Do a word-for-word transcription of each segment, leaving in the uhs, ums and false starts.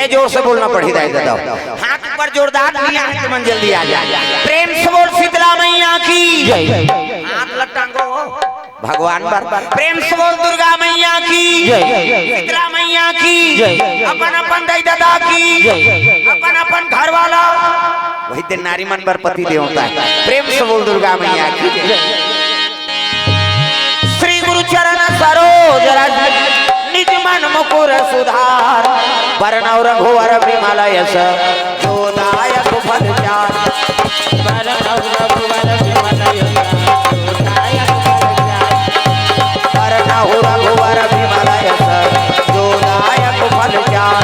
जोर से बोलना पड़ही दाई ददा। हाथ ऊपर जोरदार लिया है, मन जल्दी आ जाए। प्रेम से बोल शीतला मैया की जय। हाथ लग टांगो भगवान बर। प्रेम से बोल दुर्गा मैया की जय। शीतला मैया की जय। अपन अपन दाई ददा की जय। अपन अपन घर वाला, वही दिन नारी मन बर पति देवता है। प्रेम से बोल दुर्गा मैया की जय। श्री गुरु चरण सरोज रज निज मन मुकुर सुधार। बरनउँ रघुवर विमल यस जो दायक फल चार। बरनउँ रघुवर विमल यस जो दायक फल चार। बरनउँ रघुवर विमल यस जो दायक फल चार।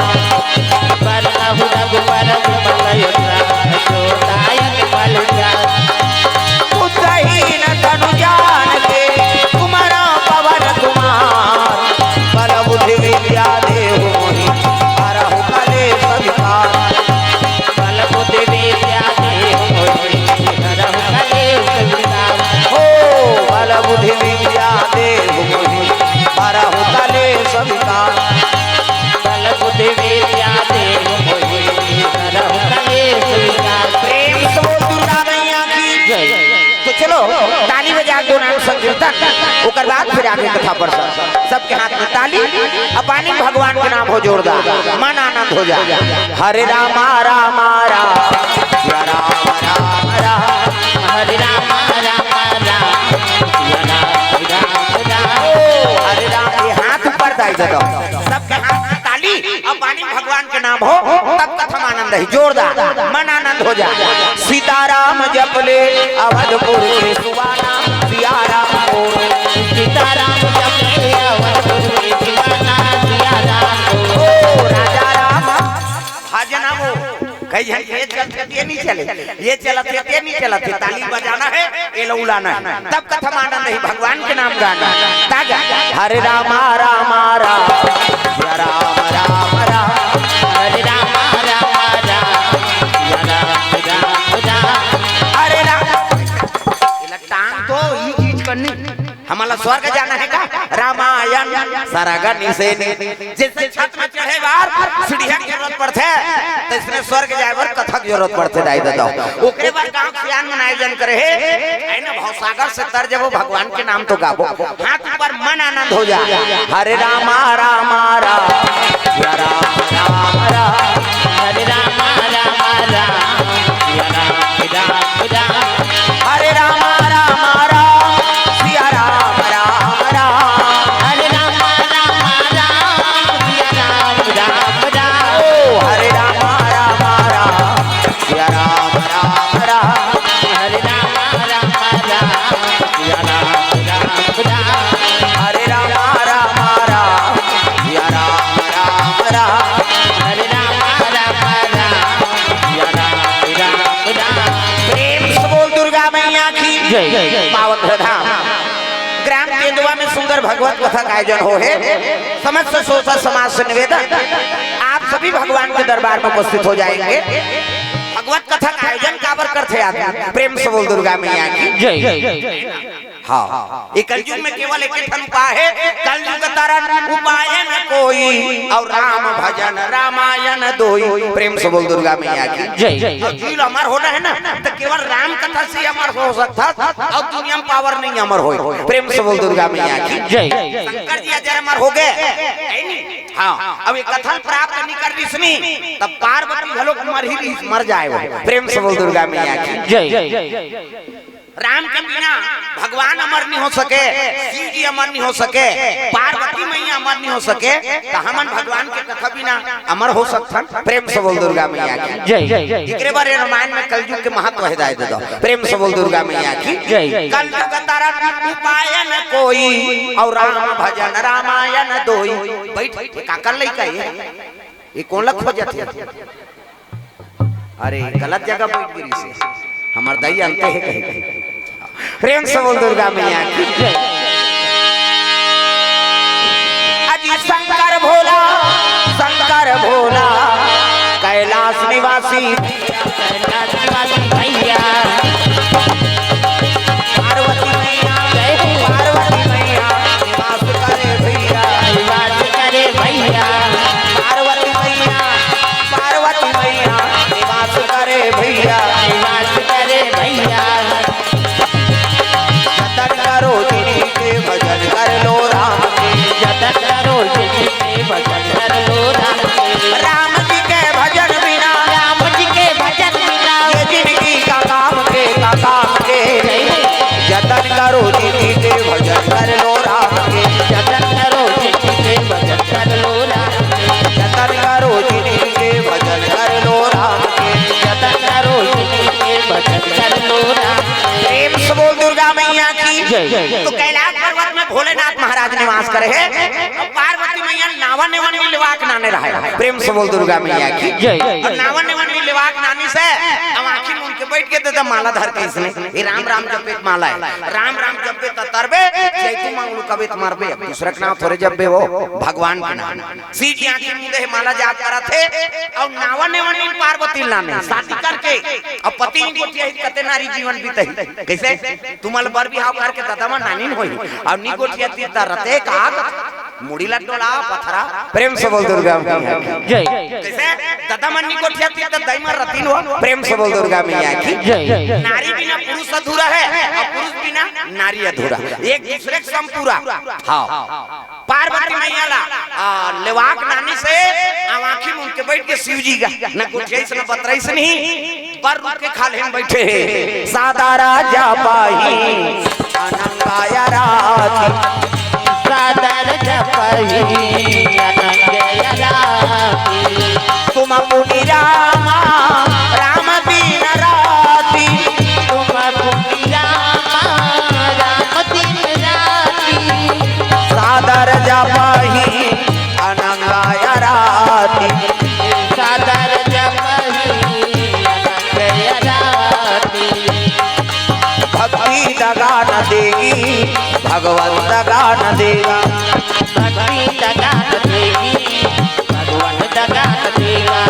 बरनउँ रघुवर विमल यस जो दायक फल चार। बुद्धहीन तनु जान के तुम राम पवन कुमार। बल बुद्धि विद्या देहु मोहि हरहु कलेश विकार। बल बुद्धि विद्या देहु मोहि हरहु कलेश विकार। हो बल बुद्धि विद्या देहु मोहि हरहु कलेश विकार। बल बुद्धि विद्या देहु मोहि हरहु कलेश विकार। प्रेम से बोल दुर्गा मैया की जय। तो चलो, ताली बजा दो, नाम संकीर्तन, ओकर बाद फिर आगे कथा प्रसंग। सबके हाथ में ताली, अपानी भगवान के नाम हो जोरदार, मन आनंद हो जाए। हरे रामा रामा राम, सिया राम राम राम। हरे रामा रामा राम, सिया राम राम राम। ओ, हरे राम, ये हाथ ऊपर दाई दे दो, सबके हाथ में ताली, अपानी भगवान के नाम हो, तब कथा में आनंद है, जोरदार, मन आनंद हो जाए। सीताराम जप ले अवधपुर के सुबाना, सिया राम बोल। सीताराम जप ले अवधपुर के सुबाना, सिया राम बोल। ओ राजा राम, भजना वो, कई झन ये चलत हे, ये नहीं चले, ये चलत हे, ये नहीं चलत हे, ताली बजाना है, ये लौलाना है, तब कथा में आनंद है, भगवान के नाम गाना। ताजा। हरे रामा रामा राम, सिया राम राम राम। हरे रामा रामा राम, सिया राम राम राम। हरे राम। ये टांग तो ई चीज करनी। हमला स्वर्ग जाना है का? रामायण सरग निसेनी। जैसे छत में चढ़े बार सीढ़िया के जरूरत पड़थे, तो इसने स्वर्ग जाए बर कथा के जरूरत पड़थे, दाई ददा। ओकरे बाद गांव के सियान मन आयोजन करे हे, है ना, भवसागर से तर जबो, भगवान के नाम तो गाबो, हाथ ऊपर, मन आनंद हो जा। हरे रामा रामा राम, सिया राम राम राम। हरे रामा रामा राम, सिया राम राम राम। हरे रामा रामा राम, सिया राम राम राम। हरे रामा रामा राम, सिया राम राम राम। ओ हरे रामा रामा राम, सिया राम राम राम। हरे रामा रामा राम, सिया राम राम राम। हरे रामा रामा राम, सिया राम राम राम। हरे रामा रामा राम, सिया राम राम राम। प्रेम से बोल दुर्गा मैया की जय। पावन धाम ग्राम तेंदुआ में सुंदर भगवत कथा का आयोजन हो हे। समस्त श्रोता समाज से निवेदन, आप सभी भगवान के दरबार में उपस्थित हो जाएंगे। भगवत कथा का आयोजन काबर करथे आप? प्रेम से बोल दुर्गा मैया की जय। हाँ, ये कलयुग में केवल एक ही ठन उपाय है, कलयुग तरन उपाय न कोई, और राम भजन रामायण दोई। प्रेम से बोल दुर्गा मैया की जय। जो जीव ल अमर होना है ना, तो केवल राम कथा से अमर हो सकता, और दुनिया में पावर नहीं अमर होय। प्रेम से बोल दुर्गा मैया की जय। शंकर जी अजर अमर हो गए, है नी? हाँ, अब ये कथा प्राप्त नहीं कर रिसनी, तब पार्वती घलो मर ही रही, मर जाए वो। प्रेम से बोल दुर्गा मैया की जय। राम के बिना भगवान अमर नहीं हो सके, शिव जी अमर नहीं हो सके, पार्वती मैया अमर नहीं हो सके, तो हमन भगवान के कथा बिना अमर हो सकथन? प्रेम से बोल दुर्गा मैया की जय। एकरे बारे रामायण में कलयुग के महत्व है, दाई ददा। प्रेम से बोल दुर्गा मैया की जय। कलयुग तरन उपाय न कोई, और राम भजन रामायण दोई। बैठ, बैठ, काकर लइका ये? ये कोन ला खोजत हे? अरे, गलत जगह बैठ गिरी से। हमर दाई अंते है कहीं, कहीं। प्रेम से बोल दुर्गा मैया की जय। अजी शंकर भोला, शंकर भोला, कैलाश निवासी, कैलाश निवासी भैया। पार्वती मैया, जय हो। पार्वती मैया, निवास करे भैया, निवास करे भैया। पार्वती मैया, तो कैलाश पर्वत में भोलेनाथ महाराज निवास करे हे। अउ पार्वती मैया नावा नेवन में लेवाक नाने रहे। प्रेम से बोल दुर्गा मैया की। जय। अउ नावा नेवन में लेवाक नानी से, अउ आँखी मूंद के बइठ गे, ददा माला धर के अइसने, ए राम राम जपे त माला हे, राम राम जपे त तरबे, जय तू मंगलू कबे त मरबे। अब दूसरा के नाम थोरे जपबे हो, भगवान के नाम। शिव जी आँखी मूंदे हे, माला जाप करत हे, अउ नावा नेवन में पार्वती ल नाने, शादी करके, अउ पति नइ गोठियाही त कते नारी जीवन बीतही। कइसे? तुमन बर बिहाव करके ददा मन नानिन होही, अउ नइ गोठियातिस त रते का मुड़ी ला डोला पथरा। प्रेम से बोल दुर्गा मैया की। जय। कइसे? ददा मन नइ गोठियातिस त दई मन रतिन हो। प्रेम से बोल दुर्गा मैया की। जय। नारी बिना पुरुष अधूरा हे, अउ पुरुष बिना नारी अधूरा। एक दूसरे के संपूरा। हाँ। पार्वती मैया ला, आ, लेवाक नानी से, अउ आँखी मूंद के बइठ गे शिव जी गा, न गोठियाइस न बतरइस नहीं, बर रुख के खाल्हे म बइठे हे। सादर जपही अनंग अराती। सादर जपही अनंग अराती। तुम पुनि राम, राम दिन राती। तुम पुनि राम, राम दिन राती। सादर जपही अनंग अराती। सादर जपही अनंग अराती। भक्ति दगा न देगी, भगवंत दगा न देगा। भक्ति दगा न देगी, भगवंत दगा न देगा।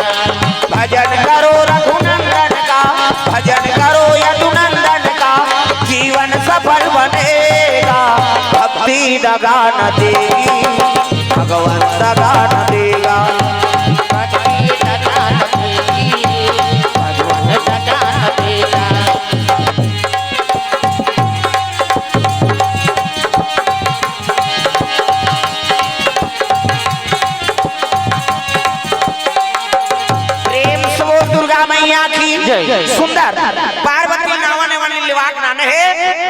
भजन करो रघुनंदन का, भजन करो यदुनंदन का, जीवन सफल बनेगा। भक्ति दगा न देगी, भगवंत दगा न देगा। भक्ति दगा न देगी, भगवंत दगा न देगा। प्रेम से बोल दुर्गा मैया की। जय। सुंदर। पार्वती नावा नेवन लेवाक नाने हे,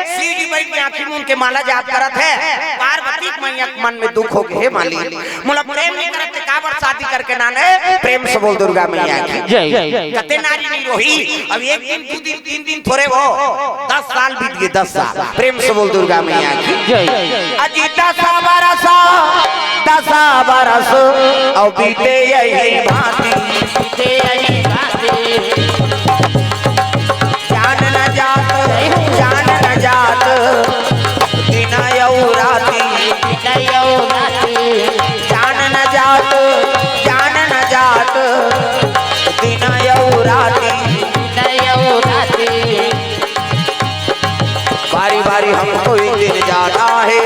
शिव जी बइठ के आँखी मूंद के माला जाप करत हे। पार्वती के मैया के मन में दुख हो गे, हे मालिक, मोला प्रेम नइ करत ते काबर शादी करके नाने? प्रेम से बोल दुर्गा मैया की। जय। कते नारी नइ रोही। अब एक दिन, दू दिन, तीन दिन थोरे हो, दस साल बीत गे, दस साल। प्रेम से बोल दुर्गा मैया की। जय। अजी दस बरस, दस बरस, अउ बीते यही भांति। बीते यही भांति। जान न जात, जान न जात, दिन अउ राती। दिन अउ राती। जान न जात, जान न जात, दिन अउ राती। दिन अउ राती। बारी बारी हमको एक दिन जाना है,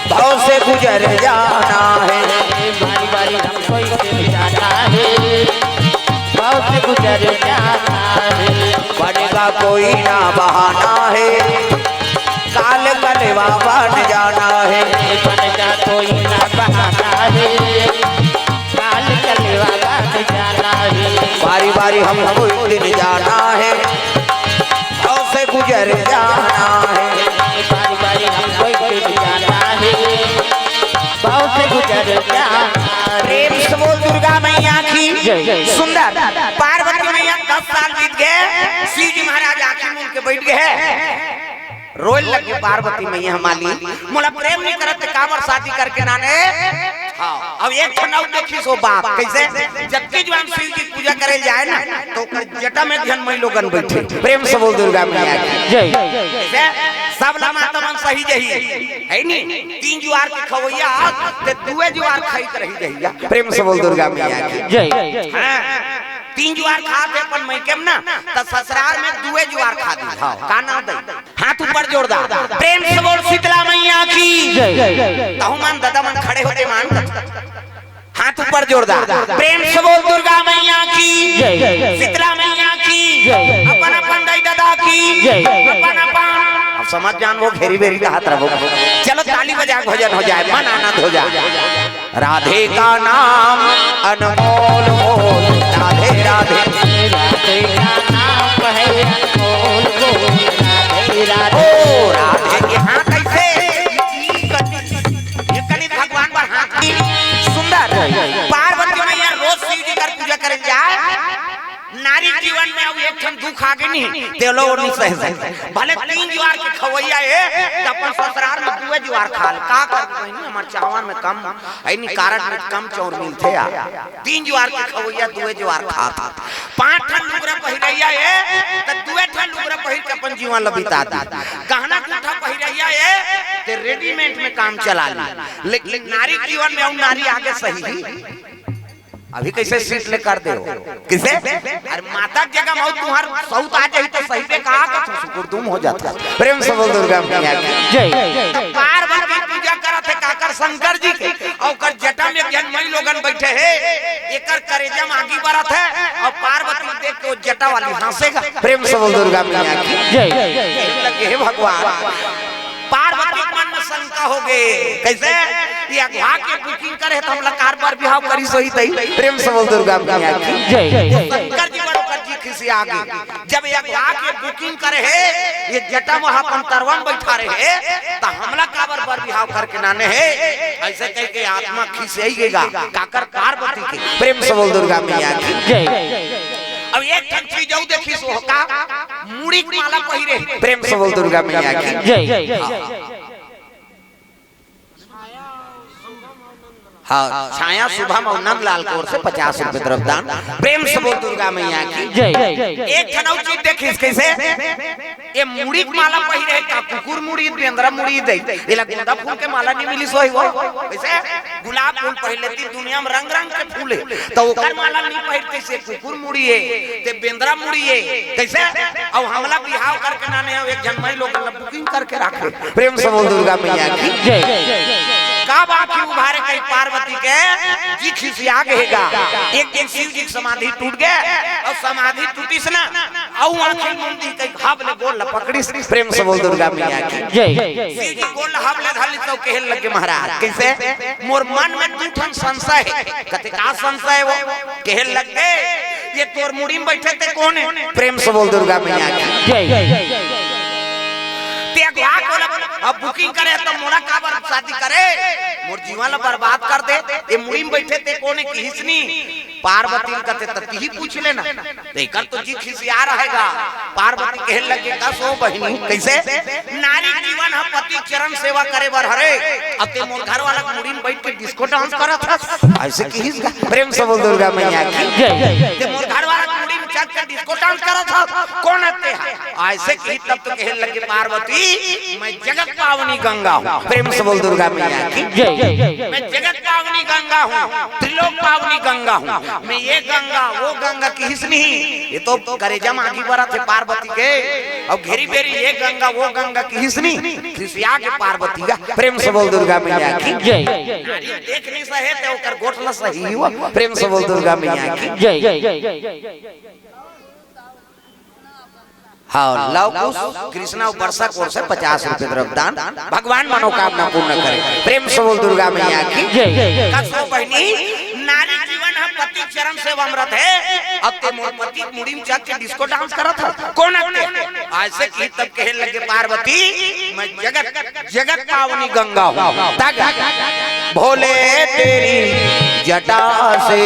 भव से गुजर जाना है। बारी बारी हमको एक दिन जाना है, भव से गुजर जाना है। बनेगा कोई ना बहाना है, काल कलेवा बन जाना है। बनेगा कोई ना बहाना है, काल कलेवा बन जाना है। बारी बारी हमको एक दिन जाना है, भव से गुजर जाना है। बारी बारी हमको एक दिन जाना है, भव से गुजर जाना है। प्रेम से बोल दुर्गा मैया की। जय। सुंदर। पार्वती मैया दस साल बीत गे, शिव जी महाराज आँखी मूंद के बइठ गे हे। रोए लगे पार्वती मैया, मालिक, मोला प्रेम नइ करत ते काबर शादी करके नाने? हाँ, अब एक ठन अउ देखिस ओ बाप, कइसे? जतके जुवान शिव जी पूजा करे जाए ना, त ओकर जटा में झन मइलोगन बइठे। प्रेम से बोल दुर्गा मैया की। जय। कइसे? सब ला माता मन सही जही, हे नी? तीन जुवार के खवइया, ते दुए जुवार खाई के रही जही। प्रेम से बोल दुर्गा मैया की। जय। हाँ, तीन जुवार खात हे अपन मइके म ना, त ससुरार में दुए जुवार खा दी। हाँ, का नाम दे? हाथ ऊपर जोर दा, प्रेम से बोल शीतला मैया की। जय। तहु मन ददा मन खड़े होते मान, हाथ ऊपर जोर दा, प्रेम से बोल दुर्गा मैया की। जय। शीतला मैया की। जय। अपन अपन दाई ददा की। जय। अपन अपन। अब समझ जान वो घेरी बेरी का हाथ रखो। चलो ताली बजा, भजन हो जाए, मन आनंद हो जाए। राधे का नाम अनमोल मोल, राधे राधे। राधे का नाम है अनमोल मोल, राधे राधे। ओ राधे के हाथ ऐसे, ये कनी भगवान पर हाथ की। सुंदर। पार्वती मैया रोज शिव जी कर पूजा करे जाए। नारी जीवन में अब एक ठन दुख आगे नहीं, तेलो नहीं सह सकते। भले तीन जुआर के खवैया ए, त अपन ससुरार में दुए जुआर खा ले। का कर बहिनी, हमर चावन में कम है नहीं, कारड में कम चाउर मिलथे यार। तीन जुआर के खवैया दुए जुआर खात। पांच ठन लुगरा पहिरैया ए, त दुए ठन लुगरा पहिर के अपन जीवन ल बिता दे। गहना गुंठा पहिरैया ए, ते रेडीमेड में काम चला ले। लेकिन नारी जीवन में अउ नारी आगे सही ही। अभी कैसे सीट ले कर दे हो? किसे? अरे माता के जगह मौत तुम्हार सौत आ जाही तो सही पे कहा का तू सुकुर तुम हो जाता। प्रेम से बोल दुर्गा मैया की। जय। पार्वती पूजा करत हे काकर शंकर जी के, अउ ओकर जटा में एक झन मई लोगन बैठे हे, एकर करेजा में आगी बरत हे, अउ पार्वती देख के वो जटा वाली हंसेगा। प्रेम से बोल दुर्गा मैया की। जय। लगे हे भगवान। पार्वती के मन में शंका हो गे। कैसे? ये अगवा के बुकिंग करे त हमला कार बर बिहाव करी सही तई। प्रेम से बोल दुर्गा मैया की। जय। शंकर जी बड़ ओकर जी खिसिया गे। जब ये अगवा के बुकिंग करे हे, ये जटा में अपन तरवा में बैठा रहे हे, त हमला काबर बर बिहाव करके नाने हे? ऐसे कह के आत्मा खिसियाई गेगा। काकर? पार्वती के। प्रेम से बोल दुर्गा मैया की। जय। अब एक ठन चीज अउ देखिस हो का? मुड़ी के माला पहिरे। प्रेम से बोल दुर्गा मैया की। जय। हाँ, छाया शुभम अउ नंदलाल के ओर से पचास रुपए द्रव्यदान। प्रेम से बोल दुर्गा मैया की। जय। एक ठन अउ चीज देखिस कैसे? ये मुड़ी के माला पहिरे का कुकुर मुड़ी, बेंदरा मुड़ी दे। एला गेंदा फूल के माला नहीं मिली सोई वो। कैसे? गुलाब फूल पहिर लेती, दुनिया में रंग रंग के फूल हे, त ओकर माला नहीं पहिरते से कुकुर मुड़ी हे, ते बेंदरा मुड़ी हे। कैसे? अउ हमला बिहाव करके नाने हे, एक झन मई लोग ला बुकिंग करके राखे। प्रेम से बोल दुर्गा मैया की। जय। का बात ही उभारे कही पार्वती के जी खिसिया गेगा। एक दिन शिव जी के समाधि टूट गे अउ समाधि टूटिस ना, अउ आंखी मुंदी कही हाब ले गोड़ ला पकड़िस। प्रेम से बोल दुर्गा मैया की। जय। शिव जी गोड़ ला हाब ले धर लिस त कहे लगे महाराज, कैसे? मोर मन में दू ठन संशय हे। कथे का संशय हे वो? कहे लगे, ये तोर मुड़ी में बैठे ते कोन हे? प्रेम से बोल दुर्गा मैया की। जय। ते अगवा कोला अब बुकिंग करे त मोला काबर शादी करे? मोर जीवन ला बर्बाद कर दे। ये मुड़ी में बैठे ते कोन हे किहिस नी? पार्वती ल कथे त तिही पूछ लेना। त एकर तो जी खिसिया रहेगा। पार्वती कहे लगे, "कस हो बहिनी, कैसे? नारी जीवन ह पति चरण सेवा करे बर हरे, अउ ते मोर घर वाला के मुड़ी में बैठ के डिस्को डांस करत हस।" ऐसे किहिस गा। प्रेम से बोल दुर्गा मैया की। जय। ते मोर घर वाला के मुड़ी में चढ़ के डिस्को डांस करत हस, कोन हे ते ह? ऐसे किहिस तब तो कहे लगे पार्वती, मैं जगत पावनी गंगा हूँ। प्रेम से बोल दुर्गा मैया की। जय। मैं जगत पावनी गंगा हूँ, त्रिलोक पावनी गंगा हूँ। मैं ये गंगा, वो गंगा किहिस नहीं। ये तो करेजा में आगी बरत हे पार्वती के। अउ घेरी बेरी ये गंगा, वो गंगा किहिस नहीं। खिसिया गे पार्वती गा। प्रेम से बोल दुर्गा मैया की। जय। नारी देख नहीं सहे ते ओकर गोठ ला सही हुआ। प्रेम से बोल दुर्गा मैया की। जय। हाँ, लव कुश कृष्णा अउ वर्षा के ओर से पचास रुपए द्रव्यदान। भगवान मनोकामना पूर्ण करे। प्रेम से बोल दुर्गा मैया की। जय। कस हो बहिनी, नारी जीवन ह पति चरण सेवा में रत हे, अउ ते मोर पति के मुड़ी में चढ़ के डिस्को डांस करत हस, कोन हे ते? ऐसे किहिस तब कहे लगे पार्वती, मैं जगत, जगत पावनी गंगा हूँ। तग भोले तेरी जटा से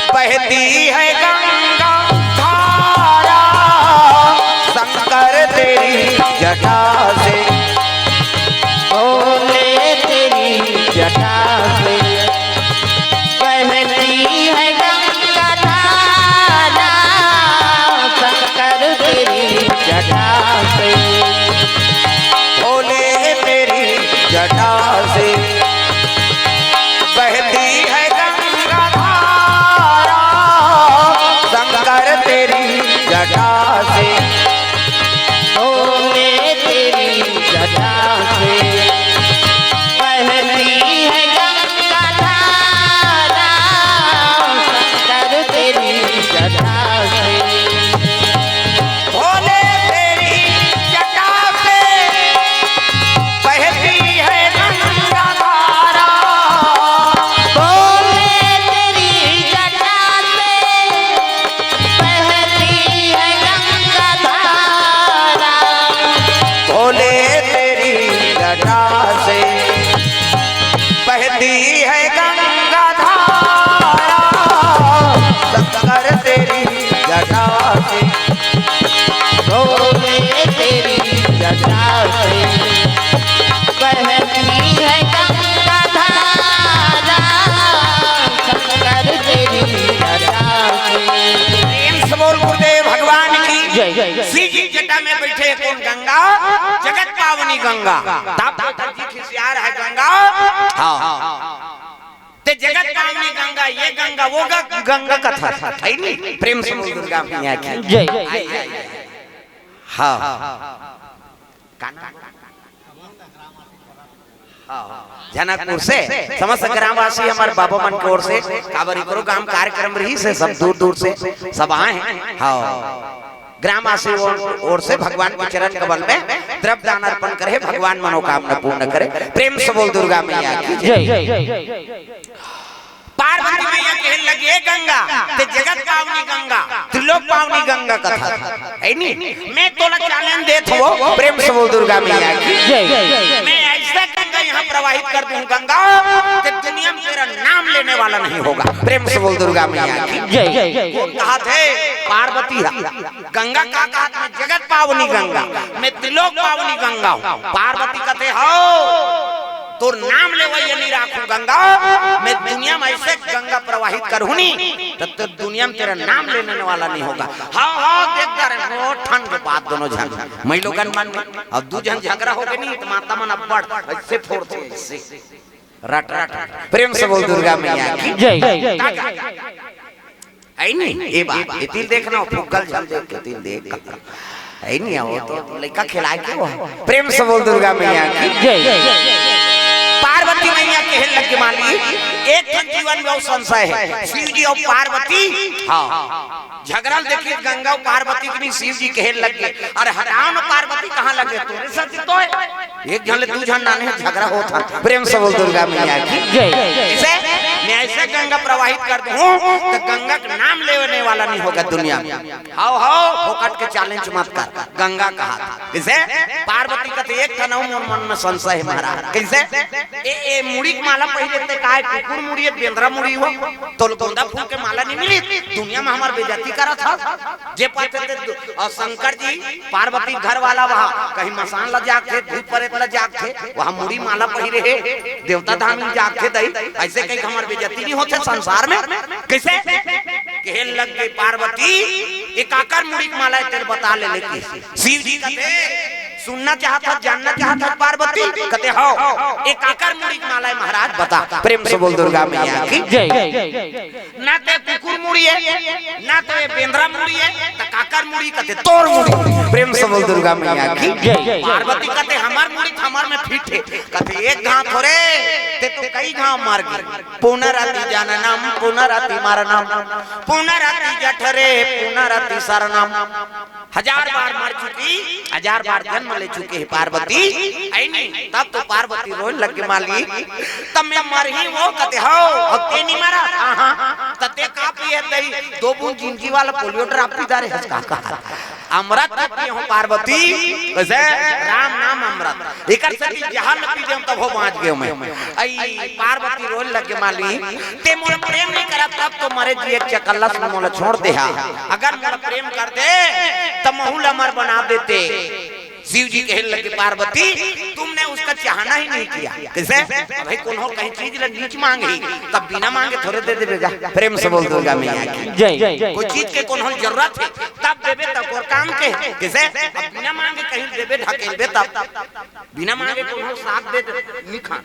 बहती है गंगा धारा, शंकर तेरी जटा से, भोले तेरी जटा से बहती है गंगा धारा, शंकर तेरी जटा से, भोले तेरी जटा से बहती है गंगा धारा, संग जय, जय, जय। श्री जी जटा में बैठे हे कोन? गंगा, जगत पावनी गंगा। तब तो जी खिसियार हे गंगा। हाँ। ते जगत पावनी गंगा, ये गंगा, वो ग-, गंगा कथा हे नी? प्रेम से बोल दुर्गा मैया की। जय। आई, आई, आई। हाँ। हाँ, जनकपुर से समस्त ग्रामवासी हमर बाबा मन के ओर से, काबर एकरो गांव कार्यक्रम रहिस हे, सब दूर दूर से सब आए हे। हाँ, ग्रामवासी ओर, ओर से भगवान के चरण कमल में द्रव्य दान अर्पण करे, भगवान मनोकामना पूर्ण करे। प्रेम से बोल दुर्गा मैया की जय। जय। पार्वती मैया कहे लगे, "ए गंगा, ते जगत पावनी गंगा, त्रिलोक पावनी गंगा कथा हे नी? मैं तोला challenge देत हवं, प्रेम से बोल दुर्गा मैया की। जय। मैं ऐसा गंगा यहाँ प्रवाहित कर दूं गंगा, कि दुनिया में तेरा नाम लेने वाला नहीं होगा।" प्रेम से बोल दुर्गा मैया की। जय। कोन कहाथे? पार्वती हे। गंगा का कहाथे? मैं जगत पावनी गंगा, मैं त्रिलोक पावनी गंगा हूँ। पार्वती कथे, "हव, तोर नाम लेवइया नहीं राखूं गंगा, मैं दुनिया में ऐसे गंगा प्रवाहित करहूं नी, तब तो दुनिया में तेरा नाम लेने वाला नहीं होगा।" हाँ, हाँ, देखता रहे, वो ठन के बात दोनों झन, मैं लोगन मन में, अब दू झन झगड़ा हो गए नी, तो माता मन अब्बड़ ऐसे फोड़थे, ऐसे रट, रट, रट। प्रेम से बोल दुर्गा मैया की जय। का, का? हे नी? ए बात, ए तिल देखना, फुग्गल झन देख के तिल देख। हे नी, वो तो लइका खिलाए के वो। प्रेम से बोल दुर्गा मैया की जय। पार्वती मैया कहे लगे, "मालिक, एक ठन जीवन में अउ संशय हे, शिव जी अउ पार्वती।" हाँ, झगड़ा ल देखिस गंगा अउ पार्वती के नी, शिव जी कहे लगे, "अरे हटाओ ना, पार्वती कहाँ लगे, तोरे साथ तो हे।" एक झन ले दू झन नाने झगड़ा होत हे। प्रेम से बोल दुर्गा मैया की जय। इसे मैं ऐसे गंगा प्रवाहित कर दूं तो गंगा का नाम लेने वाला नहीं होगा दुनिया में। हाव, हाव, फोकट के challenge मत कर। गंगा कहाथे। इसे पार्वती कथे, "एक ठन अउ मोर मन में संशय हे महाराज।" कइसे? ए, ए मुड़ी के माला पहिरे ते काय कुकुर मुड़ी हे, बेंदरा मुड़ी हो? तोला गोंदा फूल के माला नहीं मिली? दुनिया में हमर बेइज्जती करत हस। जे पाथे ते दु-, अउ शंकर जी पार्वती घर वाला वहाँ कहीं मसान ल जागथे, भूत प्रेत ल जागथे, वहाँ मुड़ी माला पहिरे हे, देवता धाम ल जागथे दई, ऐसे कहीं हमर बेइज्जती नहीं होथे संसार में। कइसे? कहे लगे पार्वती, "ए काकर मुड़ी के माला हे, तेला बता ले।" लेके शिव जी कथे, "सुनना चाहत हस, जानना चाहत हस पार्वती?" कथे, "हव।" "ए काकर मुड़ी के माला हे महाराज, बता।" प्रेम से बोल दुर्गा मैया की जय। ना ते कुकुर मुड़ी हे, ना तो ये बेंदरा मुड़ी हे, त काकर मुड़ी? कथे, "तोर मुड़ी।" प्रेम से बोल दुर्गा मैया की जय। पार्वती कथे, "हमर मुड़ी त हमर में फिट हे।" कथे, "एक घांव थोरे, ते तो कई घांव मर गे। पुनरपि जननम, पुनरपि मरणम, पुनरपि जठरे, पुनरपि शयनम।" हजार बार मर चुकी, हजार बार जन्म ले चुके हे पार्वती। हे नी, तब तो पार्वती रोए लगे, "मालिक, तब मैं मरही वो?" कथे, "हव।" "अउ ते नहीं मरा?" "हाँ, हाँ।" "त ते का पिए दई? दो बूंद जिंदगी वाला पोलियो ड्राप पी डारे हस का?" कहा, "अमृत पिए हंव पार्वती।" कइसे? राम नाम अमृत। एकर सेती जहर ल पी देंव तभो बांच गेंव मैं। अई पार्वती रोए लगे, "मालिक, ते मोला प्रेम नहीं करत, तब तो मरे जिए के चकल्लस में मोला छोड़ दे हा। अगर मोला प्रेम कर दे, त महू ल अमर बना देते।" शिव जी कहे लगे, "पार्वती, तुमने उसका चाहना ही नहीं किया।" कइसे? अबे कोनो कहीं चीज ल नीच मांगही, तब बिना मांगे थोरे दे देबे गा। प्रेम से बोल दुर्गा मैया की जय। कोई चीज के कोनो जरूरत हे, तब देबे, तब ओकर काम के। कइसे? अब बिना मांगे कहीं देबे, ढकेलबे, तब बिना मांगे कोनो साग दे दे, नहीं खा।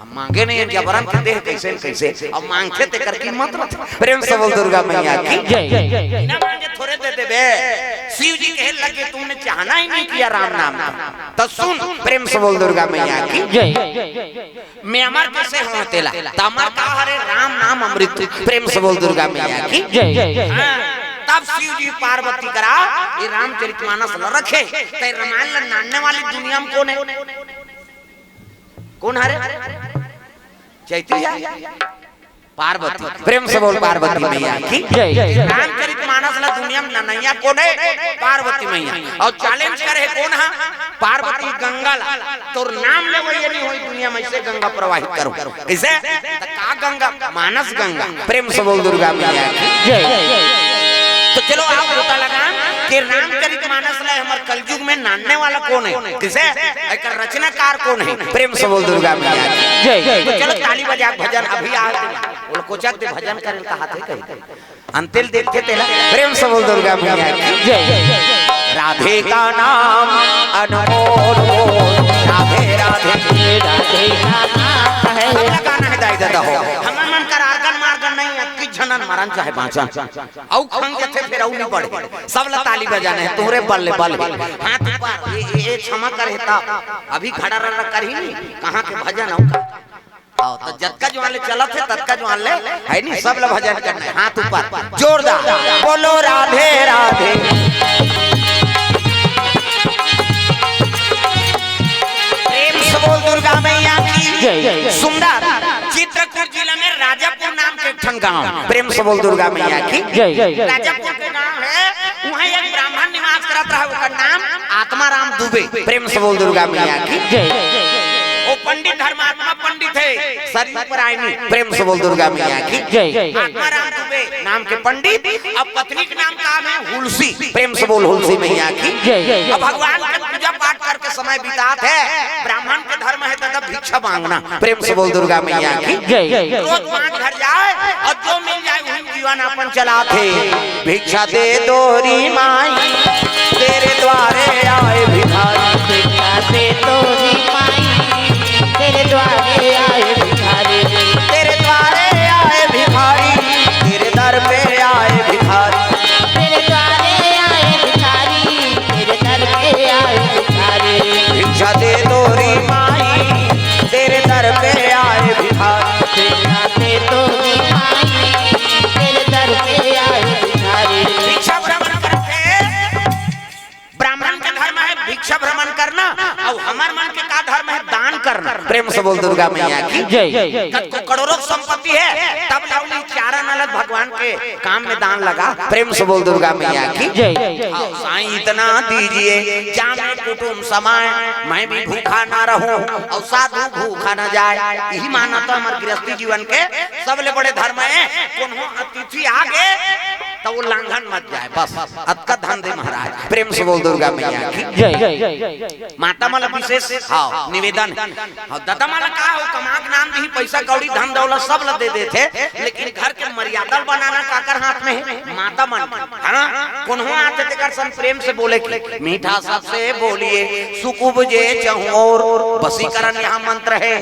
अब मांगे नहीं हे, जबरन के दे, कइसे न कइसे। अब मांगथे तेकर कीमत रथे। प्रेम से बोल दुर्गा मैया की जय। बिना मांगे थोरे दे देबे। शिव जी कहे लगे, "तुमने चाहना ही नहीं किया राम नाम का।" त सुन, प्रेम से बोल दुर्गा मैया की जय। मैं अमर कइसे हंव तेला? त अमर का हरे? राम नाम अमृत। प्रेम से बोल दुर्गा मैया की जय। हाँ, तब शिव जी पार्वती करा ये रामचरित मानस ल रखे, त रामायण ल नानने वाली दुनिया में कोन हे? कोन हरे? चैती हे? पार्वती। प्रेम से बोल पार्वती मैया की जय। रामचरित मानस ला दुनिया में ननैया कोन हे? पार्वती मैया। अउ challenge करे हे कोन हा? पार्वती गंगा ला। तोर नाम लेवइया नहीं होही दुनिया में, अइसे गंगा प्रवाहित करूं। कइसे? त का गंगा? मानस गंगा। प्रेम से बोल दुर्गा मैया की जय। तो चलो आओ गोता लगान कि रामचरित मानस ला हमर कलयुग में नानने वाला कोन हे? कइसे? एकर रचनाकार कोन हे? प्रेम से बोल दुर्गा मैया की जय। तो चलो ताली बजा के भजन अभी आ ओला कोचक दे, भजन करे ल कहाथे कही। अंते ल देखथे तेला। प्रेम से बोल दुर्गा मैया की। जय। राधे का नाम अनमोल बोल, राधे राधे। राधे का नाम है। सबला गाना हे दाई ददा हो। हमर मन कर आर्गन मार्गन नहीं, अतकी झनन मरन चाहे बाँचन। अउ खंग जथे फेर अउ नहीं बढ़े। सबला ताली बजाना हे, तोरे बल ले बल हे। हाथ ऊपर, ये, ये, ये क्षमा करे ता। अभी खड़ा रह, रह करही नहीं, कहाँ के भजन अउ का। आओ, त जतका जुआन ले चलत हे, ततका जुआन ले, हे नी, सबला भजन करना हे। हाथ ऊपर, जोरदार, बोलो राधे राधे। प्रेम से बोल दुर्गा मैया की। जय। सुंदर, चित्रकूट जिला में राजापुर नाम के एक ठन गांव। प्रेम से बोल दुर्गा मैया की। जय। राजापुर के गांव हे, उहाँ एक ब्राह्मण निवास करत रहा, ओकर नाम आत्माराम दुबे। प्रेम से बोल दुर्गा मैया की। जय। वो पंडित धर्मात्मा पंडित हे, सरयू परायनी। प्रेम से बोल दुर्गा मैया की। जय। आत्माराम दुबे नाम के पंडित, अब पत्नी के नाम का हे? हुलसी। प्रेम से बोल हुलसी मैया की। जय। अब भगवान के पूजा पाठ करके समय बितात हे, ब्राह्मण के धर्म हे दादा भिक्षा मांगना। प्रेम से बोल दुर्गा मैया की। जय। रोज पाँच घर जाए अउ जो मिल जाए वही जीवन अपन चलाथे। भिक्षा दे दो री माई, तेरे द्वारे आए भिखारी। भिक्षा दे दो री माई, तेरे द्वारे आए भिखारी। तेरे द्वारे आए भिखारी, तेरे दर पे आए भिखारी। तेरे द्वारे आए भिखारी, तेरे दर पे आए भिखारी। भिक्षा दे दो री माई, तेरे दर पे आए भिखारी। भिक्षा दे दो री माई, तेरे दर पे आए भिखारी। भिक्षा भ्रमण करथे। ब्राह्मण के धर्म हे भिक्षा भ्रमण करना, अउ हमर मन के का धर्म हे? दान करना। प्रेम से बोल दुर्गा मैया की। जय। कतको करोड़ों संपत्ति हे, तब लाऊ नहीं, चारा नलत भगवान के काम में दान लगा। प्रेम से बोल दुर्गा मैया की। जय। हाँ, साईं इतना दीजिए, जामे कुटुम समाए, मैं भी भूखा ना रहूं अउ साधु भूखा ना जाए। यही मानता हमर गृहस्थी जीवन के सबले बड़े धर्म हे। कोनो अतिथि आ गे त वो लांघन मत जाए, बस अतका धन दे महाराज। प्रेम से बोल दुर्गा मैया की। जय। माता मन ला विशेष, हाँ, निवेदन हे। हाँ, ददा मन ला का हो, कमा के नाम दिही, पैसा कौड़ी धन दौलत सब ला दे देथे, लेकिन घर के मर्यादा बनाना काकर हाथ में हे? माता मन। हाँ, कोनो आथे तेकर संग प्रेम से बोले के, मीठा सबसे बोलिए, सुख उपजे चहुँ ओर, वशीकरण यहाँ मंत्र हे,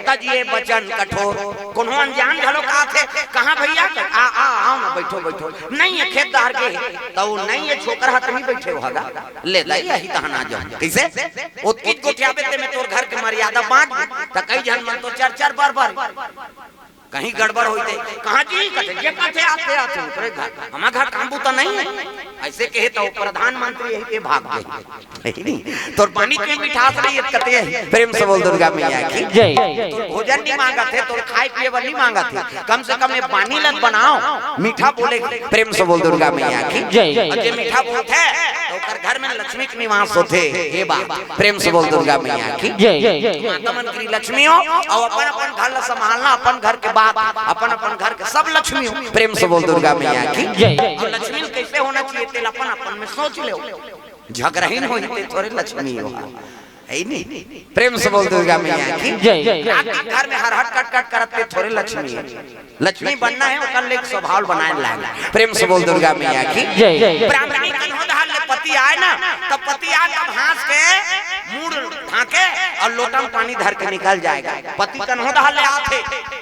तजिए वचन कठोर। कोनो अनजान घलो का आथे, कहाँ भैया? आ, आ, आओ ना, बैठो, बैठो। नहीं हे, खेत डहर गे हे, त वो नहीं हे, छोकरा ह त नहीं बैठे होगा। ले दाई, यही तहन आ जाओ। कइसे? ओतकीच गोठियाबे ते में तोर घर के मर्यादा बाँच, त कई झन मन तो चर चर बर बर। कहीं गड़बड़ होई ते, कहाँ जी? कथे, जे कथे आते आते ओकरे घर। हमार घर काम बूता नहीं हे। अइसे कहे त वो प्रधानमंत्री यही के भाग गे। नहीं, नहीं। तोर पानी के मिठास नहीं हे, कथे हे। प्रेम से बोल दुर्गा मैया की। जय। तोर भोजन नहीं मांगत हे, तोर खाए पिए बर नहीं मांगत हे। कम से कम ये पानी लग बनाओ, मीठा बोले। प्रेम से बोल दुर्गा मैया की। जय। अउ जे मीठा बोलथे, त ओकर घर में लक्ष्मी के निवास होथे। हे बा, प्रेम से बोल दुर्गा मैया की। जय। माता मन की लक्ष्मी हो, अउ अपन अपन घर ला संभालना, अपन घर के बात, अपन अपन घर के सब लक्ष्मी हो। प्रेम से बोल दुर्गा मैया की। जय। अउ लक्ष्मी कइसे होना चाहिए, तेला अपन अपन में सोच ले। झगड़हीन होही ते थोरे लक्ष्मी हो। हे नहीं? प्रेम से बोल दुर्गा मैया की। जय। रात के घर में हरहट कट कट करत ते थोरे लक्ष्मी हे। लक्ष्मी बनना हे, ओकर ले एक स्वभाव बनाए लाग। प्रेम से बोल दुर्गा मैया की। जय। ब्राह्मणी कन्हो डहर ले पति आए ना, त पति आए तब हाँस के मुड़ ढाँके अउ लोटा में पानी धर के निकल जाए। पति कन्हो डहर ले आथे,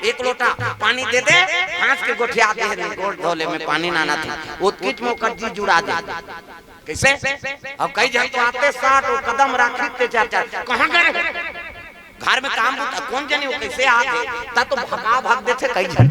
एक लोटा पानी दे दे, हाँस के गोठिया दे, गोड़ धो ले, मैं पानी लानत हँव। ओतकीच में ओकर जी जुड़ा दे। कइसे? अब कई झन तो आते साथ वो कदम राखी ते चाचा, कहाँ गे? घर में काम बूता, कोन जनी वो कइसे आथे? त तो भगा भग देथे कई झन।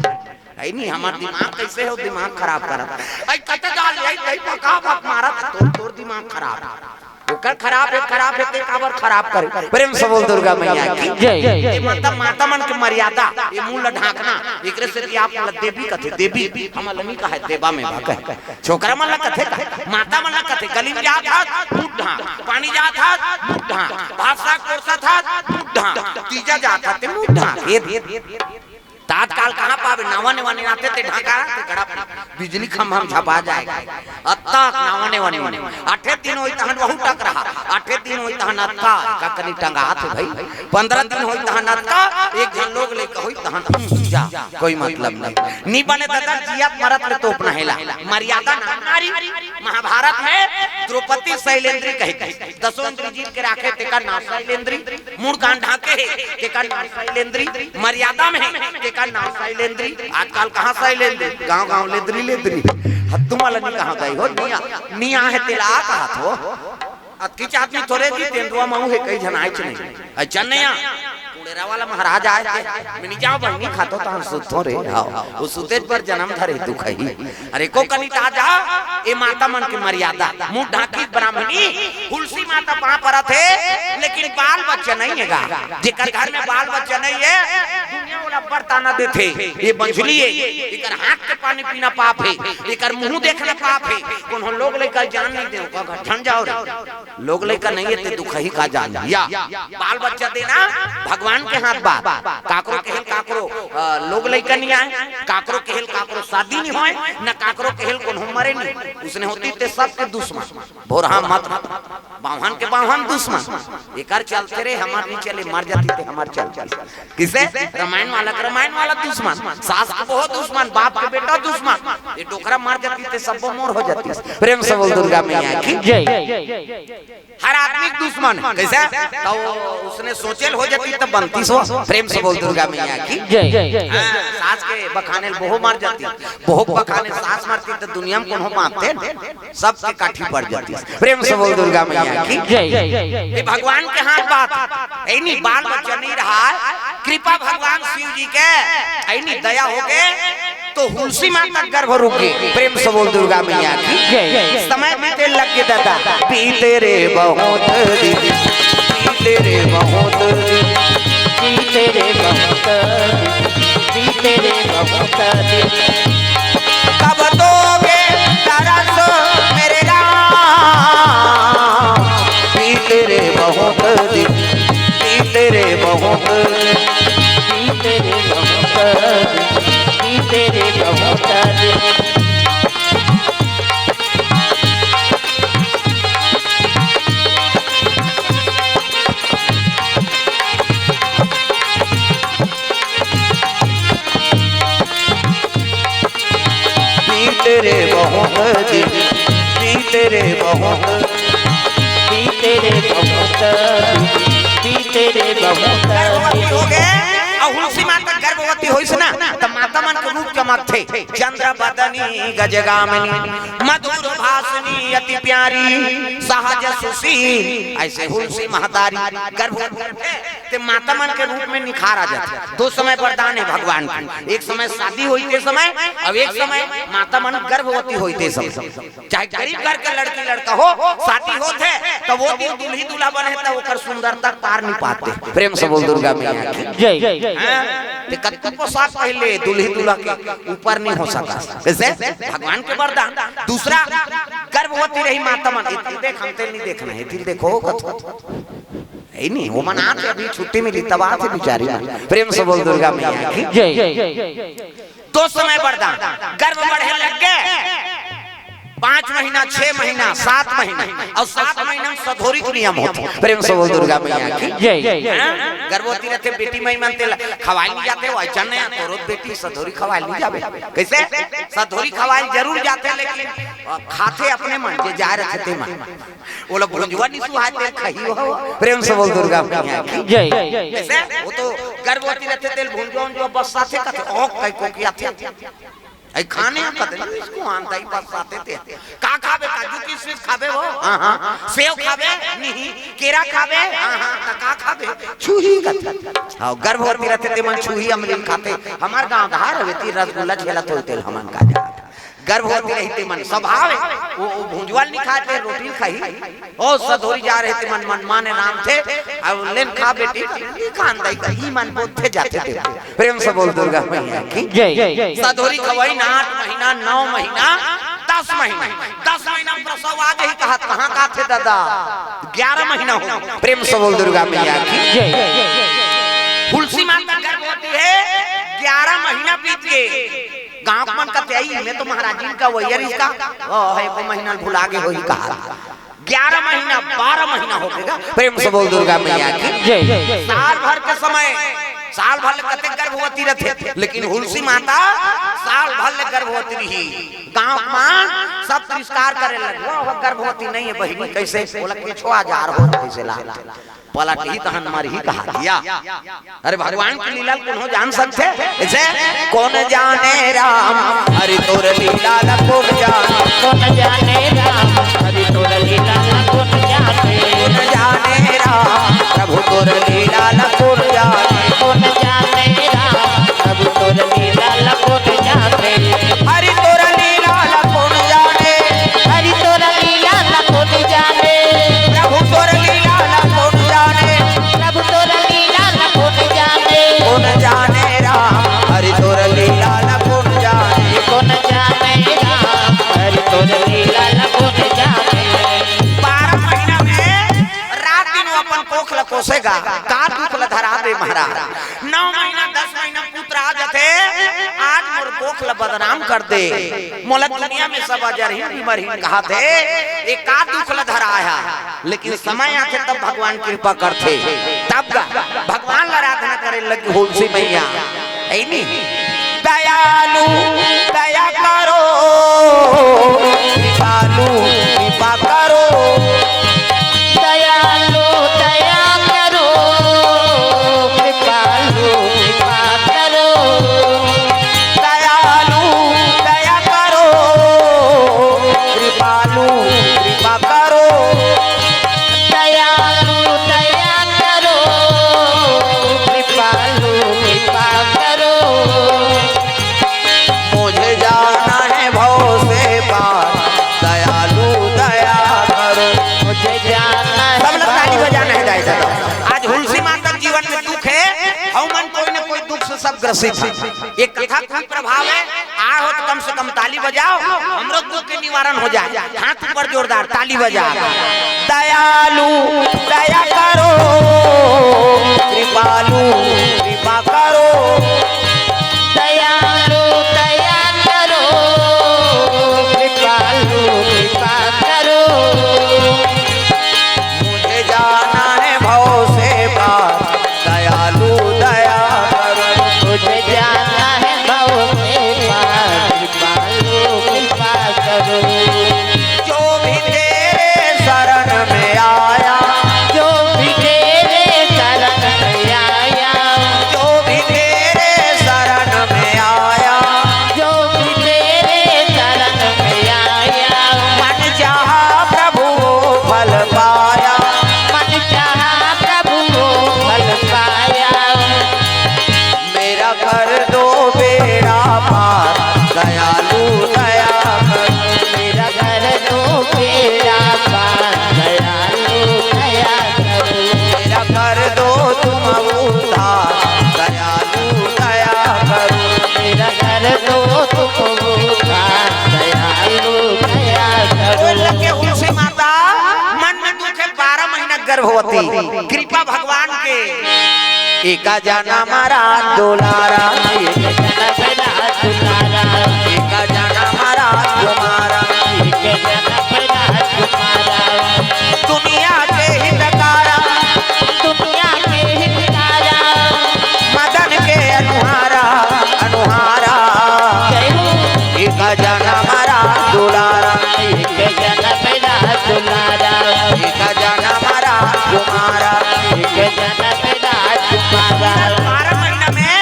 हे नहीं, हमार दिमाग कइसे हे, वो दिमाग खराब करत। अई कते डाल, यही, यही भगा भग मारत, तोर, तोर दिमाग खराब। ओकर खराब हे, खराब हे, ते काबर खराब करे? प्रेम से बोल दुर्गा मैया की। जय। ये माता, माता मन के मर्यादा, ये मुँह ला ढाँकना, एकरे सेती आप मन ला देवी कथे, देवी, हमन ला नहीं कहे, देवा में बा कहे। छोकरा मन ला कथे का? माता मन ला कथे, गली में जात हस, मुड़ ढाँक, पानी जात हस, मुड़ ढाँक, भात साग परोसत हस, मुड़ ढाँक, तीजा जात हस, ते मुड़ ढाँक। ये, ये, ये, त आजकाल कहाँ पाबे, नवा नवा नइ आथे, ते ढाँका, ते गड़ा बिजली खंभा में झपा जाए। अत्ता नावा नेवा नेवा नेवा। आठे दिन होई तहन वहू टक रहा, आठे दिन होई तहन अतका, का कनी टंगात हे भाई। पंद्रह दिन होई तहन अतका, एक झन लोग लइका होई तहन, हम्म, जा, कोई मतलब नहीं। नी बने दादा, जियत मरत ले तोपना हेला। मर्यादा ना नारी, महाभारत में द्रौपदी शैलेंद्री कही थी। दसों इंद्री जीत के राखे, तेकर नाव शैलेंद्री। मुड़ कान ढांके हे, तेकर नाव शैलेंद्री। मर्यादा में हे, तेकर नाव शैलेंद्री। आजकल कहाँ शैलेंद्री? गांव गांव लेद्री लेद्री। हद तुम वाला नहीं कहाँ गई हो? निया, निया हे तेला कहा थो। अतकी चाहत नहीं थोरे जी, तेंदुआ मऊ हे, कई झन आइच नहीं। अच्छा नया, कुड़ेरा वाला महाराज आए थे। मैं नहीं जाओ बहिनी, खातो तहन सुतो रे। हाँ, वो सुते पर जन्म धरे दुख ही। अरे को कनी ता जा, ए माता मन के मर्यादा। मुंह ढांकी ब्राह्मणी, हुलसी माता पांव परत हे, लेकिन बाल बच्चा नहीं हे गा। जेकर घर में बाल बच्चा नहीं हे, दुनिया वाला अब्बड़ ताना देथे, ये बंझली हे, एकर हाथ के पानी पीना पाप हे, एकर मुंह देखना पाप हे, कोनो लोग लइका जान नहीं दे, ओकर घर झन जाओ रे। लोग लइका नहीं हे ते दुखही का जान। या, बाल बच्चा देना भगवान के हाथ बात। काकरो केहेल काकरो, अ, लोग लइका नहीं आए, काकरो केहेल काकरो शादी नहीं होए, न काकरो केहेल कोनो मरे नहीं। उसने होती ते सबके दुश्मन। भोरहा मत, बावहन के बावहन दुश्मन। एकर चलते रे हमार नहीं चले, मर जाती ते हमार चलती। किसे? रामायण वाला के रामायण वाला दुश्मन, सास के बहुत दुश्मन, बाप के बेटा दुश्मन। ये डोकरा मर जाती ते सब मोर हो जाती। प्रेम से बोल दुर्गा मैया की। जय। हर आदमी के दुश्मन। कैसे? तो उसने सोचेल हो जाती तब बनती सो। प्रेम से बोल दुर्गा मैया की। जय। हाँ, सास के बखाने बहू मर जाती, बहू के बखाने सास मरती तो दुनिया में कोनो बांचते न? सबके काठी पड़ जाती। प्रेम से बोल दुर्गा मैया की। जय। ये भगवान के हाथ बात। ऐनी बाल बच्चा नहीं रहा, कृपा भगवान शिव जी के, ऐनी दया हो गए तो हुलसी माता गर्भ रुक गए। प्रेम से बोल दुर्गा मैया की। जय। समय बीते लग गए दादा, बीते रे बहुत दिन, बीते रे बहुत दिन, बीते रे बहुत दिन, बीते रे बहुत दिन। कब दोगे दरस मेरे राम, बीते रे बहुत दिन, बीते रे बहुत दिन, बीते रे बहुत दिन, बीते रे बहुत दिन। बीते रे बहुत दिन, बीते रे बहुत, बीते रे बहुत, बीते रे बहुत। गर्भवती हो गए, अउ हुलसी माता गर्भवती होइस ना, त माता मन के रूप चमकथे। चंद्र बदनी गजगामिनी, मधुर भाषिनी अति प्यारी, सहज सुशील। ऐसे हुलसी महतारी गर्भवती होथे, ते माता मन के रूप में निखार आ जाथे। दो समय वरदान हे भगवान के, एक समय शादी होई ते समय, अउ एक समय माता मन गर्भवती होई ते समय। चाहे गरीब घर के लड़की लड़का हो, शादी होथे, त वो दिन दुल्ही दूल्हा बने, त ओकर सुंदरता पार नहीं पाथे। प्रेम से बोल दुर्गा मैया की। जय। हाँ? ते कतको पोशाक पहन ले, दुल्ही दूल्हा के ऊपर नहीं हो सका। कैसे? भगवान के वरदान। दूसरा, गर्भवती रही माता मन, इतिल देख, हम तेल नहीं देखना हे, इतिल देखो, कथो। हे नहीं, वो मन आथे, अभी छुट्टी मिली, तब आथे बिचारी मन। प्रेम से बोल दुर्गा मैया की। जय। दो समय वरदान, गर्भ बढ़े लग गए, पाँच महीना, छह महीना, सात महीना, अउ सात महीना में सधोरी के नियम होथे। प्रेम से बोल दुर्गा मैया की। जय। हाँ? गर्भवती रहिथे बेटी माई मन तेला खवाए नहीं जाथे, वो अइसन नहीं, तोरो बेटी सधोरी खवाए नहीं जाबे। कैसे? सधोरी खवाए जरूर जाथे, लेकिन खाथे अपने मन, जे जाए रहिथे ते मन। वो लोग भुंजुआ नहीं सुहाए, तेल खही हो। प्रेम से बोल दुर्गा मैया की। जय। कैसे? वो तो गर्भवती रहिथे, तेल भुंजुआ उंजुआ बस्साथे, कथे, "ओ, कई कोकियाथे।" ऐ खाने हम कहते नहीं, इसको आंदा ही बस्साथे ते। का खाबे? काजू किशमिश खाबे हो? हाँ, हाँ। सेव खाबे? नहीं। केरा खाबे? हाँ, हाँ। त का खाबे? छुही खाथे। हाँ, गर्भवती रहिथे ते मन छुही अमलीन खाथे। हमार गांव धार हवे ती रसगुल्ला झेलत होई तेल हमन का जात। गर्भवती रहिथे मन स्वभाव हे। वो, वो भुंजुआ ल नहीं खाथे, रोटी खाही। ओ सधोरी जा रहे ते मन, मन माने राम थे। अब लेन खा बेटी, नहीं खान दाई का, ई मन बोलथे जाथे ते। प्रेम से बोल दुर्गा मैया की। जय। सधोरी खवाई ना आठ महीना, नौ महीना, दस महीना। दस महीना में प्रसव आ जाही कहा, कहाँ का थे दादा? ग्यारह महीना हो। प्रेम से बोल दुर्गा मैया की। जय। हुलसी माता गर्भवती हे, ग्यारह महीना बीत गए। गाँव मन कथे, "अई, मैं तो महाराजिन का वैया रिहिस का, ओ, हे, एको महीना भुला गे होही कहा।" ग्यारह महीना, बारह महीना हो गे गा। प्रेम से बोल दुर्गा मैया की। जय। साल भर के समय, साल भर ले कतेक गर्भवती रथे, लेकिन हुलसी माता साल भर ले गर्भवती रही। गाँव मन सब तिरस्कार करे लगे, "वो गर्भवती नहीं है बहिनी, कैसे?" बोला, "केछो अजार हो, कैसे ला?" पलटही तहन मरही कहा दिया। अरे, भगवान के लीला ल कोनो जान सकथे? इसे कौन जाने राम, हरि तोर लीला ल कौन जाने? कौन जाने राम, हरि तोर लीला ल कौन जाने? कौन जाने राम, प्रभु तोर लीला ल कौन जाने? कौन जाने राम, प्रभु तोर लीला ल कौन जाने? हरि तोर लीला ल कौन जाने? हरि तोर लीला ल कौन जाने? प्रभु तोर लीला ल कौन जाने? प्रभु तोर लीला ल कौन जाने? कौन जाने राम, हरि तोर लीला ल कौन जाने? कौन जाने राम, हरि तोर लीला ल कौन जाने? बारह महीना में रात दिन वो अपन कोख ल कोसेगा, का दुख ल धरा दे महाराज। नौ महीना, दस महीना पुत्र आ जाथे, आज मोर कोख ल बदनाम कर दे, मोला दुनिया में सब अजरहीन बिमरहीन कहाथे, ये का दुख ल धराया? लेकिन समय आथे तब भगवान कृपा करथे, तब गा भगवान ल आराधना करे लगी हुलसी मैया, है नी? दयालु दया करो, कृपालु कृपा करो। दयालु दया करो, कृपालु कृपा करो। दयालु दया करो, कृपालु कृपा करो। दयालु दया करो, कृपालु कृपा करो। मुझे जाना है भव से पार, दयालु दया करो। मुझे जाना है सब लोग ताली भव बजाना है, दाई दादा। आज हुलसी माता जीवन में दुख है, हम मन कोई ना कोई दुख से सब ग्रसित है। ये कथा कोई प्रभाव है, आ हो तो कम से कम ताली बजाओ, हमरो दुख के निवारण हो जाए। हाथ ऊपर जोरदार ताली बजा। दयालु दया करो, कृपालु कृपा करो। दयालु दया करो, कृपालु कृपा करो। मुझे जाना है भव से पार, दयालु दया करो। मुझे जाना है भव से पार, कृपालु कृपा करो। जो भी तेरे शरण में आया, जो भी तेरे शरण में आया, जो भी तेरे शरण में आया, जो भी तेरे शरण में आया, मन चाहा प्रभु वो फल पाया, मन चाहा प्रभु वो फल पाया। मेरा कर दो बेड़ा पार, दयालु दया करो। मेरा कर दो बेड़ा पार, दयालु दया करो। मेरा कर दो तुम उद्धार, दयालु दया करो। मेरा कर दो तुम उद्धार, दयालु दया करो। बोल के हुलसी माता, मन में दुख है, बारह महीना गर्भवती, कृपा भगवान के। एका जनम रात दुलारा, एका जनम रात दुलारा, एका जनम रात तुम्हारा, एका जनम रात तुम्हारा। दुनिया के हितकारा, दुनिया के हितकारा, मदन के अनुहारा, अनुहारा। जय हो। एका जनम रात दुलारा, एका जनम रात दुलारा, एका जनम रात तुम्हारा, एका जनम रात तुम्हारा। बारह महीना में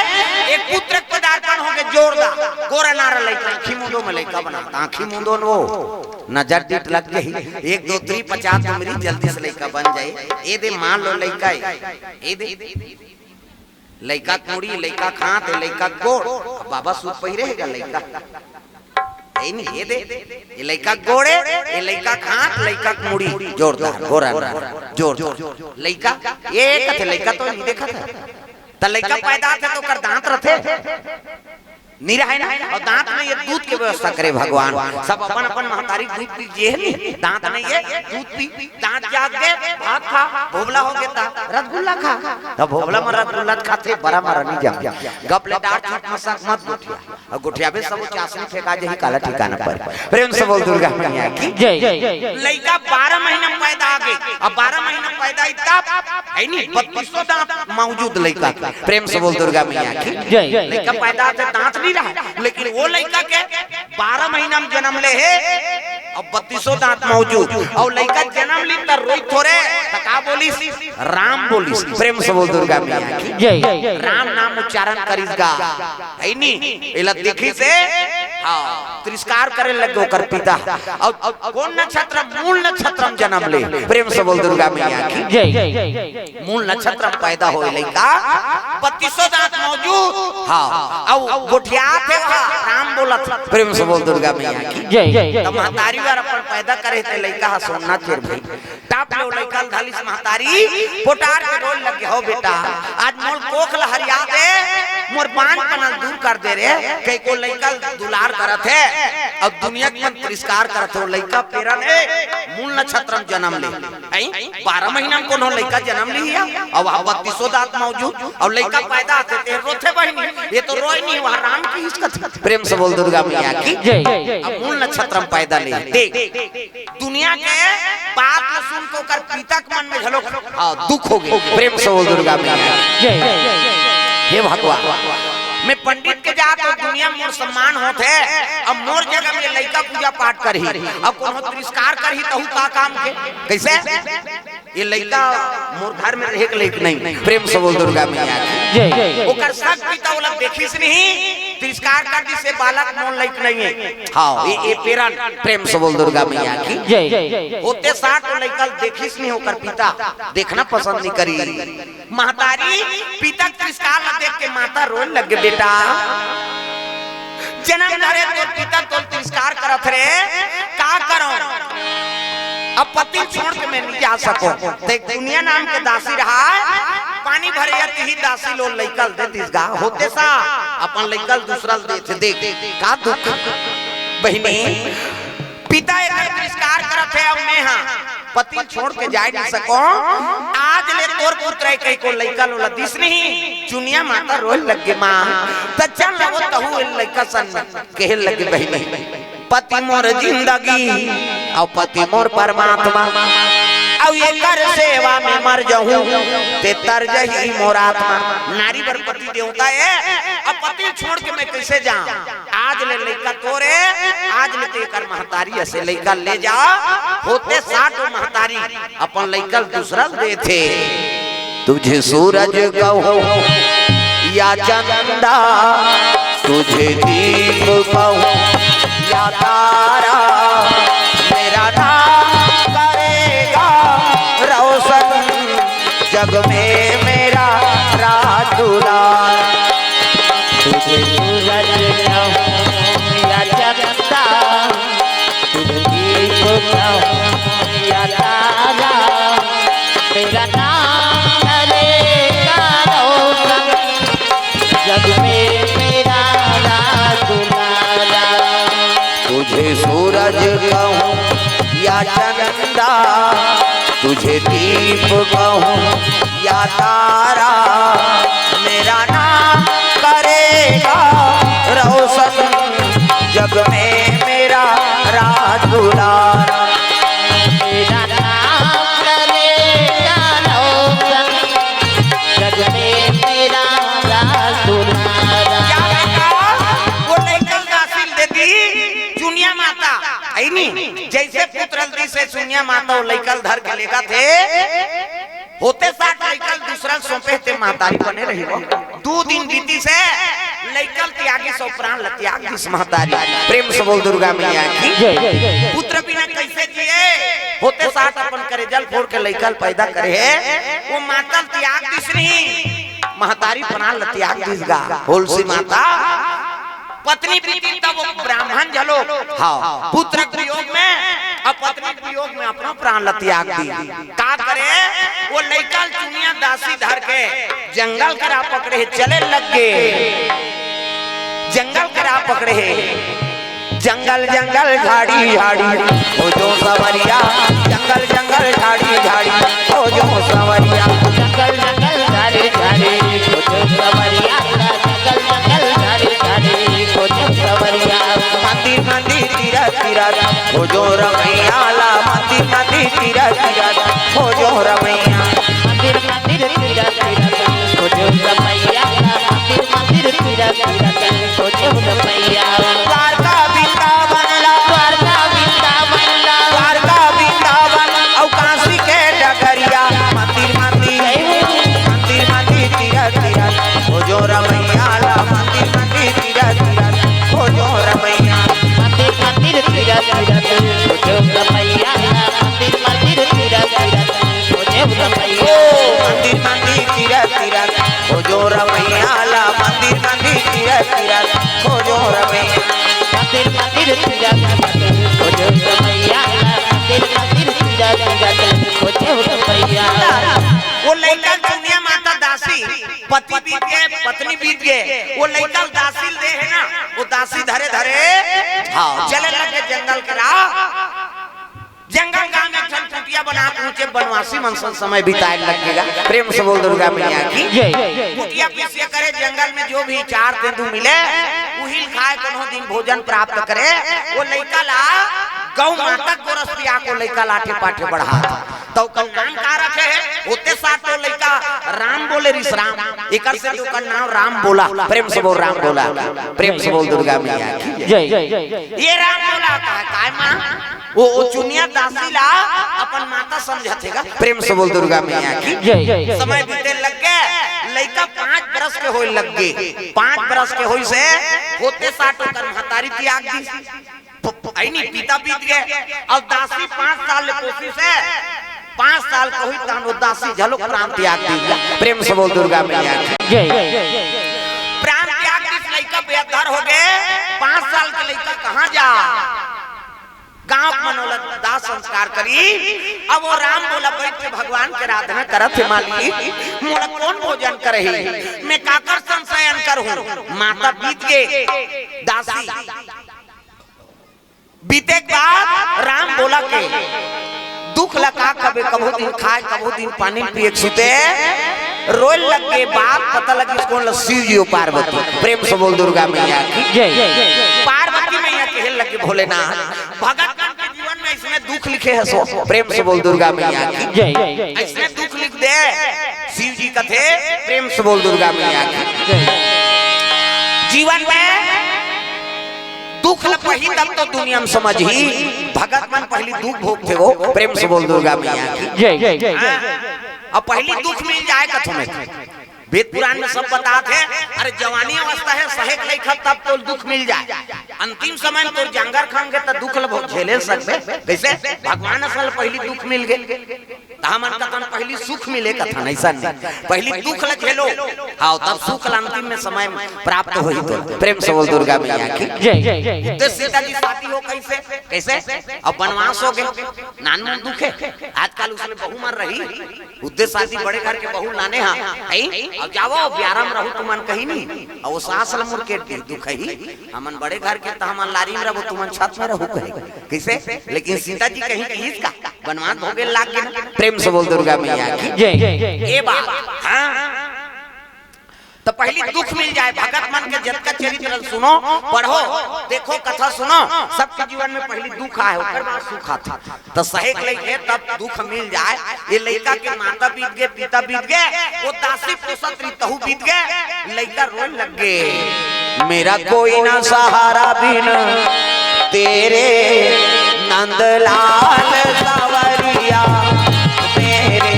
एक पुत्र के पदार्पण होके जोरदार गोरा नारा लइका, आँखी मुंदो में लइका बना, आँखी मुंदो न वो, नजर डिट लग गई। एक दो त्री पचास उमरी जल्दी से लइका बन जाए। ए दे मान लो लइका है, ए दे लइका के मुड़ी, लइका के हाथ, लइका के गोड़। अब बाबा सूट पहिरे हे गा लइका। ए नहीं, ए दे, ए लइका के गोड़े, ए लइका के हाथ, लइका के मुड़ी, जोरदार, गोरा, गोरा, जोरदार। लइका, ए कथे लइका तो नहीं देखा था। त लइका पैदा थे तो ओकर दांत रथे। नहीं रहे ना, अउ दांत में ये दूध के व्यवस्था करे भगवान। सब अपन अपन महतारी दूध पी, ये नहीं, दांत में ये दूध पी, दांत जाग गे, भात खा, भोभला हो गे ता रसगुल्ला खा। त भोभला में रसगुल्ला खाथे, बरा में रनी जाम। गप ले डार चुप में सक मत गोठिया। अउ गोठियाबे सब चासनी फेंका जही, काला ठिकाना पर। प्रेम से बोल दुर्गा मैया की। जय। लइका बारह महीना में पैदा आ गे, अब बारह महीना में पैदा आई तब, है नी, बत्तीसों दांत मौजूद लइका के। प्रेम से बोल दुर्गा मैया की। जय। लइका पैदा आथे, दांत नहीं रहा, लेकिन वो लइका के बारह महीना में जन्म ले हे, अब बत्तीसों दांत मौजूद। अउ लइका जन्म ली त रोई थोरे, त का बोलिस? राम बोलिस। प्रेम से बोल दुर्गा मैया की। जय। राम नाम उच्चारण करिस गा, है नी? एला देखिस हे, हाँ, तिरस्कार करे लगे ओकर पिता। अउ कौन नक्षत्र? मूल नक्षत्र में जन्म ले। प्रेम से बोल दुर्गा मैया की। जय। मूल नक्षत्र में पैदा होए लइका, बत्तीसों दांत मौजूद। हाँ, अउ गोठियाथे वहाँ, राम बोलत। प्रेम से बोल दुर्गा मैया की। जय। त महतारी बर अपन पैदा करे ते लइका ह सोना चेर भाई। टाप ले ओ लइका ल धलिस महतारी, पोटार के रोए लगे, "हो बेटा, आज मोर कोख ल हरिया दे, मोर बांझपना ल दूर कर दे रे।" कहिके ओ लइका ल दुलार करत हे, अउ दुनिया के मन तिरस्कार करत हे। ओ लइका पेरन हे, मूल नक्षत्र में जन्म ले। हैं? बारह महीना में कोनो लइका जन्म लिही, अउ वहाँ बत्तीसों दांत मौजूद, अउ लइका पैदा होथे ते रोथे बहिनी, ये तो रोए नहीं, वहाँ राम की हिचकत। प्रेम से बोल दुर्गा मैया की। जय। अब मूल नक्षत्र में पैदा ले, देख, दुनिया के बात ल सुन के ओकर पिता के मन में घलो, हाँ, दुख हो गे। प्रेम से बोल दुर्गा मैया की। जय। हे भगवान, मैं पंडित के जात हूँ, दुनिया में मोर सम्मान होत हे, अब मोर जगह में लइका पूजा पाठ करही, अब कोनो तिरस्कार करही, तहू का काम के? कैसे? ये लइका मोर घर में रहे के लइक नहीं। प्रेम से बोल दुर्गा मैया की। जय। ओकर सग पिता ओला देखिस नहीं, तिरस्कार कर दिस, "ये बालक मोर लइक नहीं है।" हाँ, ये, ये पेरन। प्रेम से बोल दुर्गा मैया की। जय। होते साठ वो लइका ल देखिस नहीं ओकर पिता, देखना पसंद नहीं करी। महतारी पिता के तिरस्कार ल देख के माता रोए लगे, "बेटा, जन्म धरे तोर पिता तोर तिरस्कार करत रे, का करो? अब पति छोड़ के मैं नहीं जा सको।" ते दुनिया नाम के दासी रहा, पानी भरे या तिही दासी ल लइका ल दे दिस गा, होते सा अपन लइका ल दूसरा ल देथे। देख, का दुख बहिनी, पिता एकर तिरस्कार करत हे, अब मैं हा पति छोड़ के जाए नहीं सको। आज ले तोर पुत्र है कहिके ओ लइका ल ओला दिस नहीं। चुनिया माता रोए लगे, "माँ, त चल ना वो तहू ए लइका सन में।" कहे लगे, "बहिनी, पति मोर जिंदगी, अउ पति मोर परमात्मा, अउ एकर सेवा में मर जहूँ, ते तर जही मोर आत्मा।" नारी बर पति देवता है, अब पति छोड़ के मैं कैसे जाऊँ? आज ले लइका तोरे, आज ले ते एकर महतारी असे लइका ले जा। होते साठ वो महतारी अपन लइका ल दूसरा ल देथे। तुझे सूरज कहूँ या चंदा, तुझे दीप कहूँ या तारा, मेरा नाम करेगा रोशन जग में मेरा राज दुलार। तुझे सूरज कहूँ या चंदा, तुझे दीप कहूँ या तारा, मेरा नाम करेगा रोशन जग में मेरा राज दुलारा। तुझे सूरज कहूँ या चंदा, तुझे दीप कहूँ या तारा, मेरा नाम करेगा रोशन जग में मेरा राज दुलारा। मेरा नाम करेगा रोशन जग में मेरा राज दुलारा। क्या बेटा? वो लइका ल दासी ल देती चुनिया माता, है नी? जैसे पुत्र ल दिस हे चुनिया माता, वो लइका ल धर के लेगथे। होते साठ लइका ल दूसरा ल सौंपे ते महतारी बने रही। दू दिन बीतिस हे, लइका ल त्यागिस अउ प्राण ल त्याग दिस महतारी। प्रेम से बोल दुर्गा मैया की। जय। पुत्र बिना कैसे जिए? होते साठ अपन करेजा ल फोड़ के लइका ल पैदा करे हे, वो माता ल त्याग दिस नहीं, महतारी प्राण ल त्याग दिस गा। होलसी माता, पत्नी बीती तब वो ब्राह्मण झलो, हाँ, पुत्र के वियोग में, अब पत्नी के वियोग में अपना प्राण ल त्याग दी। का करे, वो लइका ल चुनिया दासी धर के जंगल करा पकड़े चले लग गे। जंगल करा पकड़े हे। जंगल जंगल झाड़ी झाड़ी हो जो संवरिया, जंगल जंगल झाड़ी झाड़ी हो जो संवरिया। जंगल जंगल झाड़ी झाड़ी हो जो संवरिया, जंगल जंगल झाड़ी झाड़ी हो जो संवरिया। मंदिर मंदिर तीरथ तीरथ हो जो रमैया ला, मंदिर मंदिर तीरथ तीरथ हो जो रमैया। मंदिर मंदिर तीरथ तीरथ हो जो रमैया ला, मंदिर मंदिर तीरथ तीरथ हो जो रमैया। द्वारका वृंदावन ला, द्वारका वृंदावन ला, द्वारका वृंदावन अउ काशी के डगरिया। मंदिर मंदिर, मंदिर मंदिर तीरथ तीरथ हो जो रमैया ला, मंदिर मंदिर तीरथ तीरथ हो जो रमैया। मंदिर मंदिर तीरथ तीरथ हो जो रमैया ला, मंदिर मंदिर तीरथ तीरथ हो जो रमैया। ओ मंदिर मंदिर तीरथ तीरथ हो जो रमैया ला, मंदिर मंदिर तीरथ तीरथ हो जो रमैया। मंदिर मंदिर तीरथ तीरथ हो जो रमैया ला, मंदिर मंदिर तीरथ तीरथ हो जो रमैया। वो लइका चुनिया माता दासी, पति बीत गए, पत्नी बीत गए, वो लइका दासी दे हे ना, वो दासी धरे धरे हाँ। चले लगे जंगल के राह। जंगल गांव में एक ठन कुटिया बना के ऊंचे बनवासी मन संग समय बिताए लगेगा। प्रेम से बोल दुर्गा मैया की। जय। कुटिया पिसिया करे जंगल में जो भी चार तेंदू मिले, उहिल खाए कोनो दिन भोजन प्राप्त करे। वो लइका ला गौ माता गोरस पिया को लइका लाठे पाठे बढ़ा। तो ओकर नाम का रखे हे? होते सात तो लइका राम बोले रिस राम, एकर से ओकर नाम राम बोला। प्रेम से बोल राम बोला, प्रेम से बोल दुर्गा मैया की। जय। ये राम बोला का है, काय माँ? वो, वो चुनिया दासी ला अपन माता समझत हे गा। प्रेम से बोल दुर्गा मैया की। जय। समय बीते लग गए, लइका पाँच बरस के होए लग गए। पाँच बरस के होई से होते साठ ओकर महतारी त्याग दी। प-, प-, आई नहीं, पिता बीत गए। अब दासी पाँच साल ले कोशिश है, पाँच साल के होई तहन वो दासी झलो प्राण त्याग दी। प्रेम से बोल दुर्गा मैया की। जय। प्राण त्याग दी, लइका बेअदर हो गए। पाँच साल के लइका कहाँ जा? गांव के मनोलत दाह संस्कार करी। अब वो राम बोला बैठ के भगवान के आराधना करत हे, मालिक मोला कौन भोजन करही, मैं काकर संग सयन करहूं। माता बीत गे, दासी बीते के बाद राम बोला के दुख ला का कबे, कभू दिन खाए, कभू दिन पानी पिए के सुते, रोए लग गे। बात पता लगी कौन ला, शिव जी हो पार्वती। प्रेम से बोल दुर्गा मैया की। जय। पार्वती मैया कहे लगे भोलेनाथ, भगत मन के जीवन में इसने दुख लिखे है सो। प्रेम से बोल दुर्गा मैया की। जय। इसने दुख लिख दे, शिव जी कथे। प्रेम से बोल दुर्गा मैया की। जय। जीवन में दुख ल पही तब तो दुनिया में समझही। भगत मन पहली दुख भोगथे वो। प्रेम से बोल दुर्गा मैया की। जय। हाँ। अब पहली दुख मिल जाए कथों में। वेद पुराण में सब बतात हे। अरे जवानी अवस्था है, सहेक लइका तब तो दुख मिल जाए। अंतिम समय में तो जांगर खांगे तो दुख ल भो-, झेले सकबे। कैसे? भगवान असल पहली दुख मिल गए। त हमन कथन पहली सुख मिले कथन, ऐसा नहीं। पहली दुख ल झेलो, हाँ, तब सुख ल अंतिम में समय में प्राप्त होही तो। प्रेम से बोल दुर्गा मैया की। जय। उद्देश्य सीता जी शादी हो कैसे? कैसे? अब वनवास हो गए, नानमून दुख है। आजकल उसमें बहू मर रही, उद्देश्य शादी बड़े घर के बहू लाने हा, है? अब जाओ, ब्यारम रहू तुमन कहीं नहीं। और वो सास ल मुड़ के दुख ही, हमन बड़े घर के त हमन लारी में रहबो, तुमन छत में रहू कहे। कैसे? लेकिन सीता जी कहीं कहिस का? वनवास भोगे लाग गे ना। प्रेम से बोल दुर्गा मैया की। जय। ये बात, हाँ। तो पहली दुख मिल जाए, भगत मन के जतका चरित्र सुनो, पढ़ो, देखो, कथा सुनो, सबके जीवन में पहली दुख आए, ओकर बाद सुख आथे। तो सहेक लइके तब दुख मिल जाए। ये लइका के माता बीत गए, पिता बीत गए, वो दासी पोसत रही, तहू बीत गए, लइका रोए लग गए। मेरा कोई ना सहारा बिन तेरे नंदलाल सावरिया मेरे।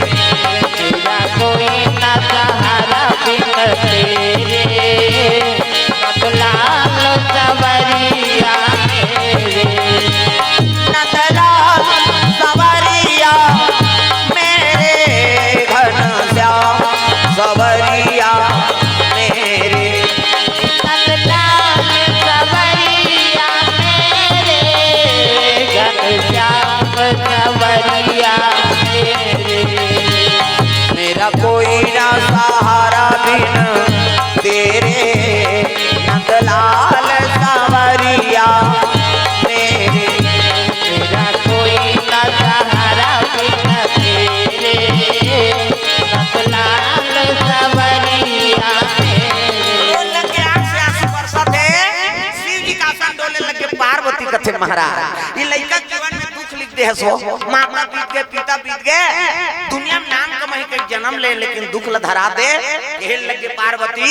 मेरा कोई ना सहारा बिन तेरे नंदलाल सावरिया मेरे। नंदलाल सावरिया मेरे, घनश्याम सावरिया मेरे। नंदलाल सावरिया मेरे, घनश्याम महाराज, ये लइका जीवन में दुख लिख दे हस वो। माता बीत गे, पिता बीत गे, दुनिया में नाम कमाई के जन्म ले, लेकिन दुख ल धरा दे। कहे लगे पार्वती,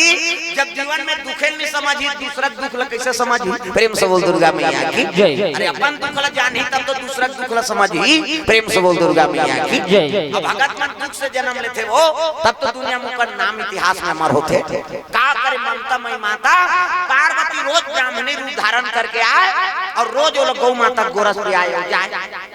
जब जीवन में दुखे नहीं समझी, दूसरा दुख ल कैसे समझी? प्रेम से बोल दुर्गा मैया की जय। अरे अपन दुख ल जानही तब तो दूसरा दुख ल समझही। प्रेम से बोल दुर्गा मैया की जय। अब भगत मन दुख से जन्म लेथे वो, तब तो दुनिया में ओकर नाम इतिहास में अमर होथे। का करे ममता मई माता, पार्वती रोज ब्राह्मणी रूप धारण करके आए और रोज वो लोग गौ माता गोरस पे आए और जाए।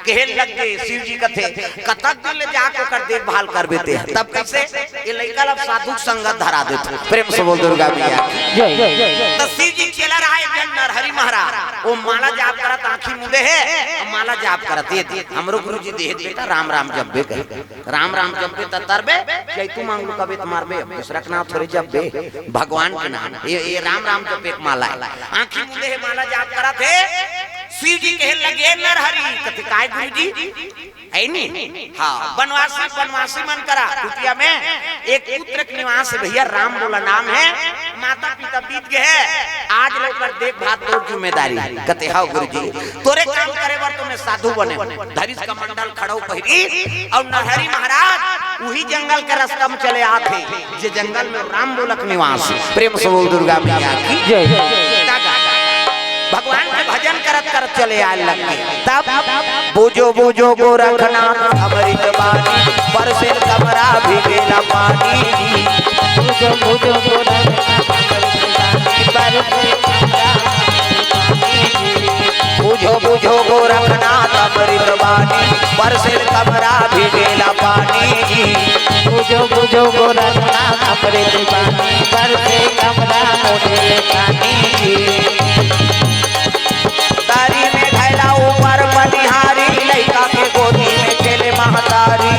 कहे लग गए शिव जी कथे, "कतक दिन ले जाके ओकर देखभाल करबे ते।" तब कैसे ये लइका ला साधु संगत धरा देथे। प्रेम से बोल दुर्गा मैया की जय। तो शिव जी चला रहा है जन नरहरि महाराज, वो माला जाप करत आंखी मुंदे है, माला जाप करत ये हमरो गुरु जी देहे बेटा राम राम जपबे कहे। राम राम जपबे त तरबे, जैतू मांगलू कबे त मारबे, दूसरा के नाम थोड़े जपबे, भगवान के नाम। ये, ये राम राम जपे के माला है। आंखी मुंदे है, माला जाप करत है। शिव जी कहे लगे नरहरि, कथे काय गुरु जी? है नी? हाँ, बनवासी, बनवासी मन करा कुटिया में एक पुत्र के निवास है भैया, राम बोला नाम है, माता पिता बीत गए हैं, आज ले ओकर देखभाल तोर जिम्मेदारी। कथे, "हाँ गुरु जी, तोरे काम करे बर तो मैं साधु बने हूँ।" धरिस कमंडल खड़ाऊ पहिरी और नरहरि महाराज उही जंगल के रास्ता में चले आथे, जे जंगल में राम बोलक निवास। प्रेम से बोल दुर्गा मैया की जय। का गा? भगवान के भजन करत करत चले आए लग गए। तब बुझो बुझो गोरखनाथ अमृत बानी, बरसेल कमरा भी गेला पानी। बुझो बुझो गोरखनाथ अमृत बानी, बरसेल कमरा भी गेला पानी। बुझो बुझो गोरखनाथ अमृत बानी, बरसेल कमरा भी गेला पानी जी। बुझो बुझो गोरखनाथ अमृत बानी, बरसेल कमरा भी गेला पानी जी। तारी में घैला ऊपर बनिहारी, लइका के गोदी में खेले महतारी।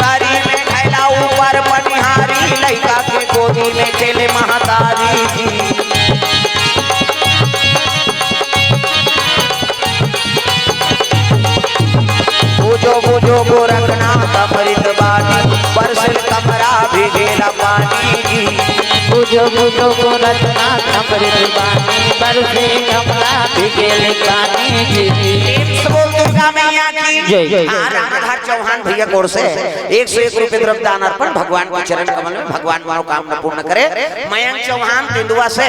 तारी में घैला ऊपर बनिहारी, लइका के गोदी में खेले महतारी। बुझो बुझो गोरखनाथ अमृत बानी, बरसेल कमरा भी गेला पानी जी। बुझो बुझो गोरखनाथ अमृत बानी, बरसेल कमरा भी गेला पानी जी। प्रेम से बोल दुर्गा मैया की जय, जय, जय। हाँ, रामधर चौहान भैया की ओर से एक सौ एक रुपये द्रव्य दान अर्पण भगवान के चरण कमल में, भगवान मनोकामना पूर्ण करे। मयंक चौहान तेंदुआ से,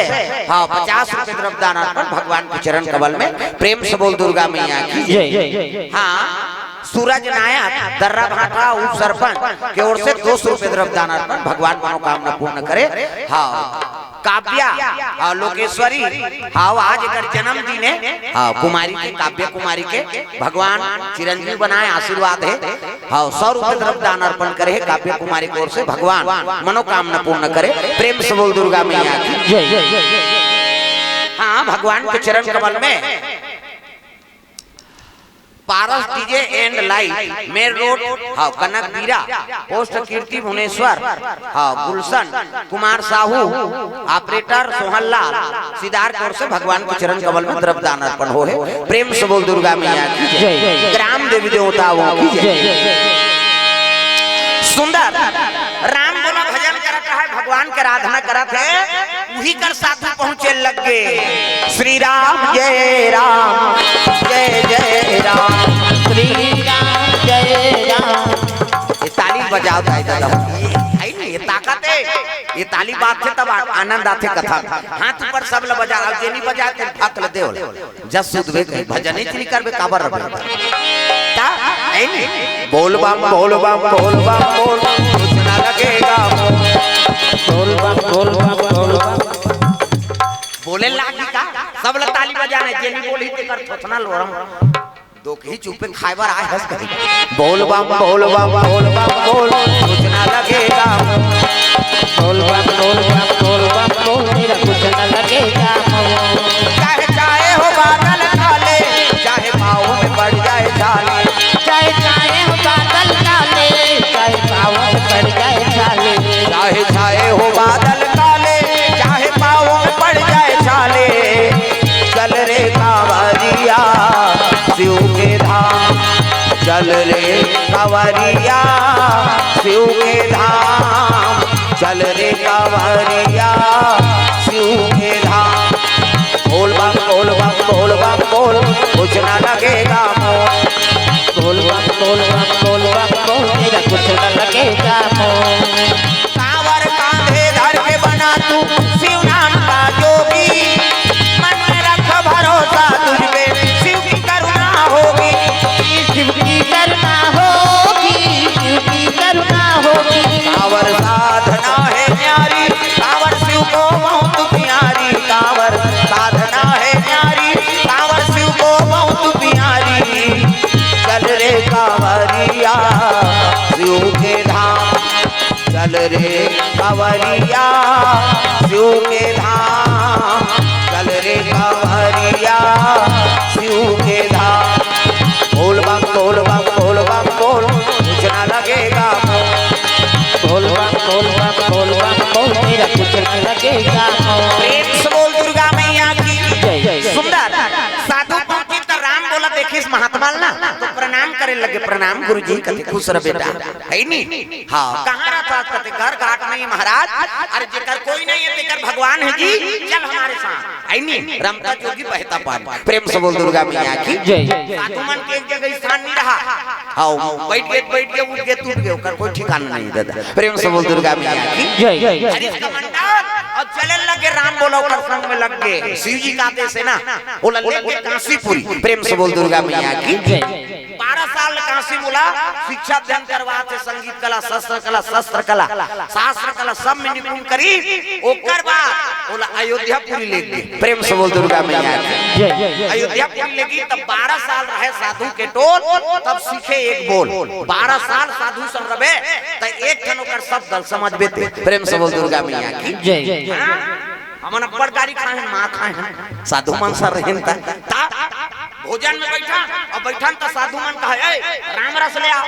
हाँ, पचास रुपये द्रव्य दान अर्पण भगवान के चरण कमल में। प्रेम से बोल दुर्गा मैया की जय। हाँ, सूरज नायक दर्रा भाटा उप सरपंच के ओर से दो सौ रुपये द्रव्य दान अर्पण, भगवान मनोकामना पूर्ण करे। हाँ, काव्या, हाँ, लोकेश्वरी, हाँ, आज एकर जन्मदिन है। हाँ, कुमारी के, काव्या कुमारी के भगवान चिरंजीव बनाए, आशीर्वाद है। हाँ, सौ रुपये द्रव्य दान अर्पण करे है काव्या कुमारी की ओर से, भगवान मनोकामना पूर्ण करे। प्रेम से बोल दुर्गा मैया की जय। हाँ, भगवान के चरण कमल में Paras DJ and light, main road, हाँ, कनक बीरा, पोस्ट कीर्ति भुवनेश्वर, हाँ, गुलशन कुमार साहू, ऑपरेटर सोहन लाल सिदार की ओर से भगवान के चरण कमल में द्रव्य दान अर्पण हो है। प्रेम से बोल दुर्गा मैया की जय। जय। ग्राम देवी देवताओं की जय। जय। सुंदर राम बोला भजन करत है, भगवान के आराधना करत है, उही कर साधु पहुंचे लग गए। श्री राम जय राम, जय जय राम। श्री राम जय राम। ये ताली बजाओ दाई दादा। ये, आई नहीं, ये ताकत है। ये ताली बाजथे तब आ-, आनंद आथे कथा। हाथ ऊपर सब ल बजा, अउ जे नहीं बजा ते फक ल देव। जस सुधबे कहीं भजन ही नहीं करबे, काबर रबे। ता, आई नहीं। बोल बम, बोल बम, बोल बम, बोल बम, कुछ ना लगेगा। बोल बम, बोल बम, बोल बम। बोले लागी का? सब ल ताली बजाने, जे नहीं बोली ते कर थोथना लोरम। दोखही चुपे खाए बर आए हस कही। बोल बम, बोल बम, बोल बम, बोल, कुछ ना लगेगा। बोल बम, बोल बम, बोल बम, बोल, तेरा कुछ ना लगेगा। चाहे, चाहे हो बादल काले, चाहे पाँव में पड़ जाए छाले। चाहे, चाहे हो बादल काले, चाहे पाँव में पड़ जाए छाले। चाहे, चाहे हो बादल काले, चाहे पाँव में पड़ जाए छाले। चल रे कांवरिया शिव के धाम, चल रे कांवरिया शिव के धाम, चल रे कांवरिया शिव के धाम। बोल बम बोल बम बोल बम बोल, कुछ ना लगेगा मोल। बोल बम बोल बम बोल बम बोल, तेरा कुछ ना लगेगा मोल। कांवर कांधे धर के बना तू शिव नाम का जोगी। मन में रख भरोसा तुझ पे, शिव की करुणा होगी। शिव की करुणा होगी, शिव की करुणा होगी। कांवर साधना है न्यारी, कांवर शिव को बहुत प्यारी। कांवर साधना है न्यारी, कांवर शिव को बहुत प्यारी। चल रे कांवरिया शिव के धाम। चल रे कांवरिया शिव के धाम। चल रे कांवरिया शिव के धाम। बोल बम बोल बम बोल बम बोल, कुछ ना लगेगा मोल। बोल बम बोल बम बोल बम बोल, तेरा कुछ ना लगेगा मोल। प्रेम से बोल दुर्गा मैया की जय। सुंदर। साधु पहुंची तो राम बोला, देखिस महात्मा ला ना, तो प्रणाम करे लगे। प्रणाम गुरु जी, कथे खुश रह बेटा। है नी? हाँ, कहाँ रहता? कथे घर घाट नहीं महाराज। अरे जेकर कोई नहीं है, तेकर भगवान है जी, चल हमारे साथ। है नी? रमता जोगी बहता पानी। प्रेम से बोल दुर्गा मैया की जय। साधु मन के एक जगह स्थान नहीं रहा। हाँ, बैठ गए, बैठ गए, उठ गए, टूट गए, ओकर कोई ठिकाना नहीं दादा। प्रेम से बोल दुर्गा मैया की जय। हरीश का मंडल और चले लगे राम बोला, ओकर संग में लग गए। शिव जी का आदेश है ना, बोला लेके कांसीपुरी। प्रेम से बोल दुर्गा मैया की जय। बारह साल कांसी बोला, शिक्षा अध्ययन करवा थे, संगीत कला, शस्त्र कला, शस्त्र कला, शास्त्र कला, सब में निपुण करी। ओकर बाद बोला अयोध्यापुरी ले गए। प्रेम से बोल दुर्गा मैया की जय। अयोध्यापुरी ले गई, तब बारह साल रहे साधु के टोल, तब सीखे एक बोल। बारह साल साधु संग रहे, त एक ठन ओकर शब्द समझ बेते। प्रेम से बोल दुर्गा मैया की जय। हाँ? हमन अब्बड़ गारी खाए हन, मार खाए हन, साधु मन सर रहेन त, त भोजन में बैठा, अब बैठन त साधु मन कहा, "ए, राम रस ले आओ।"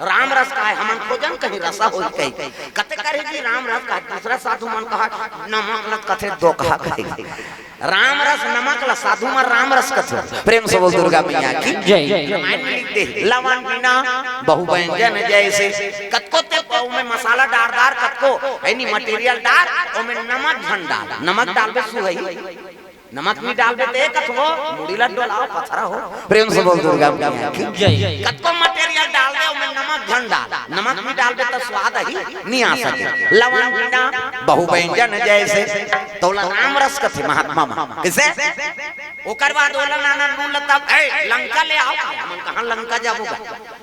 राम रस कहा, हमन खोजन कहीं रसा होई कहीं। कथे करे जी राम रस कहा, दूसरा साधु मन कहा, "नमक ल कथे दोकहा कहे।" राम रस नमक ल साधु मन राम रस कथे। प्रेम से बोल दुर्गा मैया की जय। रामायण में लिख दे, लवन बिना बहु व्यंजन जैसे। कतको ते पाव में मसाला डार डार, कतको है नी material डार, ओमे नमक झन डाल। नमक डालबे सुहई, नमक नहीं डालबे ते कथो मुड़ी ला डोलाओ पथरा हो। प्रेम से बोल दुर्गा मैया की जय। कतको material डाल दे, ओमे नमक झन डाल। नमक नहीं डालबे त स्वाद ही नहीं आ सके। लवन बिना बहु व्यंजन जैसे, तोला राम रस कथे महात्मा मन। किसे? ओकर बाद ओला नाना नून ल तब, "ए, लंका ले आओ।" हमन कहाँ लंका जाबो गा?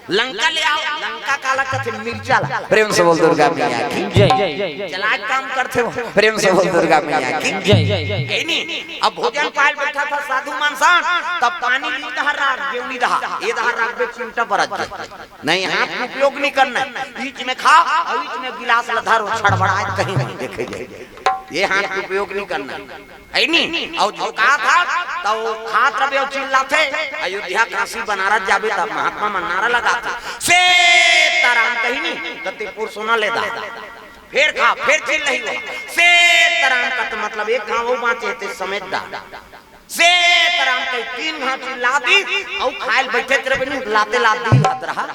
लंका ले आओ, लंका काला कथे मिर्चा ला। प्रेम से बोल दुर्गा मैया की जय। चलाक काम करथे हो। प्रेम से बोल दुर्गा मैया की जय। ए नी, अब भोजन पायल बैठा था साधु मन सन, तब पानी ली दहर राख, गेवनी दहा, ए दहर राख बे चिमटा बरत जाए। नहीं, हाथ के उपयोग नहीं करना है। बीच में खा और बीच में गिलास ल धरो, छड़बड़ाए कहीं नहीं देखे जाए। ये हाथ के उपयोग नहीं करना है। है नी? और झोंका था, तो खात रबे और चिल्लाथे, अयोध्या, काशी, बनारस जाबे, तब महात्मा मन नारा लगाथे, "सीताराम" कही नी, तो ते पुरसोना ले दा। फिर खा, फिर चिल्लही वो, "सीताराम" का तो मतलब एक घाव वो बाँचे, ते समेट दा। "सीताराम" कही तीन घाव चिल्ला दी, और खायल बैठे तेरे बिनु लाते लात दी, हत रहा,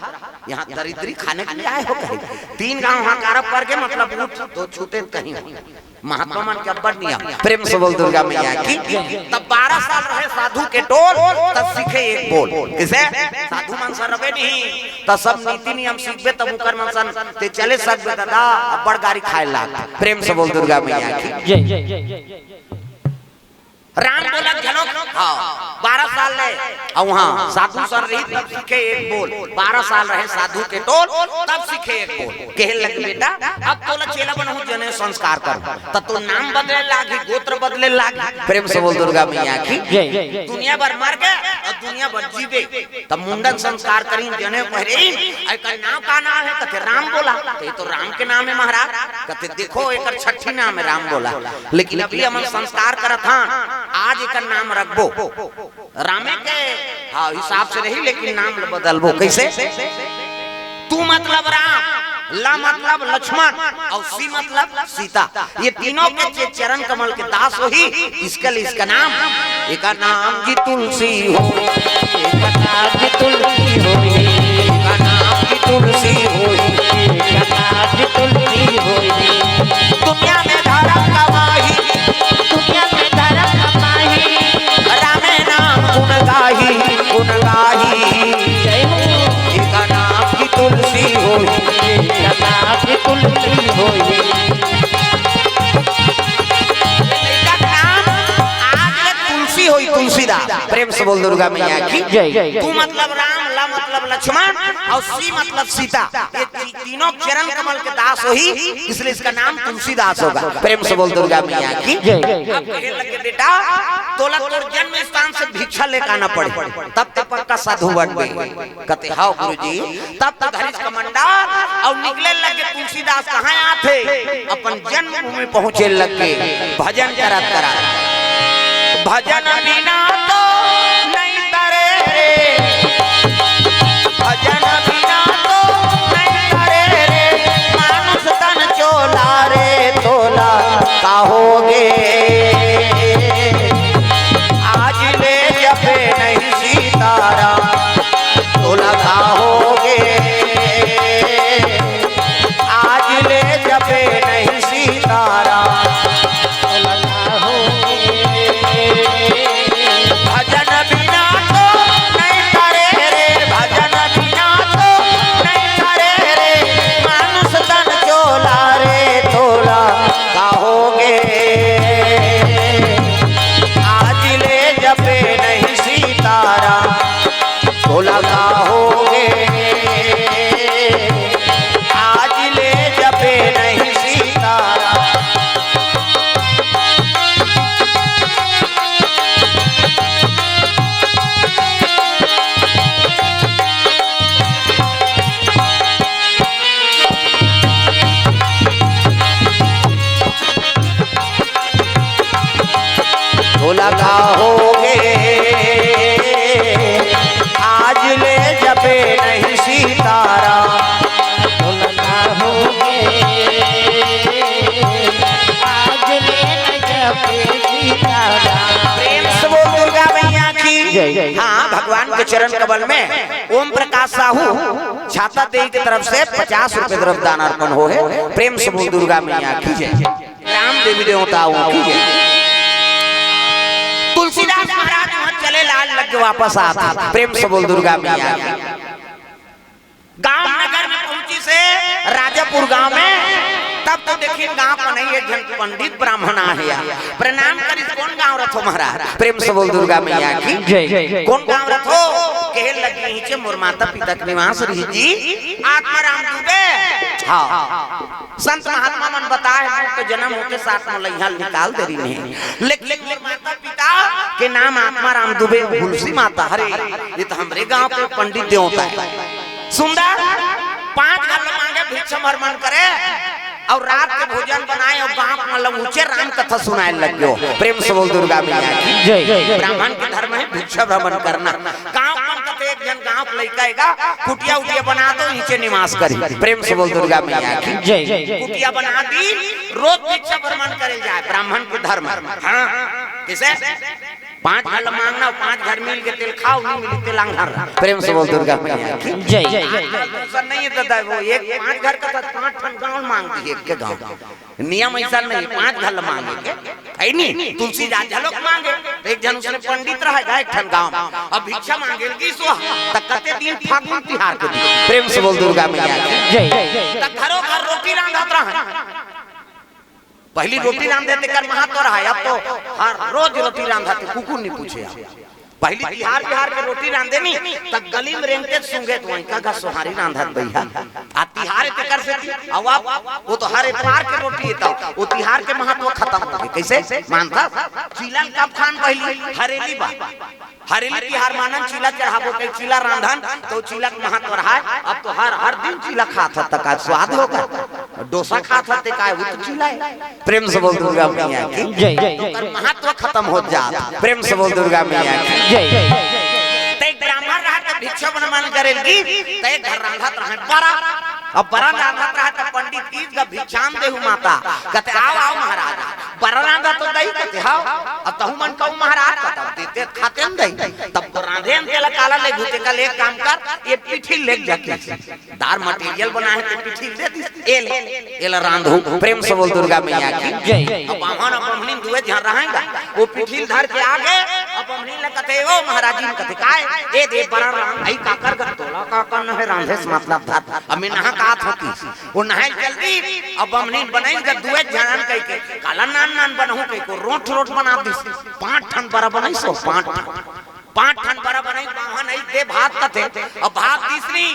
"यहाँ दरिद्री खाने के लिए आए हो?" कही तीन घाव हाँ कारब करके, मतलब उठ तो छूते कहीं हो। महात्मा मन के अब्बड़ नियम। प्रेम से बोल दुर्गा मैया की। तब बारह साल रहे साधु के टोल, तब सीखे एक बोल। किसे? साधु मन सन रबे नहीं, तब सब नीति नियम सीखबे, तब उकर मन सन ते चले सकबे दादा, अब्बड़ गारी खाए लाग। प्रेम से बोल दुर्गा मैया की। जय। राम बोलत घलोक, हाँ, बारह साल ले, अउ हाँ, साधु सन रही तब सीखे एक बोल, बारह साल रहे साधु के टोल, तब सीखे एक बोल। कहे लगे, "बेटा, अब तोला चेला बनहूँ, जनेऊ संस्कार कर, त तो नाम बदले लागी, गोत्र बदले लागी।" प्रेम से बोल दुर्गा मैया की। जय। दुनिया भर मर गए और दुनिया भर जीवे। तब मुंडन संस्कार करीन, जनेऊ पहिरीन, एकर नाम का नाम है? कथे राम बोला। तो ये तो राम के नाम है महाराज। कथे देखो एकर छठी नाम है राम बोला, लेकिन अभी हमन संस्कार करत हन, आज एकर नाम रखबो रामे के, हाँ, हिसाब से रही, लेकिन नाम ल बदलबो। कैसे? तू मतलब राम, ल मतलब लक्ष्मण और सी मतलब सीता। ये तीनों के जे चरण कमल के दास होही, इसके लिए इसका नाम, एका नाम जी तुलसी हो, एका नाम जी तुलसी हो, एका नाम जी तुलसी हो, एका नाम जी तुलसी हो। प्रेम से बोल दुर्गा मैया की जय। तू मतलब राम, ल मतलब लक्ष्मण और सी मतलब सीता। ये ती-, तीनों चरण कमल के दास होही, इसलिए इसका नाम तुलसीदास होगा। प्रेम से बोल दुर्गा मैया की जय। अब कहे लगे, "बेटा, तोला तोर जन्म स्थान से भिक्षा लेके आना पड़े, तब तो पक्का साधु बनबे।" कथे, "हव गुरुजी।" तब तो धरिस कमंडल अउ निकले लगे। तुलसीदास कहाँ आथे? अपन जन्मभूमि पहुँचे लगे, भजन करत करत। भजन बिना तो नहीं तरे रे, भजन बिना तो नहीं तरे रे, मानुष तन चोला रे तोला। का होगे? आज ले जपे नहीं सीताराम, तोला का होगे? आज ले जपे नहीं सीताराम, तोला का होगे? भजन बिना तो नहीं तरे रे, भजन बिना तो नहीं तरे रे, मानुष तन चोला रे तोला का होगे? आज ले जपे नहीं सीताराम, तोला का होगे? आज ले जपे नहीं सीताराम। तोला का होगे? आज ले जपे नहीं सीताराम। तोला का होगे? आज ले नहीं जपे सीताराम। प्रेम से बोल दुर्गा मैया की जय। हाँ, भगवान के चरण कमल में ओम प्रकाश साहू छाता देवी की तरफ से पचास रुपए द्रव्य दान अर्पण होहे। प्रेम से बोल दुर्गा मैया की जय। राम देवी देवताओं की जय। तुलसीदास महाराज वहां चले लाल लग के वापस आते। प्रेम से बोल दुर्गा मैया की। गांव नगर में पहुंची से राजापुर गांव में, तब तो देखिन गांव का नहीं, एक जन पंडित ब्राह्मण आहे। प्रणाम करिस, "कौन गांव रथो महाराज?" प्रेम से बोल दुर्गा मैया की जय। "कौन गांव रथो?" कहे लगी, "इहिचे मोर माता पिता के निवास रही जी, आत्माराम दुबे।" हाँ। संत महात्मा मन बताए, "मोर तो जन्म होते साथ में लइहा निकाल दे रही नहीं, लेकिन मोर माता पिता के नाम आत्माराम दुबे, हुलसी माता।" अरे, ये तो हमरे गांव के पंडित देवता है। सुंदर, पांच घर ल मांगे, भिक्षा भर मन करे, अउ रात के भोजन बनाए अउ गांव मन ल ऊंचे राम कथा सुनाए लग गयो। प्रेम से बोल दुर्गा मैया की जय। ब्राह्मण के धर्म है भिक्षा भ्रमण करना। गांव मन कथे एक जन गांव के लइका आएगा, कुटिया उटिया बना दो, नीचे निवास करी। प्रेम से बोल दुर्गा मैया की जय। कुटिया बना दी, रोज भिक्षा भ्रमण करे जाए, ब्राह्मण के धर्म। हाँ, किसे? पांच घर मांगना, पांच घर मिल के तेल खाओ, नहीं मिली तेल आंघर। प्रेम से बोल दुर्गा मैया की जय। आजकल दूसर नहीं है दादा, वो एक पांच घर का था, पांच ठन गांव मांग दिए, एक के गांव। नियम ऐसा नहीं, पांच घर मांगे के, है नहीं? तुलसीदास झलक मांगे, तो एक जन उसने पंडित रहेगा, एक ठन गांव। अब भिक्षा मांगे लगी सो, त कते दिन फागुन तिहार के दिन। प्रेम से बोल दुर्गा मैया की जय। त घरों घर रोटी रांधत रहा। पहली रोटी रांधे तेकर महत्व रहा, अब तो हर रोज रोटी रांधत हे, कुकुर नहीं पूछे। अब पहली तिहार बिहार के रोटी रांधे नहीं, त गली में रेंगते सूंघे त वहीं का सोहारी रांधत भैया। आ तिहार तेकर से थी, अब आप वो तो हर एतवार के रोटी है, तो वो तिहार के महत्व खत्म हो गए। कैसे? मानता चीला कब खान पहली हरेली बा, हरेली तिहार मानन चीला चढ़ाबो के चीला रांधन, तो चीला के महत्व रहा। अब तो हर, हर दिन चीला खात ह, त का स्वाद होगा? डोसा खात ह, ते का, वो तो चीला है। प्रेम से बोल दुर्गा मैया की जय। तो ओकर महत्व खत्म हो जात। प्रेम से बोल दुर्गा मैया की जय। ते एक ब्राह्मण रहा, तो भिक्षा बन मन करे लगी, तो एक घर रांधत रहे बरा। अब बरा रांधत रहा, तो पंडित की जगह भिक्षाम देहु माता। कहते, "आओ, आओ महाराज।" बरा रांधा तो दही कहते, "हाँ।" अब तहु मन कहू महाराज, कहता, "देते खाते न दही।" तब तो रांधे हम तेला काला ले घुटे का, ले एक काम कर, ये पीठी ले जाके दार मटेरियल बना है, तो पीठी दे दी, ए ले, ए ले रांधो। प्रेम से बोल दुर्गा मैया की जय। अब बामन अब बमनी दुए जहाँ रहेगा, वो पीठी धर के आ गए। अब बमनी ले कहते, "ओ महाराज जी," कहते, "काय?" "ए दे बरा रांध, आई काकर कर तोला, काकर न है रांधे से मतलब था।" अब मैं नहा का थोती। वो नहाए जल्दी, अब बमनी बनाई जब दुए जहान कह के, "काला नान नान बनहु," कह को रोट रोट बना दी। पांच ठन बरा बनाई सो, पांच ठन। पांच ठन बरा बनाई, बाम्हन आई दे भात कथे, अउ भात दिस नहीं,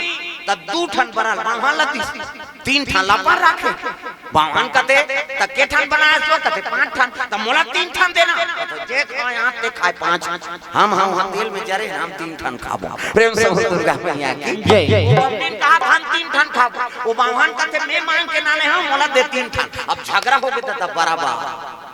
त दू ठन बरा बाम्हन ला दिस, तीन ठन ला अपन राखे। बाम्हन कथे, त के ठन बनाए सो? कथे, पांच ठन। त मोला तीन ठन देना। त जे खाए आंत ते खाए पांच, हम, हम, हम तेल में जरे, हम तीन ठन खाबो। प्रेम से बोल दुर्गा मैया की। जय। वो बम्हनिन कहा, हम तीन ठन खाबो। वो बाम्हन कथे, मैं मांग के नाने हंव, मोला दे तीन ठन। अब झगरा होगे त बराबर।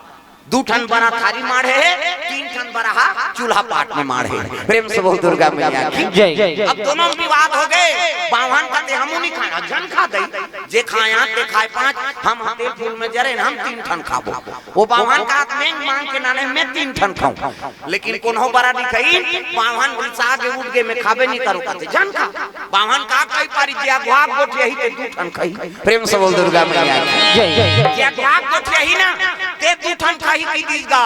दू ठन बरा थारी माढ़े हे, तीन ठन बरा हा चूल्हा पाट में माढ़े हे। प्रेम से बोल दुर्गा मैया की। जय। अब दोनों में विवाद होगे। बाम्हन कथे, हमू नहीं खाना, झन खा दई, जे खाए आंत ते खाए पांच, हम तेल फूल में जरे, हम तीन ठन खाबो। वो बाम्हन कहा, मैं मांग के नाने, मैं तीन ठन खाहूं, लेकिन कोनो बरा नहीं खाई। बाम्हन रिसा के उठ गे, मैं खाबे नहीं करूं कथे, झन खा। बाम्हन का कही पारी, जे अघवा के गोठियाही ते दू ठन खाही। प्रेम से बोल दुर्गा मैया की। जय। जे अघवा के गोठियाही ना, ते दू ठन खाही कहि दिस गा।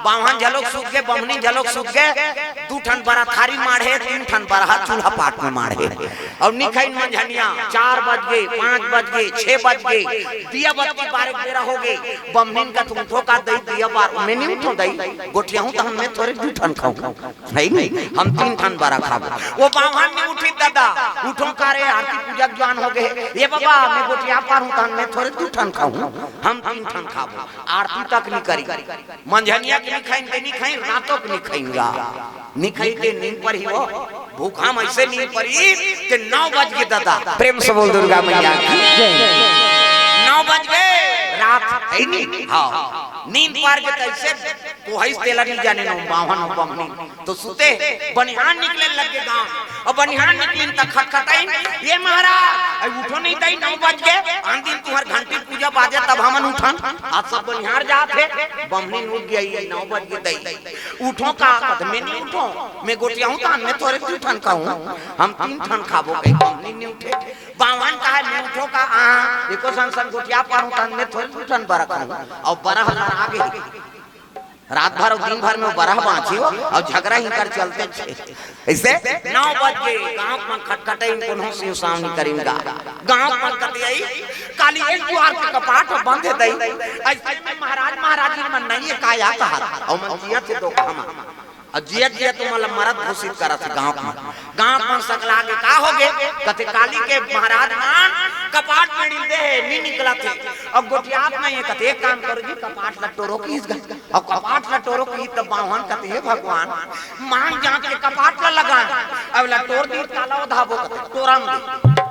बाम्हन झलोक सुत गे, बम्हनिन झलोक सुत गे, दू ठन बरा थारी माढ़े, तीन ठन बरा हा चूल्हा पाट में माढ़े। अउ निकहिन मंझनिया, चार बज गे, पांच बज गे, छह बज गे, दिया बत्ती बारे के बेरा होगे। बम्हनिन कथे, उठो का दई, दिया बार, मैं नहीं उठों दई, गोठियाहूं त हम मैं थोरे दू ठन खाहूं। हे नहीं, हम तीन ठन बरा खाबो। वो बाम्हन नहीं उठिस ददा, उठों का रे, आरती पूजा के जुवार होगे। ए बाबा, मैं गोठिया पारहूं त हम मैं थोरे दू ठन खाहूं, हम तीन ठन खाबो। आरती तक नहीं करी। मंझनिया के नहीं खाइन, ते नहीं खाइन, रातों के नहीं खाइन गा। नहीं खाई ते नींद परही वो। भूखा में अइसे नींद परही, ते नौ बज गे ददा। प्रेम से बोल दुर्गा मैया की। जय। नौ बज गे, रात हे नहीं। हां। नींद पर गे त अइसे कोहइस तेला नहीं जाने न, बाम्हन अउ बम्हनिन। त सुते, बनिहार निकले लग गे गांव। अउ बनिहार निकलिन त खटखटाइन, ए महाराज, अई उठो नहीं दई, नौ बज गे, आन दिन तुंहर घंटी पूजा बाजे तब हमन उठन, आज सब बनिहार जात हे, बम्हनिन उठ गे, नौ बज गे दई, उठों का? कथे, मैं नहीं उठों, मैं गोठियाहूं त हम मैं थोरे दू ठन खाहूं, हम तीन ठन खाबो कहि, बम्हनिन नहीं उठे। बाम्हन कहा, मैं उठों का? हां, एको सन सन गोठिया पारहूं त हम मैं थोरे दू ठन बरा खाहूं, अउ बरा लड़ा गे। रात भर अउ दिन भर में वो बरा बांचे हो, अउ झगरा ही कर चलते छे। अइसे नौ बज गे, गांव में खटखटाइन, कोनो सिव साव नहीं करिन गा। गांव में कथे आई, काली एक जुवार के कपाट बंद हे दई। अइसे में महाराज महाराजी मन नहीं हे का, या कहा, अउ मन जियत हे तो कहा मन। अउ जियत जियत तुमन ला मरत घोषित करत हे गांव में। गांव में सकला गे, का होगे? कथे काली के महाराज मन कपाट में दे हे, नहीं निकलत हे। अउ गोठियात नहीं हे, कथे एक काम करो जी, कपाट ला टोरो कहिस गा। अउ कपाट ला टोरो कहिस त बाम्हन कथे, हे भगवान, मांग जांच के कपाट ला लगान, अउ ला टोर दिही त काला ओधाबो कथे, टोरन दे,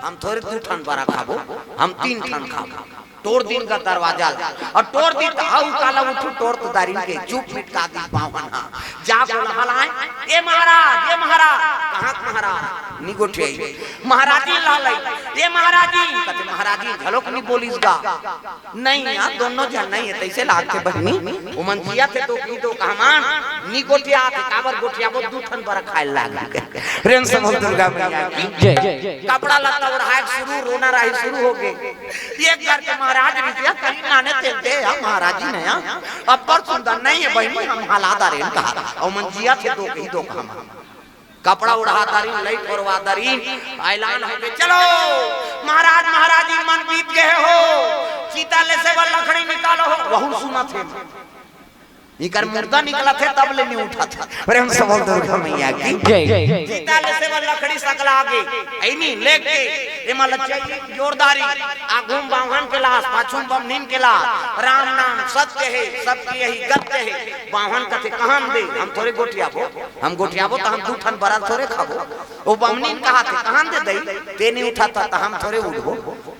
हम थोरे दू ठन बरा खाबो, हम तीन ठन खाबो। टोर दिन गा दरवाजा ला, अउ टोर दिही त हाउ काला उठू टोर तो दारिन के चुप मिटका दिस बाम्हन हा। जा बोला हलाए, ए महाराज, ए महाराज, कहां के महाराज? नहीं गोठियाही। महाराजी ला लई, ए महाराजी, कथे महाराजी, घलोक नहीं बोलिस गा। नहीं यार, दोनों झन नहीं हे, तइसे लागथे बहिनी। ओमन जियत हे तो कहि दो, कहा मन, नी गोठियात हे, काबर गोठियाबो, दू ठन बरा खाए लाग गे। प्रेम से बोल दुर्गा मैया की। जय। कपड़ा लत्ता ओढ़ाए शुरू, रोना राही शुरू होगे। एक घर के महाराज रिहिस, कहीं नाने तेल दे या महाराजी नया, अब्बड़ सुंदर नहीं हे बहिनी, हम हला दारेन कहा। अउ ओमन जियत हे तो कहि दो, कहा मन। कपड़ा ओढ़ा दारिन, लइट ओढ़वा दारिन, ऐलान होगे, चलो महाराज महाराजी मन बीत गे हो, चिता लेसे बर लकड़ी निकालो हो, वहू सुनत हे। इकर मुर्दा निकलत हे तब ले नहीं उठत हे। प्रेम से बोल दुर्गा मैया की। जय। चिता लेसे बर लकड़ी सकला आगे, ऐनी लेके, एमा लचई जोरदारी, आगू म बाम्हन के लास, पाछू म बम्हनिन के लास, राम नाम सत्य हे, सबके यही गत्य हे। बाम्हन कथे, कहां दे, हम थोरे गोठियाबो, हम गोठियाबो त हम दू ठन बरा ल थोरे खाबो। ओ बम्हनिन कहाथे, कहां दे दई, ते नहीं उठत हे त हम थोरे उठबो,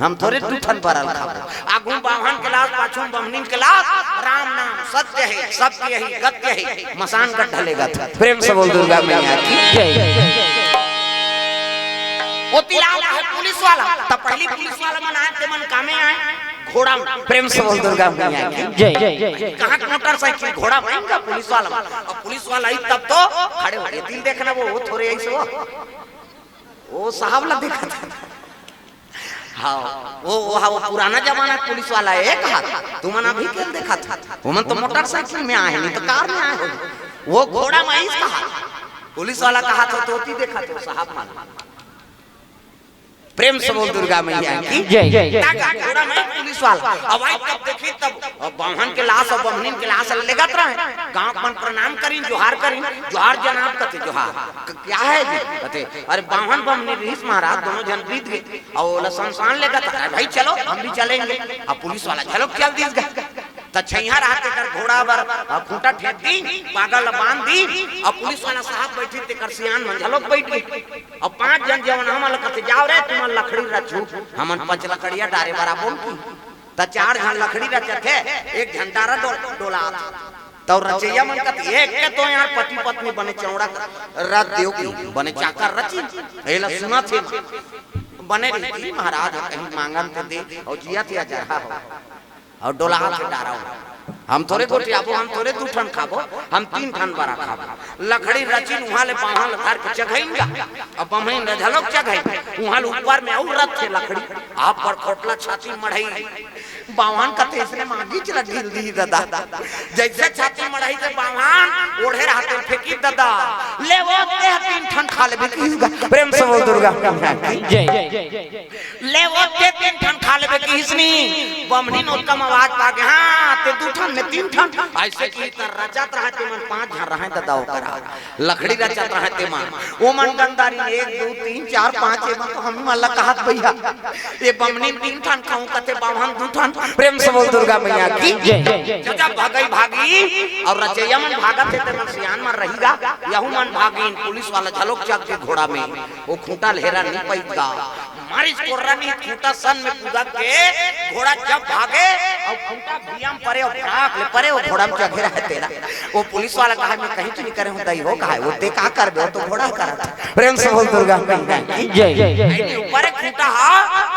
हम थोरे दू ठन बरा ल खाबो। आगू बाम्हन के लास, पाछू बम्हनिन के लास, राम नाम सत्य हे, सबके यही गत्य हे, मसान गड्ढा ले गत। प्रेम से बोल दुर्गा मैया की जय। ओती लाग हे पुलिस वाला, त पहली पुलिस वाला मन आए, ते मन कामे आए, घोड़ा म। प्रेम से बोल दुर्गा मैया की जय। कहां के मोटरसाइकिल, घोड़ा म आइन गा पुलिस वाला मन। अब पुलिस वाला आई तब तो खड़े हो गे, दिल देखना वो, वो थोरे ऐसे वो, वो साहब ला देखत हे। हां, वो, वो, हां, वो पुराना जमाना के पुलिस वाला हे, कहा तुमन अभी के ल देखत हो, ओमन तो मोटरसाइकिल में आए, नहीं तो कार में आए हो। वो घोड़ा म आइस कहा, पुलिस वाला कहाथे तो ओती देखत हे साहब मन। प्रेम से बोल दुर्गा मैया की जय। ताका घोड़ा में पुलिस वाला। अब आई तब देखी तब अब बाम्हन के लाश अउ बम्हनिन के लाश लेगत रहे। गांव मन प्रणाम करिन, जोहार करिन, "जोहार जनाब," कथे, "जोहार।" "क-, क्या है जी?" कथे, "अरे बाम्हन बम्हनिन रिहिस महाराज, दोनों झन बीत गे, अउ ओला शमशान लेगत रहे।" "भाई चलो, हम भी चलेंगे।" अब पुलिस वाला झलक चल दिस गा। त छइहां रहा तेकर घोड़ा बर, अ, खूंटा ठेंक दी, पागा ल बांध दी, अउ पुलिस वाला साहब बैठी तेकर सियान मन घलोक बैठ गे। अउ पांच झन जवन हमन ल कथे, "जाव रे, तुमन लकड़ी रचहू, हमन पंच लकड़िया डारे बर आबोन की।" त चार झन लकड़ी रचत हे, एक झन डारा डो-, डोलात हे। त रचइया मन कथे, "एक के तो यार पति पत्नी बने चौड़ा रच देव की, बने चाकर रची, एला सुनत हे, बने रहिती महाराज, कहीं मांगन ते दे, अउ जियत हे जरहा हो।" अउ डोला के डारा हो। "हम थोरे गोठियाबो, हम थोरे दू ठन खाबो, हम तीन ठन बरा खाबो।" लकड़ी रचिन उहां ले बाम्हन ल धर के चघइन गा। अब बम्हनिन ल घलोक चघइन। उहां ले ऊपर में अउ रथे लकड़ी। आप पर खोटला छाती मढ़ई। बाम्हन कथे, "इसने मांगीच ल ढील दी ददा।" जइसे छाती मढ़ई से बाम्हन ओढ़े रहते फेंकी ददा। "ले वो ते तीन ठन खा लेबे" कहिस गा। प्रेम से बोल दुर्गा मैया की जय। "ले वो ते तीन ठन खा लेबे" कहिस नी। बम्हनिन ओतका म आवाज पागे, "हां, ते दू ठन, में तीन ठन।" अइसे कहि त रचत रहे, तेमन पांच झन रहे ददा ओकरा। लकड़ी रचत रहे तेमन। ओमन गंदारी एक, दू, तीन, चार, पांच, एमन तो हम मन ला कहत भैया। ए बम्हनिन तीन ठन खाहूं कथे, बाम्हन दू ठन। प्रेम से बोल दुर्गा मैया की जय। जब भगई भागी अउ रचइया मन भागत हे, तेमन सियान मन रहि गा। यहू मन भागिन, पुलिस वाला घलोक चघ के घोड़ा में। ओ खूंटा ल हेरा नइ पाइस गा। मारिस कोर्रा नी, खूंटा सन में कुदक के घोड़ा जब भागे अउ खूंटा भुइयां म परे अउ भड़ाक ले परे, ओ घोड़ा म चघे रहे तेला। ओ पुलिस वाला कहे, "मैं कहीं तो नइ करे हंव दई हो," कहे, "ओ ते का करबे, ओ तो घोड़ा करत हे।" प्रेम से बोल दुर्गा मैया की जय। अइनी ऊपर खूंटा हा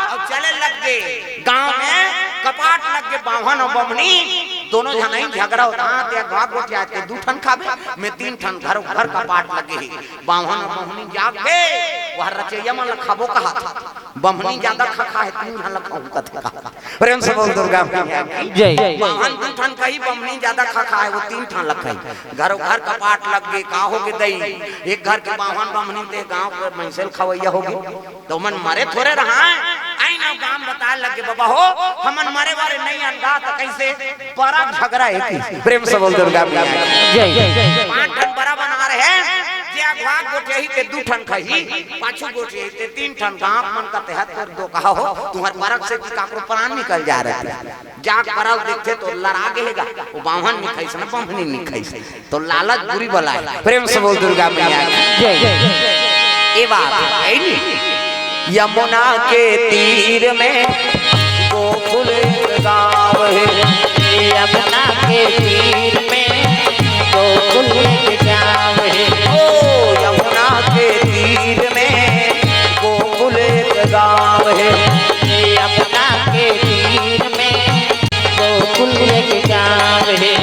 अउ चले लग गे। गांव में कपाट लग गे, बाम्हन अउ बम्हनी दोनों झन अइन झगरा होत, "हां, ते अघवा गोठियाय, ते दू ठन खाबे, में तीन ठन।" घरो घर कपाट लगे हे। बाम्हन अउ बम्हनी जाग गे, ओहर रचइया मन ल खाबो कहत हे। बम्हनी जादा खा खा हे, तीन झन ल खाहूं कथे कहा। प्रेम से बोल दुर्गा मैया की जय। बाम्हन दू ठन खाही, बम्हनी जादा खा खा हे, ओ तीन ठन ल खाही। घरो घर कपाट लग गे, का होगे दई? एक घर के बाम्हन बम्हनी ते गांव के मइनसे ल खवइया होगे। त ओमन मरे थोरे रहय, अइन अउ गांव बताय लग गे, "बबा हो, हमन मरे वरे नइ अन गा।" त कइसे? बरा झगरा हे कि। प्रेम से बोल दुर्गा मैया की जय। पांच ठन बरा बना रहे, जे अघवा गोठियाही ते दू ठन खाही, पाछू गोठियाही ते तीन ठन। गांव मन कथे, "हद कर दो कहा हो, तुम्हर बरा से कि काकरो प्राण निकल जाय रथे।" जाके बरा ल देखथे त लरा गे हे गा, ओ बाम्हन नइ खाइस न, बम्हनी नइ खाइस। त लालच बुरी बला हे। प्रेम से बोल दुर्गा मैया की जय। ए बात हे नी, यमुना के तीर में गोकुल एक गांव हे। यमुना के तीर में गोकुल एक गांव हे। ओ यमुना के तीर में गोकुल एक गांव हे। यमुना के तीर में गोकुल एक गांव हे।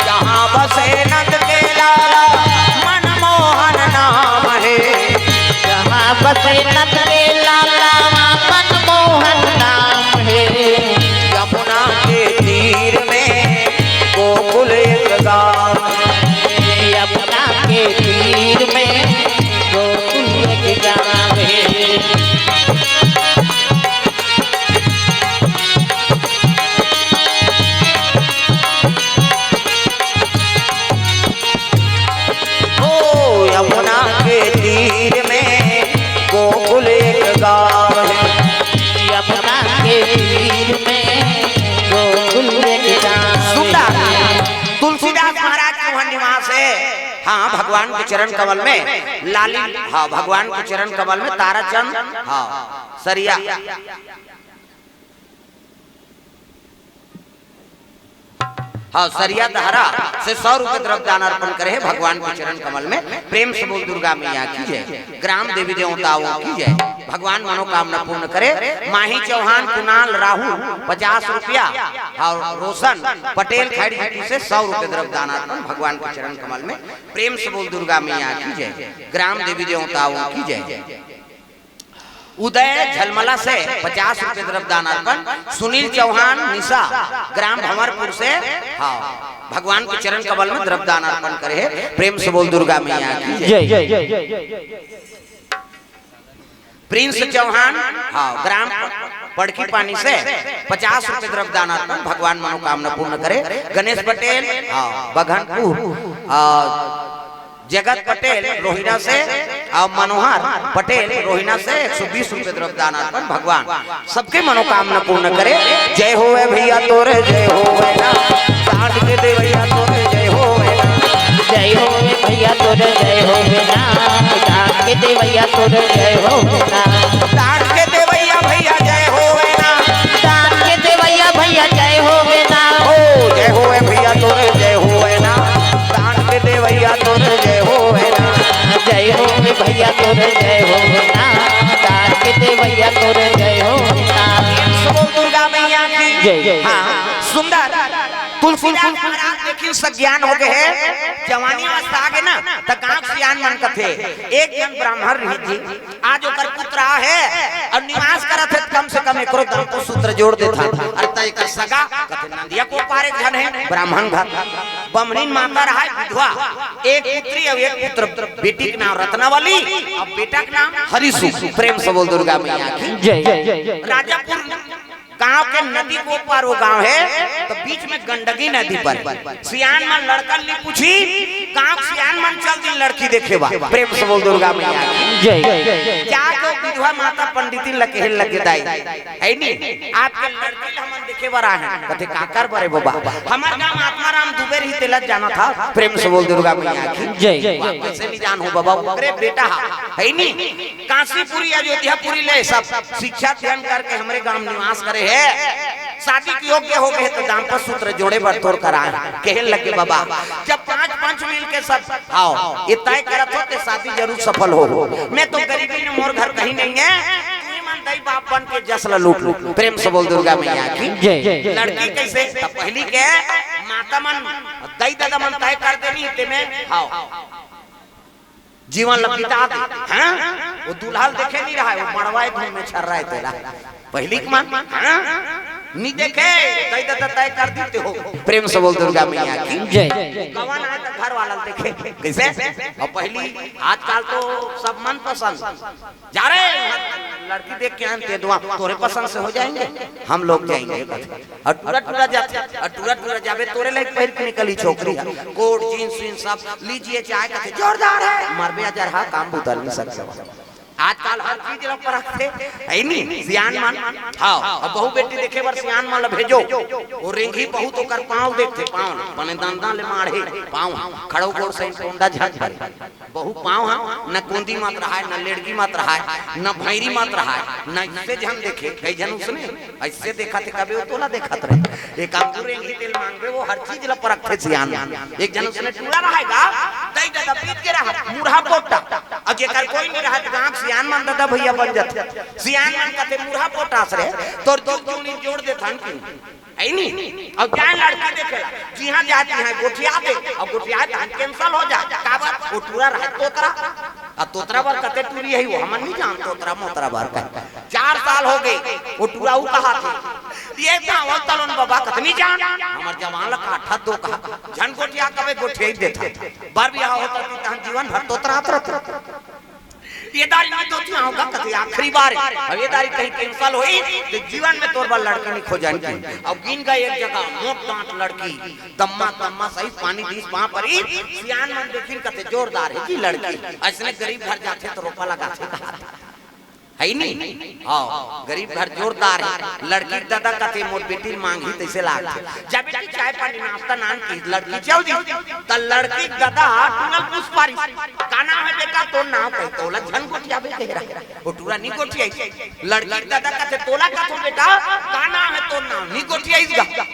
जहां बसे नंद के लाला मनमोहन नाम हे। जहां बसे नंद के लाला मनमोहन नाम हे। यमुना के तीर में गोकुल एक गांव हे। यमुना के तीर में गोकुल एक गांव हे। ओ यमुना के तीर में गोकुल एक गांव हे। यमुना के तीर में गोकुल एक गांव हे। सुंदर। तुलसीदास महाराज के वहां निवास हे। हां, भगवान के चरण कमल में लाली, हां, भगवान के चरण कमल में ताराचंद, हां, सरिया। हां, सरिया दहरा से सौ रुपए द्रव्य दान अर्पण करे हे भगवान के चरण कमल में। प्रेम से बोल दुर्गा मैया की जय, ग्राम देवी देवताओं की जय, भगवान मनोकामना पूर्ण करे। माही चौहान, कुणाल, राहुल पचास रुपया, हां, रोशन पटेल खैर जी से सौ रुपए द्रव्य दान अर्पण भगवान के चरण कमल में। प्रेम से बोल दुर्गा मैया की जय, ग्राम देवी देवताओं की जय। उदय झलमला से पचास रुपए द्रव्य दान अर्पण, सुनील चौहान निशा ग्राम भंवरपुर से, हां, भगवान के चरण कमल में द्रव्य दान अर्पण करे हे। प्रेम से बोल दुर्गा मैया की जय। जय। प्रिंस चौहान, हाँ, ग्राम पड़की पानी से पचास रुपए द्रव्य दान अर्पण, भगवान मनोकामना पूर्ण करे। गणेश पटेल, हाँ, बघनपुर, हाँ, जगत पटेल रोहिना से और मनोहर पटेल रोहिना से एक सौ बीस रुपए द्रव्य दान अर्पण, भगवान सबके मनोकामना पूर्ण करे। जय होवे भैया तोरे, जय होवे ना, दान के देवैया तोरे, जय होवे ना। जय होवे भैया तोरे, जय होवे ना, दान के देवैया तोरे, जय होवे ना। दान के देवैया भैया जय होवे ना। दान के देवैया भैया जय होवे ना। ओ जय होवे भैया तोरे, जय होवे ना, दान के देवैया तोरे, जय होवे ना। जय होवे भैया तोरे, जय होवे ना, दान के देवैया तोरे, जय होवे ना। बोल दुर्गा मैया की। जय। हाँ, सुंदर। तुलसीदास महाराज देखिन सज्ञान हो गए हे, जवानी अवस्था आ गे ना, त गांव सियान मन कथे, एक जन ब्राह्मण रही थी, आज ओकर पुत्र आ हे और निवास करत हे, कम से कम एकरो दांपत्य सूत्र जोड़ देथन। अरे त एकर सगा कथे नंदिया कोपार एक झन हे, ब्राह्मण घर, बमनीन माता रहाय विधवा, एक पुत्री और एक पुत्र, बेटी के नाम रत्नावली और बेटा के नाम हरिसु। प्रेम से बोल दुर्गा मैया की। जय। राजापुर गांव के नदी को पार वो गांव हे, त बीच में गंडकी नदी पर सियान मन लड़कन ली पूछी, गांव के सियान मन चल दिन लड़की देखे बा। प्रेम से बोल दुर्गा मैया की। जय। जाके विधवा माता पंडितिन ल कहे लगे, दाई, हे नी, आपके लड़की ल हमन देखे बर आए हन। कथे काकर बर ए बबा? हमर गांव आत्माराम दुबे रही, तेला जानथस। प्रेम से बोल दुर्गा मैया की। जय। वाह, कैसे नहीं जानहूं बबा, ओकरे बेटा हा, हे नी, काशीपुरी अयोध्यापुरी ले सब शिक्षा अध्ययन करके हमरे गांव निवास करे हे। शादी के योग्य हो गए त दांपत्य सूत्र जोड़े बर तोर करा आए हन। कहे लगे बबा, जब पांच पंच मिल के सब, हाँ, ये तय करत हो त शादी जरूर सफल हो। मैं तो गरीबी में, मोर घर कहीं नहीं हे, तुहीं मन दाई बाप बन के जस ल लूट लूट। प्रेम से बोल दुर्गा मैया की। जय। लड़की कैसे? त पहिली के माता मन, दाई ददा मन तय कर देनी, ते में, हाँ, जीवन ल बिता दे। हाँ? वो दूल्हा ल देखे नहीं रहा हे, वो मड़वा ए धुन में छर रहा हे तेला। पहिली के मन, हाँ? नहीं देखे, दाई ददा तय कर देते हो। प्रेम से बोल दुर्गा मैया की। जय। कवन आए त घर वाला ल देखे। कैसे? और पहिली, आजकल तो सब मन पसंद। जा रे, लड़की देख के आन ते दुआ, तोरे पसंद से हो जाएंगे, हम लोग जाएंगे। और टूरा टूरा जाथे, और टूरा टूरा जाबे, तोरे लायक पहिर के निकली छोकरी हे, कोट, जींस, वींस सब लीजिए, चाहे कथे जोरदार हे, मरबे अजरहा, काम बुता नहीं सकते। आजकल हर चीज ल परखथे, हे नी, सियान मन। हाँ, अब बहू बेटी देखे बर सियान मन ल भेजो, वो रेंगी बहुत ओकर पाँव देखथे, पाँव ल, बने दंदा ले माढ़े, पाँव, खड़ो गोड़ से कोंदा झन करे। बहू पाँव ह, न कोंदी मत रहाय, न लेड़गी मत रहाय, न भैरी मत रहाय, न इससे झन देखे, कई झन उसने, ऐसे देखत हे कबे वो तोला देखत रहे। एक अंगूर एंगी तेल मांगबे, वो हर चीज ल परखथे सियान। एक झन उसने टूरा रहाय गा, दाई ददा पीत के रहा, मुरहा पोटा। अउ जेकर कोई नहीं रहा, त गांव सियान मन ददा भैया बन जाथे। सियान मन कथे, "मुरहा पोटास रे, तोर जुग जुनी जोड़ देथन कि।" हे नी? अउ जाए लड़की देखे ला, जिहां जाए तिहां गोठिया दे, अउ गोठिया दे, cancel हो जाए। काबर? वो टूरा रहे तोतरा। अउ तोतरा बर कते टूरी हे, वो हमन नहीं जान, तोतरा मोतरा बर कहे। चार साल हो गए, वो टूरा ऊ कहा थे, "ये गाँव तलोन बाबा कतनी जान, हमर जवान ला काठा दो कहा, झन गोठिया कबे गोठिया ही देथा।" बर बिहाव होता कि तहन जीवन भर तोतरात रहता। ये दारी नहीं तो तू आओगा कते आखिरी बार। अब ये दारी कहीं cancel होई, तो जीवन में तोर बर लड़की नहीं खोजन की। अब गिन गए एक जगह, मोट डांट लड़की, दम्मा, दम्मा, सही पानी दीस पाँव परी, सियान मन देखिन कते जोरदार हे जी लड़की। ऐसने गरीब घर जाथे तो रोपा लगाथे कहा। हे नी? हाँ, गरीब घर जोरदार हे। लड़की ददा कथे मोर बेटी मांगही तैसे लागथे। जब बेटी चाय पानी नाश्ता नान की लड़की चल दी, त लड़की ददा टूरा ल पूछ पारी, "का नाम हे बेटा तोर नाम?" कही, "तोला झन गोठियाबे कहे रहा।" वो टूरा नी गोठियाई। लड़की ददा कथे, "तोला कथों बेटा, का नाम हे तोर नाम?" नी गोठियाई गा।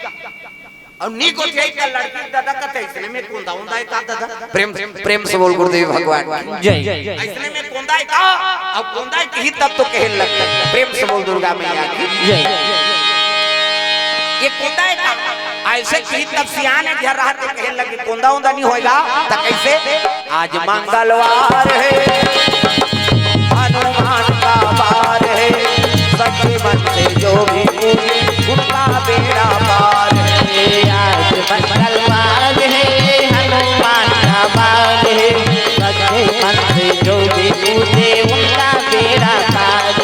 अउ नी गोठियाई त लड़की ददा कथे, "इसने में कोंदा उंदा हे का ददा?" प्रेम, प्रेम से बोल गुरुदेव भगवान की। जय। "इसने में कोंदा हे का?" अब कोंदा हे किही तब तो कहे लग। प्रेम से बोल दुर्गा मैया की। जय। "ये कोंदा हे का?" ऐसे किही तब सियान एक घर रहत कहे लगे, "कोंदा उंदा नहीं होएगा।" त कैसे? आज मंगलवार है, हनुमान का वार है, सच्चे मन से जो भी पूजे, उनका बेड़ा पार है। आज मंगलवार है, हनुमान का वार है, सच्चे मन से जो भी पूजे, उनका बेड़ा पार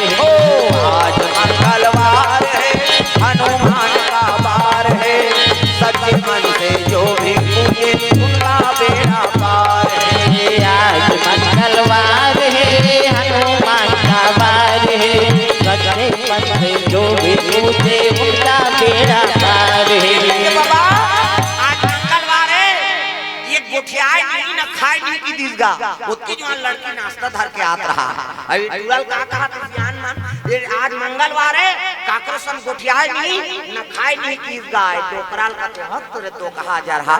खाए नहीं, न खाए नहीं कि दिस गा। ओतकी जुवान लड़की नाश्ता धर के आत रहा। अभी टूरा ल का कहा थे सियान मन, ये आज मंगलवार है, काकरो संग गोठियाए नहीं, न खाए नहीं कि दिस गा। डोकरा ल कथे, "हत रे तो कहा जा रहा।"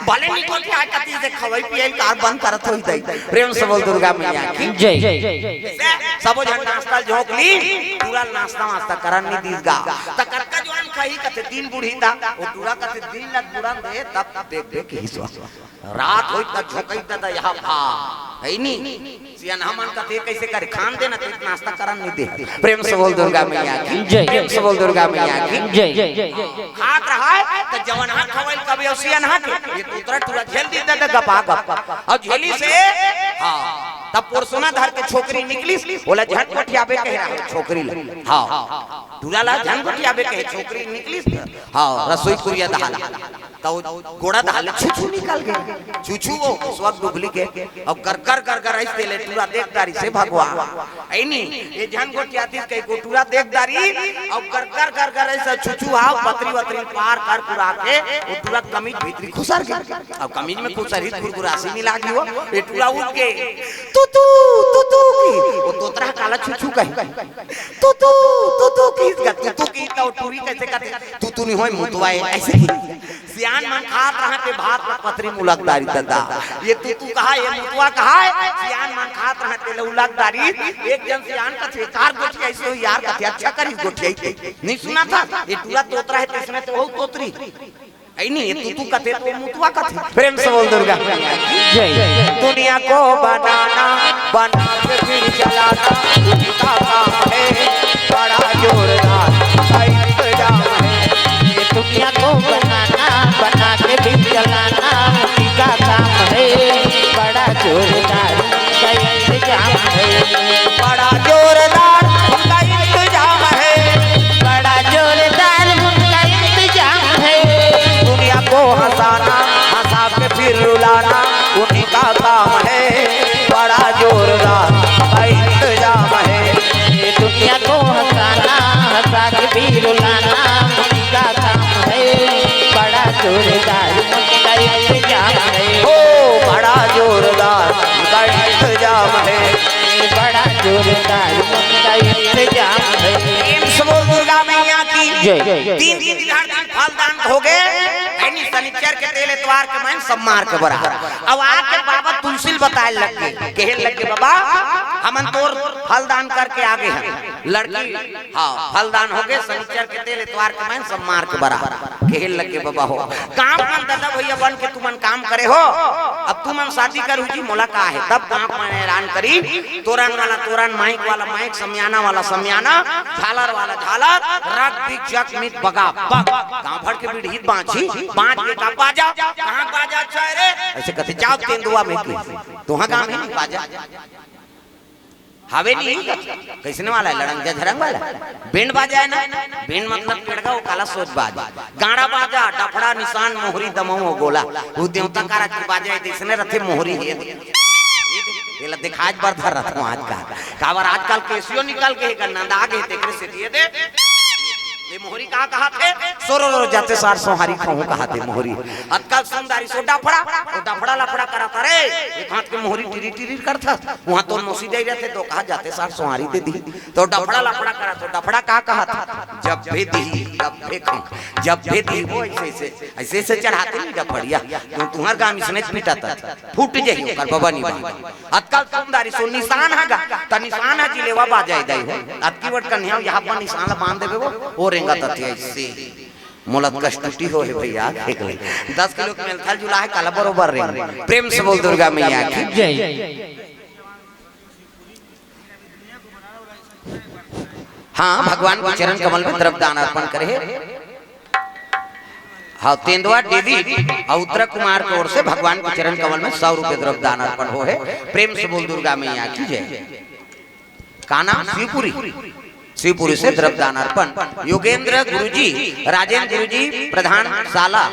भले नहीं गोठियाए कती से खवई पिए कार बंद करत होई दई। प्रेम से बोल दुर्गा मैया की जय। सबो झन नाश्ता ल झोंक ली, टूरा ल नाश्ता वास्ता करन नहीं दिस गा। त कतका जुवान खाही कथे दिन बुढ़ी ता, ओ टूरा कथे दिन ल बुढ़न दे, तब देख देख ही सो। रात होई त झोंकई त यहाँ भा, है नी? सियनहा मन कथे कैसे करे, खान देना ते नाश्ता करन नहीं दे। प्रेम से बोल दुर्गा मैया की जय। प्रेम से बोल दुर्गा मैया की जय। खात रहा है त जवन हाथ खवल कभी और सियनहा के, ये तोतरा टूरा झेल दी त गपा गप। और झेली से, हाँ, तब पोरसोना धर के छोकरी निकली, बोला झट गोठियाबे कहे रहा छोकरी ला। हाँ, टूरा ला झन गोठियाबे कहे छोकरी निकली। हाँ, रसोई कुरिया दहाल। त वो गोड़ा दहाल छुछू निकल गे। छुछू वो स्वग डुबली के। अब कर कर कर कर ऐसे ले टूरा देख डारी से भगवान। ऐनी, ये झन गोठियातिस कई गो टूरा देख डारी। अब कर कर कर कर ऐसे छुछू हाव पतरी वतरी पार कर कुरा के, वो टूरा कमीज भीतरी खुसर गे। अब कमीज में खुसर ही गुरगुरासी मिला गी हो। ये टूरा उठ के, "तू तू, तू तू" की। वो तोतरा काला छुछू कही। "तू तू, तू तू" की, "तू तू" की, त वो टूरी कैसे कहते? "तू तू नहीं होय, मुतवा है", ऐसे की। सियान मन खात रहा के भात ला पतरी मुलक डारी ददा। ये तू तू कहा, ये मुतवा कहा है? सियान मन खात रहा के उलक डारी। एक जन सियान कथे, "कार गोठिया ऐसे हो यार", कथे, "अच्छा करी गोठिया ही थे।" नहीं सुना था? ये टूरा तोतरा है, तो इसमें तो हो तोतरी। ऐनी, ये तू तू कथे तो मुतवा कथे। प्रेम से बोल दुर्गा मैया की जय। दुनिया को बनाना, बना के फिर जलाना, उनका काम है, बड़ा जोरदार का इंतजाम है। ये दुनिया को बनाना, बना के फिर जलाना, उनका काम है, बड़ा जोरदार का इंतजाम है। बड़ा जोरदार उनका इंतजाम है। बड़ा जोरदार उनका इंतजाम है। दुनिया को हंसाना, हंसा के फिर रुलाना, उन्हीं का काम है। बड़ा जोरदार का इंतजाम है। ये दुनिया को हंसाना, हंसा के फिर रुलाना, उन्हीं का काम है। बड़ा जोरदार उनका इंतजाम है। हो, बड़ा जोरदार उनका इंतजाम है। बड़ा जोरदार उनका इंतजाम है। प्रेम से बोल दुर्गा मैया की जय। तीन दिन चार दिन फल दान हो गए, यानी शनिचर के तेल एतवार के मन सब मार के बरा। अब आके बाबा तुलसी ल बताए लग गए, कहे लग गए, "बाबा, हमन तोर फल दान करके आ गए हैं।" लड़की, हाँ, फल दान हो गए, शनिचर के तेल एतवार के मन सब मार के बरा। कहे लग गए, "बाबा हो, काम मन दादा भैया बन के तुमन काम करे हो, अब तुमन शादी करू जी, मोला का है?" तब गांव मन ऐलान करी, तोरन वाला तोरन, माइक वाला माइक, समियाना वाला समियाना, झालर वाला झालर, रग दिक जग मित बगा बग। गांव भर के बिड़हित बांझी, बांझ के का बाजा, कहाँ बाजा चाहे रे? ऐसे कहते, "जाओ तेंदुआ में के, तुहा गांव में नहीं बाजा।" हवे नहीं, कैसने वाला है, लड़ंग झरंग वाला? बेंड बाजा है ना, बेंड मतलब पेड़गा, वो काला सोच बाज। गाड़ा बाजा, डफड़ा, निशान, मोहरी, दमऊ, गोला, वो देवता कारा के बाजा है, जैसने रथे मोहरी है। ये ला दिखाज बर धर रहा था आज का। काबर आजकल केसियो निकल के, गन्ना दाग है, तेकरे से दिए दे। ये मोहरी का कहा थे? "सोरो रो जाते सार सोहारी खाऊं" कहा थे मोहरी। अतका सुंदरी सो डफड़ा, वो डफड़ा लफड़ा करत, "अरे, एक हाथ के मोहरी टिरी टिरी करत हस, वहां तो मोसी जाई रहते, तो कहा जाते सार सोहारी दे दी।" तो डफड़ा लफड़ा करत, तो डफड़ा का कहा था? "जब भी दी, तब भी खाऊं, जब भी दी।" वो ऐसे ऐसे, ऐसे ऐसे चढ़ाते नहीं डफड़िया, तो तुम्हार गांव इसने पीटा था, फूट जाई ओकर बबा नहीं बांध। अतका सुंदरी सो निशान हा गा, त निशान हा जिलेवा बाजाई दई हो। अतकी बड़ कन्हैया यहाँ पर निशान ला बांध देबे वो, वो रेंगा तथे ऐसे। मोला कष्टुटी हो हे भैया, देख ले। दस किलो के मेलथल जुला है, काला बरोबर रेंग। प्रेम से बोल दुर्गा मैया की। जय। हाँ, भगवान के चरण कमल में द्रव्य दान अर्पण करे हे। हाँ, तेंदुआ डेविड और उत्तरा कुमार की ओर से भगवान के चरण कमल में सौ रुपये द्रव्य दान अर्पण हो हे। प्रेम से बोल दुर्गा मैया की जय। का नाम? शिवपुरी। शिवपुरी से द्रव्य दान अर्पण। योगेंद्र गुरुजी, राजेंद्र गुरुजी, प्रधान शाला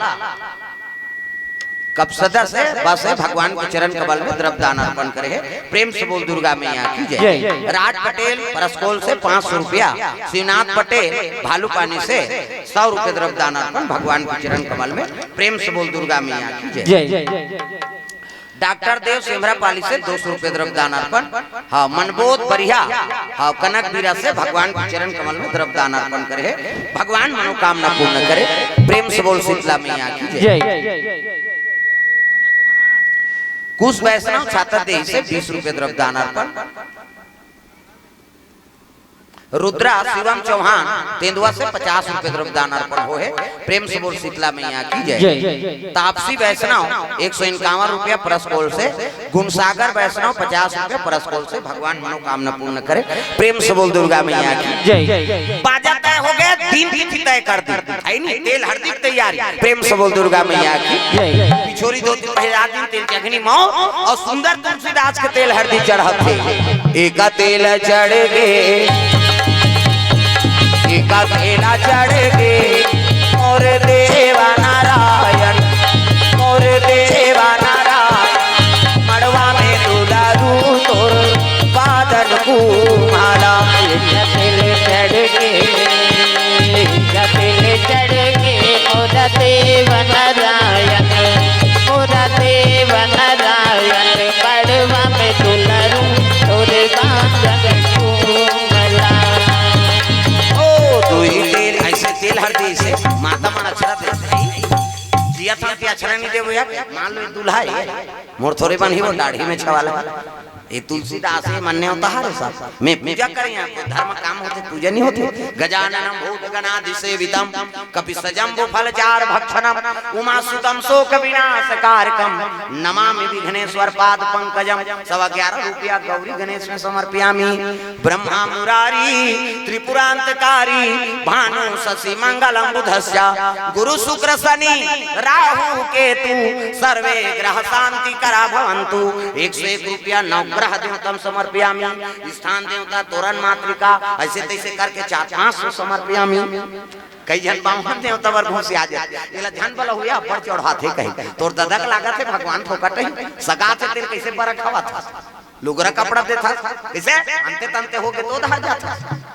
कपसदा से बस है, भगवान के चरण कमल में द्रव्य दान अर्पण करे हे। प्रेम से बोल दुर्गा मैया की जय। जय। राज पटेल परसकोल से पाँच सौ रुपया, शिवनाथ पटेल भालूपानी से सौ रुपये द्रव्य दान अर्पण भगवान के चरण कमल में। प्रेम से बोल दुर्गा मैया की जय। जय। डॉक्टर देव सेमरापाली से दो सौ रुपये द्रव्य दान अर्पण। हाँ, मनबोध बढ़िया। हाँ, कनक बीरा से भगवान के चरण कमल में द्रव्य दान अर्पण करे हे। भगवान मनोकामना पूर्ण करे। प्रेम से बोल शीतला मैया की जय। जय। कुश वैष्णव छाता देही से बीस रुपये द्रव्य दान अर्पण। रुद्रा शिवम चौहान तेंदुआ से पचास रुपये द्रव्य दान अर्पण हो हे। प्रेम से बोल शीतला मैया की जय। जय। तापसी वैष्णव एक सौ इक्यावन रुपया परसकोल से, गुणसागर वैष्णव पचास रुपया परसकोल से। भगवान मनोकामना पूर्ण करे। प्रेम से बोल दुर्गा मैया की जय। बाजा तय हो गया, दिन तिथि तय कर दी, है नी? तेल हरदी की तैयारी। प्रेम से बोल दुर्गा मैया की जय। पिछोरी धोती पहिरा दिन, तेल चघनी मऊ अउ सुंदर तुलसीदास के तेल हरदी चढ़त हे। एका तेल चढ़ गे, एका तेला चढ़ गे, मोर देवा नारायण, मोर देवा नारायण, मड़वा में दुलारू तोर बादन कुमाला। जटिल चढ़ गे, जटिल चढ़ गे, मोर देव नारायण, मोर देव नारायण, मड़वा में दुलारू तोर बादन कुमाला। ओ, दुई तेल, ऐसे तेल हरदी से माता मन अक्षरा दे, जिया था कि अक्षरा नहीं देबो यार, मान लो ये दूल्हा है, मोर थोरे बन ही वो दाढ़ी में छवाला। ये तुलसीदास हे, मान्य होता है रे साहब। मैं पूजा करें यहाँ, कोई धर्म काम होते, पूजा नहीं होते। गजाननम भूत गणादि सेवितम, कपि सजम्बु फल चार भक्षणम, उमा सुतम शोक विनाश कारकम, नमामि विघ्नेश्वर पाद पंकजम। सवा ग्यारह रुपया गौरी गणेश में समर्पयामी। ब्रह्मा मुरारी त्रिपुरांतकारी, भानु शशि मंगलम बुधस्य, गुरु शुक्र शनि राहु केतु, सर्वे ग्रह शांति करा भवंतु। एक सौ एक रुपया नवग्रह देवतम समर्पयामी। स्थान देवता तोरण मातृका, ऐसे तैसे करके चार पाँच सौ समर्पयामी। कई झन बाम्हन देवता बर घुसिया जाथे, एला झन बलहुआ अब्बड़ चढ़ाथे कही। तोर ददा के लागत हे भगवान फोकट ही सगा थे, तेल कैसे बरखा होवत हे? लुगरा कपड़ा देथस, कइसे? अंते तंते होगे तो धर जाथस।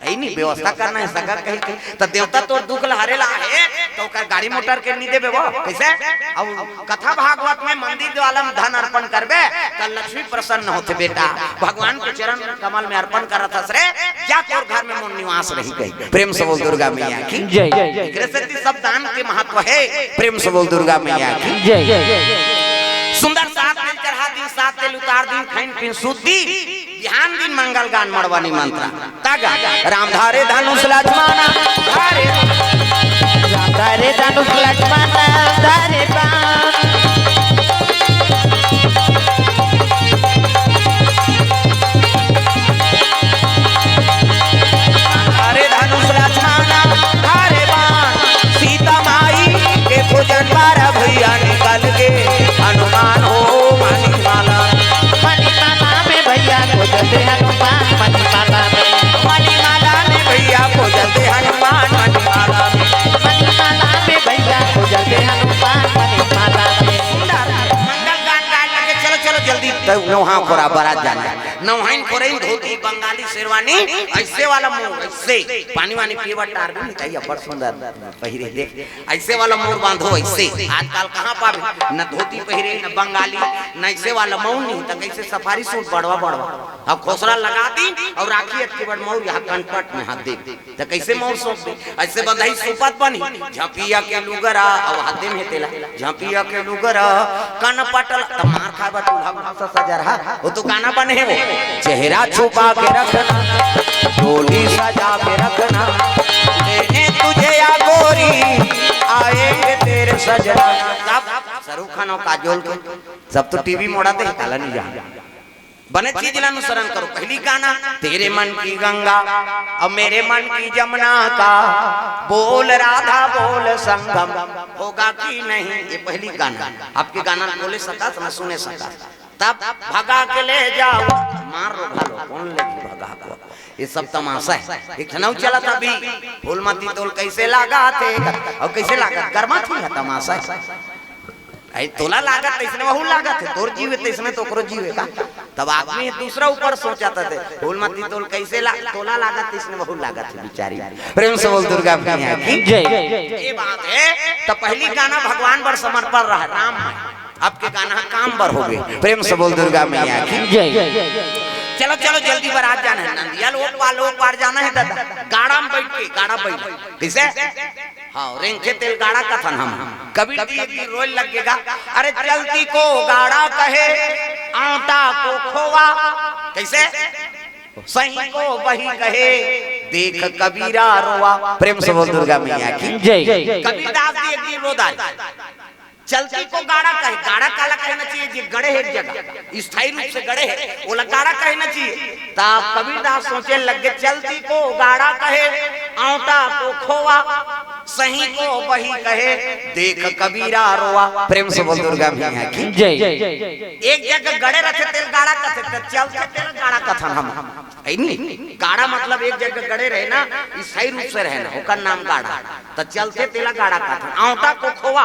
अइ नहीं, व्यवस्था करना हे सगा कही के। त देवता तोर दुख ल हरे ला हे, त ओकर गाड़ी मोटर के नहीं देबे वो, कइसे? अउ कथा भागवत में मंदिर द्वारा में धन अर्पण करबे, त लक्ष्मी प्रसन्न होथे बेटा। भगवान के चरण कमल में अर्पण करत हस रे, जा तोर घर में मोर निवास रही कही। प्रेम से बोल दुर्गा मैया की जय। एकरे सेती सब दान के महत्व हे। प्रेम से बोल दुर्गा मैया की जय। सुंदर सात तेल चढ़ा दिन, सात तेल उतार दिन, खाइन पीन सुत दिन, बिहान दिन मंगल गान मड़वा निमंत्रण। तागा राम धारे धनुष लक्ष्मण धारे, राम धारे धनुष लक्ष्मण धारे बाण। धारे धनुष लक्ष्मण धारे बाण, सीता माई के खोजन बारा भैया निकल के, हनुमान हो मणिमाला। मणिमाला में भैया खोजत हनुमान, मणिमाला में। मणिमाला में भैया खोजत हनुमान, मणिमाला में। मणिमाला में भैया खोजत हनुमान, मणिमाला में। सुंदर मंगल गान गाए लगे, चलो, चलो, जल्दी। तब नौहा खोरा बरात जाना है। नौहाइन खोरइन धोती, बंगाली शेरवानी, ऐसे वाला मोर, ऐसे। पानी वानी पीवा टार भी नहीं चाहिए, बड़ सुंदर पहिरे, देख। ऐसे वाला मोर बांधो, ऐसे। आजकल कहाँ पावे? न धोती पहिरे, न बंगाली, न ऐसे वाला मऊ नहीं, त कैसे सफारी सूट बड़वा बड़वा। अब खोसरा लगा दी अउ राखी अतकी बड़ मऊ यहाँ कनपट में हाथ दे। त कैसे मऊ सौंप दे? ऐसे बंधाई सुपत बनी, झपिया के लुगरा, अउ हाथ दे में तेला, झपिया के लुगरा, कनपट ल, त मार खाए बर दूल्हा बुढ़ऊ सा सजरहा, वो तो गाना बने हे वो। चेहरा छुपा के रखना, डोली सजा के रखना, लेने तुझे या गोरी, आएंगे तेरे सजना। सब शाहरुख खान अउ काजोल के, सब तो टीवी मोड़ा दे, काला नहीं जा। बने चीज ला अनुसरण करो। पहली गाना, तेरे मन की गंगा, अब मेरे मन की जमुना का, बोल राधा बोल संगम, होगा कि नहीं? ये पहली गाना। आपके गाना बोले सकस, न सुने सकस। तब भगा के ले जाओ, मार रो घालो, कौन लेगी भगा को? ये सब तमाशा हे। एक ठन अउ चलत अभी, फूलमती तोल कैसे लागा थे, अउ कैसे लागा, गरमा थी है तमाशा हे। अइ तोला लागत तइसने वहू लागत हे, तोर जीव हे तइसने तो ओकरो जीव हे का? तब आदमी दूसरा ऊपर सोचत हे, फूलमती तोल कैसे ला, तोला लागत तइसने वहू लागत हे बिचारी। प्रेम से बोल दुर्गा मैया की जय। ये बात हे, त पहली गाना भगवान बर समर्पण रहा, राम माई। आपके गाना काम बर हो गए। प्रेम से बोल दुर्गा मैया की। जय। चलो चलो, जल्दी बरात जाना है, नंदिया लो पालो पार जाना है दादा। गाड़ा में बैठ के, गाड़ा बैठ, कैसे? हाँ, रेंगथे तेला गाड़ा कथन हम। कबीर जी एक दिन रोए लगेगा, अरे चलती को गाड़ा कहे, आटा को खोवा। कैसे? सही को बही कहे, देख कबीरा रोवा। प्रेम से बोल दुर्गा मैया की। जय। कबीरदास जी एक दिन रो डारे, चलती को गाड़ा कहे। गाड़ा काला कहना चाहिए? जे गड़े है एक जगह, स्थायी रूप से गड़े है, ओला गाड़ा कहना चाहिए। तब कबीरदास सोचे लग गए, चलती को गाड़ा कहे, आटा को खोवा, सही को बही कहे, देख कबीरा रोवा। प्रेम से बोल दुर्गा मैया की। जय। एक जगह गड़े रथे तेला गाड़ा कथे, त चलथे तेला गाड़ा कथन हम। है नी? गाड़ा मतलब एक जगह गड़े रहे ना, स्थायी रूप से रहे ना, ओकर नाम गाड़ा। त चलथे तेला गाड़ा कथन। आटा को खोवा,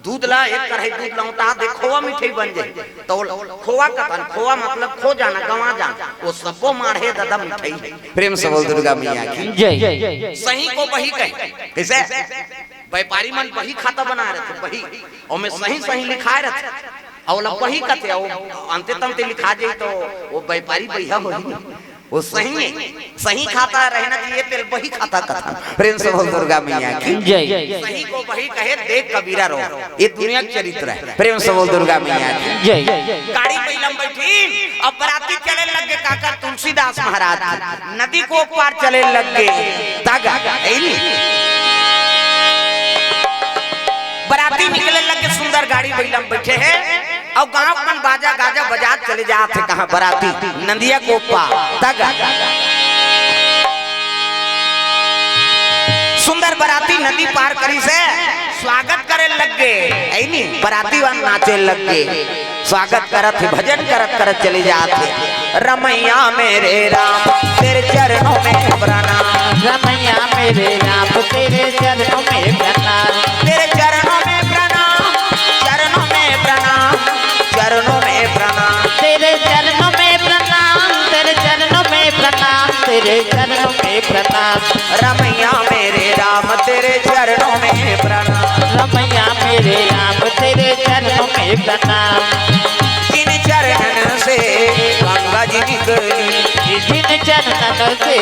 दूध ला एक कढ़ाई दूध ला औंटा दे, खोवा मिठाई बन जाए, त ओला खोवा कथन। खोवा मतलब खो जाना, गंवा जाना। वो सब्बो माढ़े दादा मिठाई है। प्रेम से बोल दुर्गा मैया की। जय। सही को बही कहे। कैसे? व्यापारी मन बही खाता बनाए रथे, बही, ओमे सही सही लिखाए रथे, अउ ओला बही कथे, अउ अंते तंते लिखा जाई तो वो व्यापारी बहिया होही। वो सही है, सही खाता रहना चाहिए, तेला बही खाता कथा। प्रेम से बोल दुर्गा मैया की। जय। सही को बही कहे, देख कबीरा रो, ये दुनिया के चरित्र है। प्रेम से बोल दुर्गा मैया की। जय। गाड़ी पहिला में बैठी, अब बराती चले लग गे काकर तुलसीदास महाराज जी। नदी को पार चले लग गे। तग, ऐ नी? बराती निकले लग गे, सुंदर गाड़ी बइला में बैठे हे, अउ गांव मन बाजा गाजा बजात चले जात हे। कहां बराती? नदिया को पार। तग। सुंदर बराती नदी पार करिस हे, स्वागत करे लग गे। ऐ नी, बराती वान नाचे लग गे। स्वागत करत हे, भजन करत करत चले जात हे। रमैया मेरे राम, तेरे चरणों में प्रणाम। रमैया मेरे राम, तेरे चरणों में प्रणाम। तेरे चरणों में प्रणाम, चरणों में प्रणाम, चरणों में प्रणाम। तेरे चरणों में प्रणाम, तेरे चरणों में प्रणाम, तेरे चरणों में प्रणाम। रमैया मेरे राम, तेरे चरणों में प्रणाम। रमैया मेरे राम, तेरे चरणों में प्रणाम। जिन चरणन से गंगा जी निकली। जिन चरणन से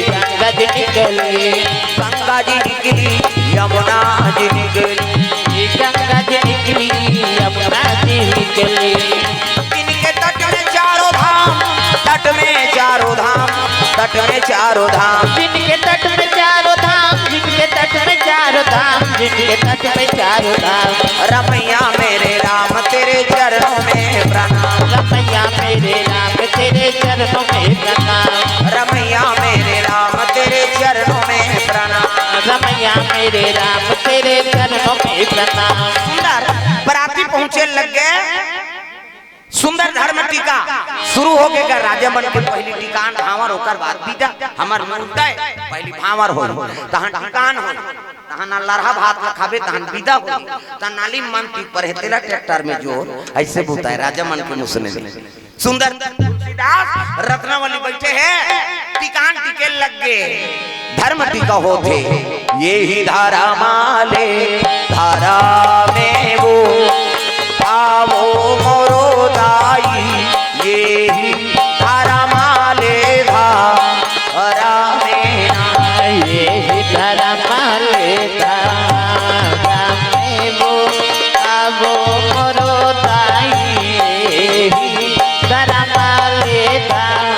गंगा जी निकली। गंगा जी निकली, यमुना जी निकली। गंगा जी निकली, यमुना जी निकली। जिनके तट में चारों धाम, तट में चारों धाम, तट में चारों धाम। जिनके तट में चारों धाम, जिनके तट में चारों धाम, जिनके तट में चारों धाम। रमैया मेरे राम, तेरे चरणों में प्रणाम। रमैया मेरे राम, तेरे चरणों में प्रणाम। रमैया मेरे राम, तेरे चरणों में प्रणाम। रमैया मेरे राम, तेरे चरणों में प्रणाम। सुंदर बराती पहुंचे लग गे। सुंदर धर्म टीका शुरू हो गे। राजा मन के पहली टिकान भांवर, ओकर बाद बिदा। हमर मुद्दा हे, पहली भांवर हो, तहन टिकान हो, तहन लरहा भात ला खाबे, तहन बिदा हो, तहन नाली मन ती परे तेला ट्रैक्टर में जोर, ऐसे बुताए राजा मन के मुसने। सुंदर तुलसीदास रत्नावली बैठे हे, टिकान टिके लग गे। धर्म टीका होथे, ये ही धारा माले, धारा में वो, आवो मोरो दाई, ये ही धारा माले, धारा में ना। ये ही धारा माले, धारा में वो, आवो मोरो दाई, ये ही धारा माले, धारा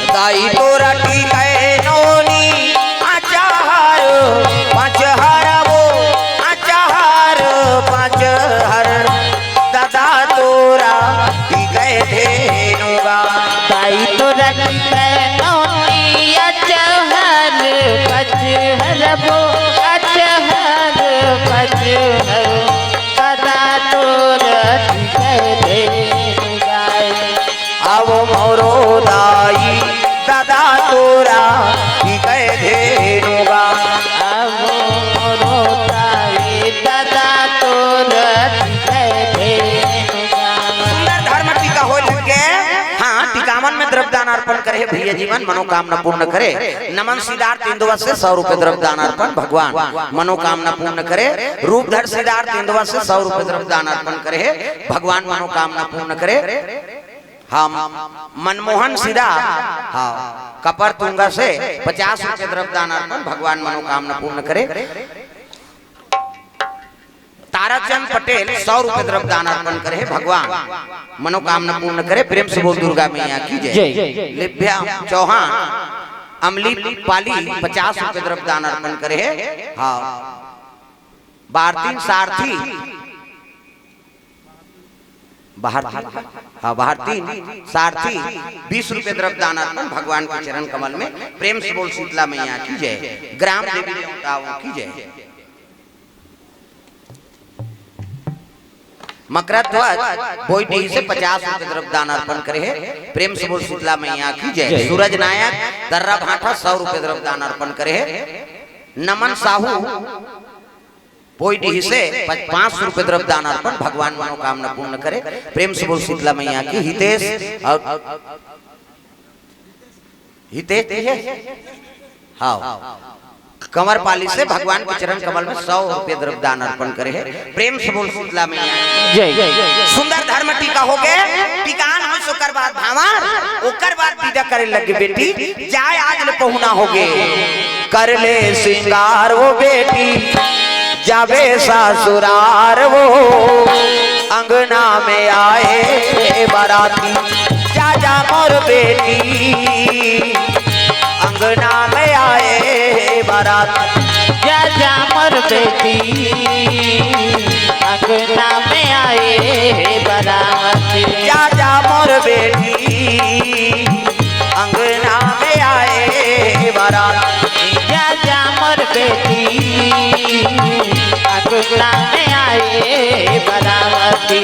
दाई तोरा टिकै नोनी, अचार पाँच हर वो, अचार पाँच हर। दादा तोरा टिकै धेनुगा। दाई तोरा टिकै नोनी, अचार पाँच हर वो, अचार पाँच हर। दादा तोरा टिकै धेनुगा। आवो मोरो दाई, दादा तोरा टिकै धेनुगा। आवो मोरो दाई, दादा तोरा टिकै धेनुगा। सुंदर धर्म टीका होय लग गे। हाँ, टिकावन में द्रव्य दान अर्पण करे हे भैया जी मन, मनोकामना पूर्ण करे। नमन सिद्धार्थ इंदवा से सौ रुपए द्रव्य दान अर्पण, भगवान मनोकामना पूर्ण करे। रूपधर सिद्धार्थ इंदवा से सौ रुपए द्रव्य दान अर्पण करे हे, भगवान मनोकामना पूर्ण करे। हम मनमोहन सिद्धार्थ, हाँ, कपर तुंगा से पचास रुपए द्रव्य दान अर्पण, भगवान मनोकामना पूर्ण करे। ताराचंद पटेल सौ रुपए द्रव्य दान अर्पण करे हे, भगवान मनोकामना पूर्ण करे। प्रेम से बोल दुर्गा मैया की जय। जय। लिभ्या चौहान अमली पाली पचास रुपए द्रव्य दान अर्पण करे हे। हाँ, भारतीन सारथी भारती, हाँ, भारती सारथी बीस रुपए द्रव्य दान अर्पण भगवान के चरण कमल में। प्रेम से बोल शीतला मैया की जय, ग्राम देवी देवताओं की जय। मकरा ध्वज बोईडीह से पचास रुपए द्रव्य दान अर्पण करे हे। प्रेम से बोल शीतला मैया की जय। जय। सूरज नायक दर्रा भाठा सौ रुपए द्रव्य दान अर्पण करे हे। नमन साहू बोईडीह से प-, पाँच सौ रुपए द्रव्य दान अर्पण, भगवान मनोकामना पूर्ण करे। प्रेम से बोल शीतला मैया की। हितेश और हितेश जी है? हाँ, कंवरपाली से भगवान के चरण कमल में सौ रुपए द्रव्य दान अर्पण करे हे। प्रेम से बोल शीतला मैया की। जय। सुंदर धर्म टीका हो गे, टीका न होइस ओकर बाद भांवर, ओकर बाद विदा करे लगे बेटी, जाय आज ले पहुना हो गे। कर ले श्रृंगार वो बेटी, जाबे ससुरार वो, अंगना में आए बराती, जा जा मोर बेटी, अंगना में आए बराती। जा जा मोर बेटी, अंगना में आए बराती। जा जा मोर बेटी, अंगना में आए बराती। जा जा मोर बेटी, अंगना में आए बराती।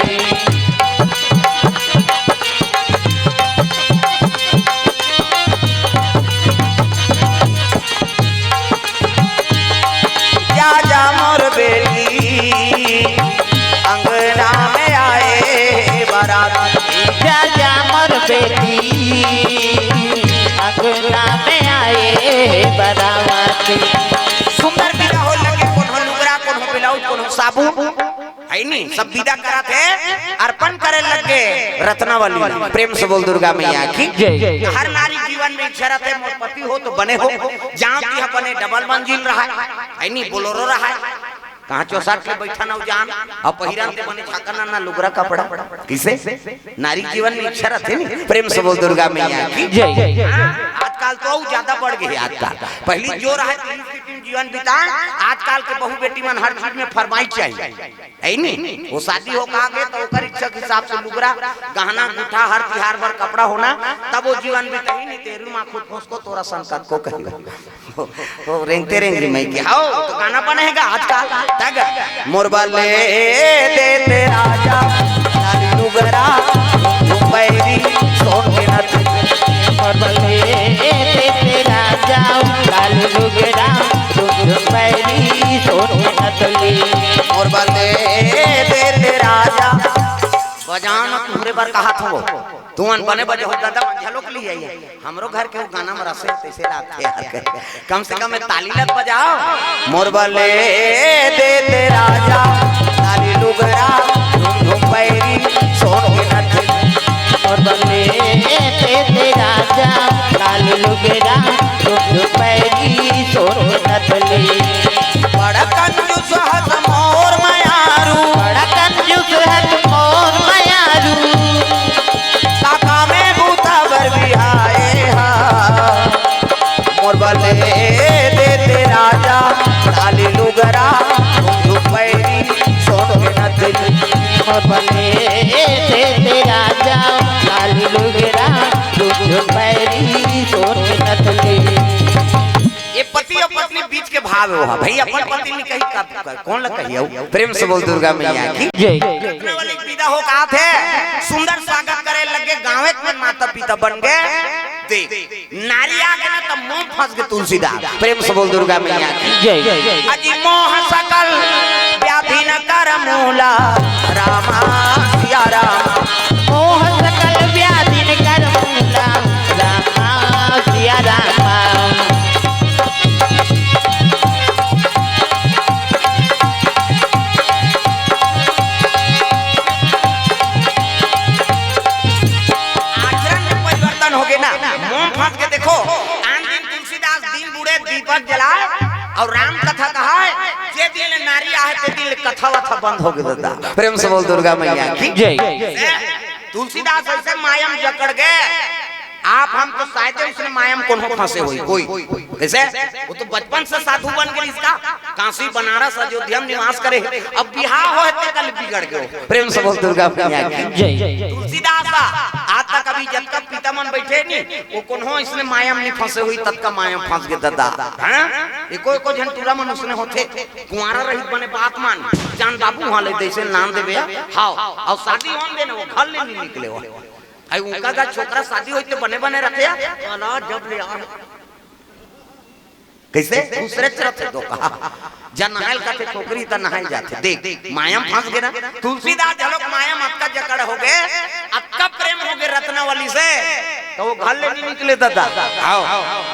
जा जा मोर बेटी, अंगना में आए बराती। जा जा मोर बेटी, अंगना में आए बराती। सुंदर विदा हो लगे, कोनो लुगरा, कोनो ब्लाउज, कोनो साबुन, है नी, सब विदा करत हे, अर्पण करे लगे रत्नावली। प्रेम से बोल दुर्गा मैया की। जय। हर नारी जीवन में इच्छा रहते, मोर पति हो तो बने हो, जांव तिहा बने डबल मंजिल रहा, है नी, बोलोरो रहा, कहाँ चौसठ ले बैठा ना जान, अब पहिरन ते बने छाका ना, ना लुगरा कपड़ा, किसे? नारी जीवन में इच्छा रहते नी। प्रेम से बोल दुर्गा मैया की। जय। हाँ, आजकल तो अउ ज्यादा बढ़ गई आजकल। पहली जो रहा तीन से तीन जीवन बिता, आजकल के बहू बेटी मन हर चीज में फरमाइश चाहिए। है नी? वो शादी हो कहा गए तो ओकर इच्छा के हिसाब से लुगरा, गहना, गुठा, हर तिहार बर कपड़ा होना, तब वो जीवन बिताही नी। तेरी माँ खुद फंस को तोरा संकट को कही। वो रेंगते रेंगते मैं के, हाओ, तो गाना बनेगा आजकल। तग, मोर बले दे ते राजा, लाल लुगरा, पैरी, सोन के नथ। मोर बले दे ते राजा, लाल लुगरा, पैरी, सोन के नथली। मोर बले दे ते राजा। बजाओ ना, तुम्हरे बर कहा था वो। तुमन बने बजे हो दादा, मन झलोक ली आई। हमरो घर के वो गाना में रसे तैसे लागथे यार। कम से कम ताली लग बजाओ। मोर बले दे ते राजा, लाली लुगरा, झुम झुम पैरी, सोन के नथ। मोर बले दे ते राजा, लाली लुगरा, झुम झुम पैरी, सोन के नथली। बड़ा कंजूस हस मोर मयारू। बड़ा कंजूस हस मोर मयारू। काका में बूता बर बिहाए हा। मोर बले दे ते राजा, लाली लुगरा, झुम पैरी, सोन के नथली। मोर बले दे ते राजा, लाली लुगरा, झुम पैरी, सोन के नथली। ये पति और पत्नी बीच के भाव हो हा। भाई अपन पति नहीं कही का, का, कौन लग कही हो? प्रेम से बोल दुर्गा मैया की। जय। रत्नावली विदा हो कहा थे, सुंदर स्वागत करे लगे, गाँवे के माता पिता बन गए। देख, नारी आ गए ना तब मुंह फंस गए तुलसीदास। प्रेम से बोल दुर्गा मैया की। जय। अजी मोह सकल व्याधि न कर मूला, रामा सिया रामा। मोह सकल व्याधि न कर मूला, कथा कहाय, जे दिन ले नारी आहे, ते दिन ले कथा वथा बंद हो गे दादा। प्रेम से बोल दुर्गा मैया की जय। से तुलसीदास ऐसे माया म जकड़ गे, आप हम तो शायद उसने माया म कोनो फंसे होई कोई। कैसे? वो तो बचपन से साधु बन गे इसका, काशी बनारस अयोध्या म निवास करे, अब बिहाव होय ते कल बिगड़ गे। प्रेम से बोल दुर्गा मैया की जय। तुलसीदास आज तक अभी जतका पिता मन बैठे नी, वो कोनो इसने माया म नहीं फंसे होई, ततका माया म फंस गे दादा। हैं? एको एको झन टूरा मन उसने होथे, कुंवारा रहित बने बात मान, जान बाबू वहाँ ले जैसे नाम देबे, हाव, अउ शादी होन देना, वो घर ले नहीं निकले हो। आई उनका का छोकरा शादी होई ते बने बने रथे, अला जब ले आ। कैसे? दूसरे च रथे दो कहा। जा नहायल कथे खोकरी त नहायल जाथे। देख, माया म फंस गे ना। तुलसीदास घलोक माया म अतका जकड़ हो गे, अतका प्रेम हो गे रत्नावली से, तो वो घर ले नहीं निकले दादा। हाव।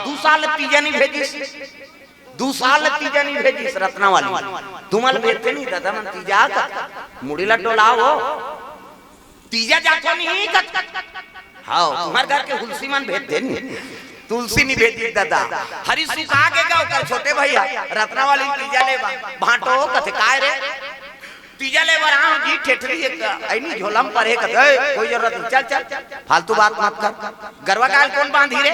दू साल तीजा नहीं भेजिस। दू साल तीजा नहीं भेजिस रत्नावली। तुमन भेजते नहीं दादा मन तीजा का। मुड़ी ला डोलाओ। तीजा जाथो नहीं कत। हाव, तुम्हर घर के हुलसी मन भेज दे नी। तुलसी नहीं भेजी दादा। हरी सुखा गे गा ओकर छोटे भैया, रत्नावली तीजा ले बा। भांटो कथे काय रे? तीजा ले बर आंव जी ठेठरी एक, ऐनी झोलम पर एक, ए, कोई जरूरत नहीं, चल, चल, फालतू बात मत कर। गरवा काल कौन बांधी रे?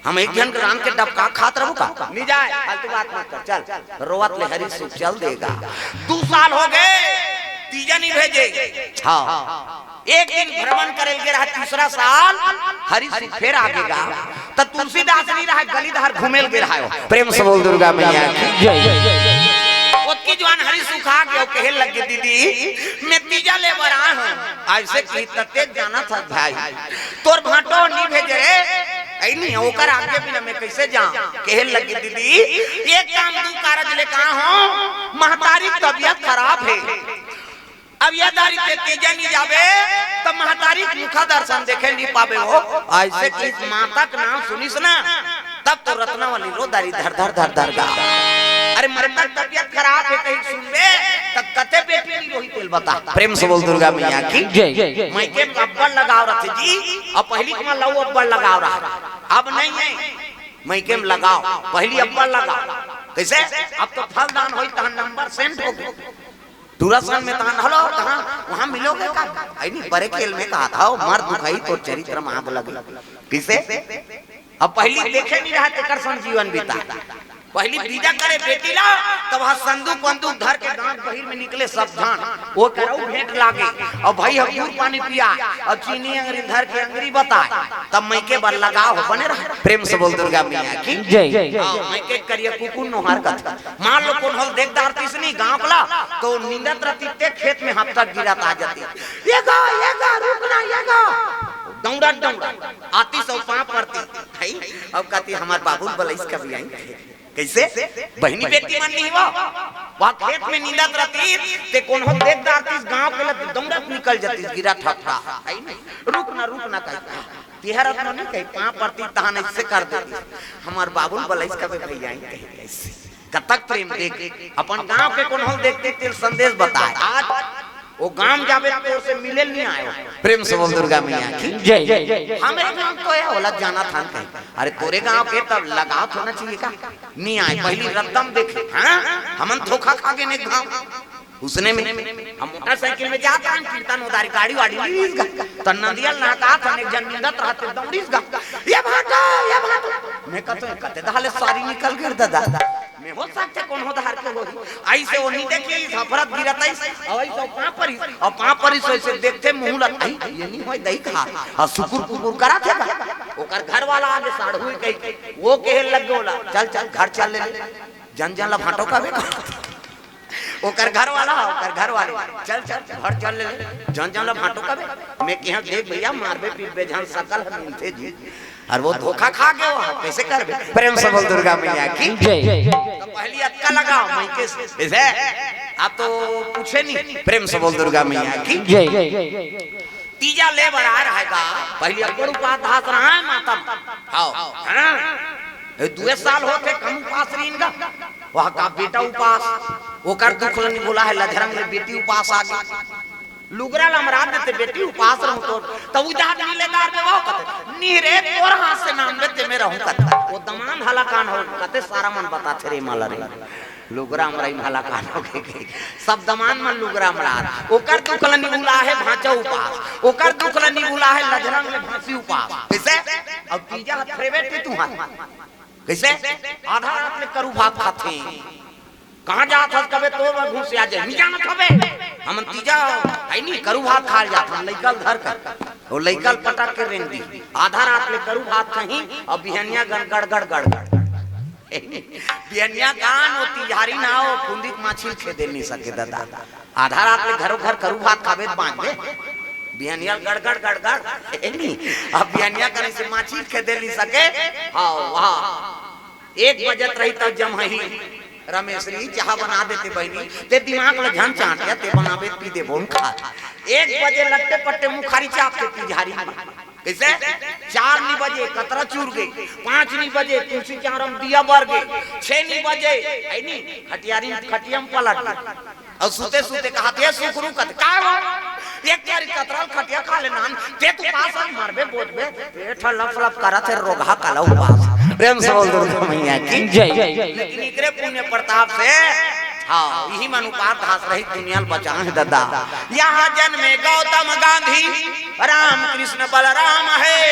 हम एक झन रांध के डबका खात रहू का? नहीं जाय, फालतू बात मत कर, चल। रोवत ले हरी सुख चल देगा। दू साल हो गे, तीजा नहीं भेजे। हाव। एक दिन भ्रमण करे गे रहा, तीसरा साल हरी सुख फेर आ गे गा। त तुलसीदास नहीं रहा, गली डहर घूमेल गे रहा हो। प्रेम से बोल दुर्गा मैया की जय। ओतकी जुवान हरी सुख आ गे, कहे लगे, "दीदी, मैं तीजा ले बर आ हूँ।" ऐसे कही तते जाना था भाई, तोर भांटो नहीं भेजे रे। ऐ नहीं, ओकर आगे बिना मैं कैसे जाऊं? कहे लगे, "दीदी, ये काम दू कारज ले कहा हूँ, महतारी तबियत खराब है।" अब ये दारी ते तीजा नहीं जाबे, त महतारी के मुखा दर्शन देखे नहीं पाबे हो। ऐसे कि माता के नाम सुनिस ना, तब तो रत्नावली रो दारी धर धर धर धर गा। अरे मरता तबियत खराब है कहीं सुनबे, त कते बेटी नहीं रोही तेल बता। प्रेम से बोल दुर्गा मैया की जय। मायके म अब्बड़ लगाव रथे जी, अउ पहिली के म लऊ अब्बड़ लगाव रहा, अब नहीं है। मायके म लगाव, पहिली अब्बड़ लगाव। कैसे? अब तो फलदान होई, तहन नंबर सेंट हो गए। टूरा सन में तहन, "हेलो, कहाँ? वहाँ मिलोगे का?" आई नहीं, बड़े खेल में कहा था, "ओ, मर दुखाई तो चरित्र में आग लगी।" किसे? अब पहिली देखे नहीं रहा, तेकर सन जीवन बीता। पहिली विदा करे बेटी ला, तब वहाँ संदूक वंदूक धर के गांव बहिर में निकले सब झन। वो करऊ भेंट लागे, अउ भाई हम गुड़ पानी पिया, अउ चीनी अंगरी धर के अंगरी बताए, तब मायके बर लगाव हो बने रहा। प्रेम से बोल दुर्गा मैया की जय। हाँ, मायके करिया कुकुर नोहर कथे। मान लो कोनो ल देख डारतिस नी गांव वाला, तो निंदत रहती ते खेत में हफ्ता गिरत आ जाती। "ये गा, ये गा, रुक ना, ये गा।" दौड़त, दौड़त आतिस अउ पाँव परती। हई, अब कहती, "हमार बाबू बलइस कभी आई।" कैसे? बहिनी बेटी मन नहीं हो? वहाँ खेत में निंदत रहती, ते कोनो देख डारतिस गांव के लत दौड़त निकल जातिस, गिरत हफ्ता। हई नहीं, "रुक ना, रुक ना," कहती। तिहरत नो नहीं कही, पाँव परती तहन ऐसे कर देती। "हमार बाबू बलइस कभी भैया आई," कही ऐसे। कतक प्रेम देख, अपन गांव के कोनो देखते तेल संदेश बताए। आज वो गांव जाबे तो से मिले नहीं आयो। प्रेम से बोल दुर्गा मैया की जय। हमरे गांव तो है, ओला जाना था कहीं। अरे तोरे गांव के तब लगाव होना चाहिए का? नहीं आए, पहली रद्दम देखे। हाँ, हमन धोखा खा गए ने गांव। उसने में हम मोटरसाइकिल में जात हन, कीर्तन उदारी गाड़ी वाड़ी लीस गा। त नदिया नहकात हन, एक झन निंदत रहते, दौड़िस गा, "ये भांटा, ये भांटा।" मैं कहते, कहते, "दहाले सारी निकल गए दादा।" मैं हो सकते कोनो धार के होही। ऐसे वो नहीं देखिस, हफरत गिरत आइस, अउ ऐसे पाँव परिस, अउ पाँव परिस ऐसे देखते मुंह लग, "आई, ये नहीं होय दई कहा।" अउ सुकुर कुकुर करा थे का? ओकर घर वाला आगे साढ़ू ही कही, वो कहे लग गोला, "चल, चल, घर चल ले, जन जन ला भांटो का बेटा।" ओकर घर वाला, ओकर घर वाले, "चल, चल, घर चल ले, जन जन ला भांटो का बे।" मैं कहा, "देख भैया, मारबे पीटबे झन सकल ह मिलथे जी।" अउ वो धोखा खा गयो, कैसे करबे? प्रेम से बोल दुर्गा मैया की जय। तो पहली अतका लगाव, मायके से, जैसे, अब तो पूछे नहीं। प्रेम से बोल दुर्गा मैया की जय। तीजा ले बर आय रहा गा, पहली अब्बड़ उपास धास रहा है माता। हाव, हाँ। ए, दुए साल होथे कम उपास रहिन गा। वह का बेटा उपास, ओकर दुख ल नहीं भुला है, लझरंग ले बेटी उपास आ गई। लुगरा ल मरा देते बेटी, उपास रहूं तो, त उधार नी ले दार देवो कथे, "नी रे, तोर हाथ से नाम दे ते में रहूं," कथे। वो दमांद हलाकान हो कथे, "सारा मन बताथे रे माला रे।" लुगरा मरई म हलाकान हो गे। सब दमांद मन लुगरा मरात। ओकर दुख ल नी भुलाहे भांचा उपास, ओकर दुख ल नी भुलाहे लजरंग ले भांसी उपास। कइसे? अब तीजा हथ रे बेटी तुंहर। कइसे? आधा रात ले करू भात खाथे। कहां जात हस कबे तो मैं घुस आ जाए। नी जानत हवे। हमन तीजा हई नी, करू भात खाय जात हन, लइका ल धर कर। वो लइका ल पटक के रेंग दी। आधा रात ले करू भात खाही, अउ बिहनिया गन गड़ गड़ गड़ गड़। बिहनिया कान वो तिजहारी ना हो, फुंदी के माछी ल खेदे नी सके ददा। आधा रात ले घरो घर करू भात खाबे त बांचबे। बिहनिया गड़ गड़ गड़ गड़। ए नी, अब बिहनिया कने से माछी ल खेदे नी सके। हां, वाह। एक बजत रही तब जमही, "रमेशरी, चाहा बना देते बहिनी, ते दिमाग ल झन चांटिया, ते बनाबे पी देबो न खा।" एक बजे लट्टे पट्टे मुखारी चाप के तिजहारी में। कइसे? चार नी बजे कतरा चूर गे, पांच नी बजे तुलसी चांरा म दिया बर गे, छे नी बजे, हई नी, खटियारी, खटिया म पलट गे। अउ सुते सुते कहत हे, "सुकरू कत, काय हो? एक चारी कतरा ल खटिया खा ले नान, ते त उपास मरबे, बोजबे, पेट ह लप लप करत हे, रोगहा काला उपास।" प्रेम से बोल दुर्गा मैया की जय। लेकिन एकरे पुण्य प्रताप से, हां, इही मन उपास धास रहित दुनिया ल बचाए हे ददा। "यहाँ जन्मे गौतम गांधी, राम कृष्ण बलराम है,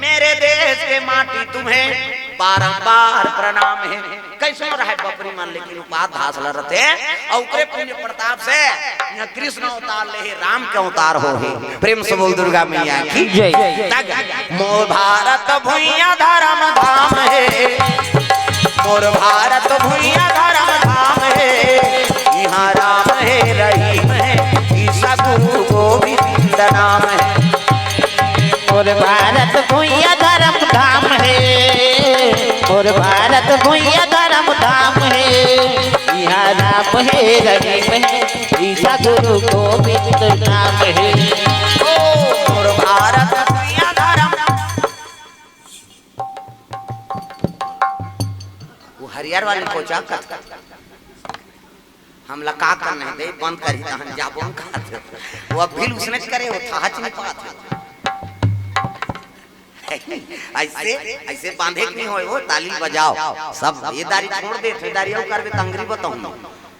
मेरे देश के माटी तुम्हें बारंबार प्रणाम है।" कइसनो रहय बपरी मन, लेकिन उपास धास ल रथे, अउ ओकरे पुण्य प्रताप से इहां कृष्ण अवतार ले हे, राम के अवतार हो हे। प्रेम से बोल दुर्गा मैया की जय। तग मोर भारत भुइयां धरम धाम हे, मोर भारत भुइयां धरम धाम हे, इहां राम हे रहीम हे, ईसा गुरु गोविंद नाम हे। मोर भारत भुइयां धरम धाम हे, मोर भारत भुइयां धरम धाम हे, इहां राम हे रहीम हे, ईसा गुरु गोविंद नाम हे। ओ मोर भारत भुइयां धरम। वो हरियर वाली कोचा कत हमला का करना हे दे, बंद करही तहन जाबो न कहत। वो अब भी उसने करे, वो थाहच नहीं पात हे। अइसे, अइसे बांधे के नहीं होय, वो ताली बजाओ। सब ये दारी छोड़ दे, ये दारी अउ करबे त अंगरी बताऊं।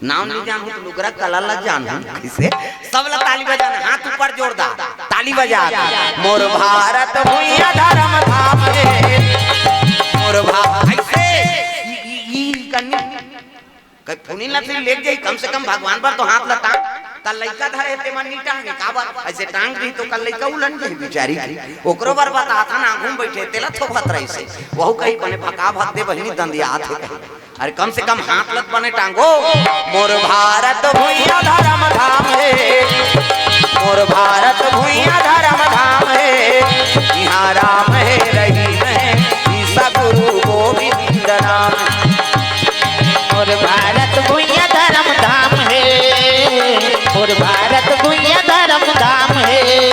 नाम नहीं जानहूं त लुगरा कला ला जानहूं। कइसे? सब ला ताली बजाना, हाथ ऊपर जोरदार, ताली बजा के। मोर भारत भुइयां धरम धाम हे, मोर भा-, अइसे, ई, ई, ई कन्नी कहीं फुनी ल सिर लेग जाही, कम से कम भगवान बर तो हाथ ल टांग। त लइका धरे हे, तेमन नी टांगे, काबर? अइसे टांग दिही त कल लइका उलन जाही बिचारी। ओकरो बर बतात हन, आघू म बइठे, तेला थोपत रहिसे। वहू कही, "बने भका भक दे बहिनी, दंदियात हे।" अरे, कम से कम हाथ ल त बने टांगो। मोर भारत भुइयां धरम धाम हे, मोर भारत भुइयां धरम धाम हे, इहां राम हे रहीम हे, ईसा गुरु गोविंद नाम। मोर भारत भुइयां धरम धाम हे, मोर भारत भुइयां धरम धाम हे,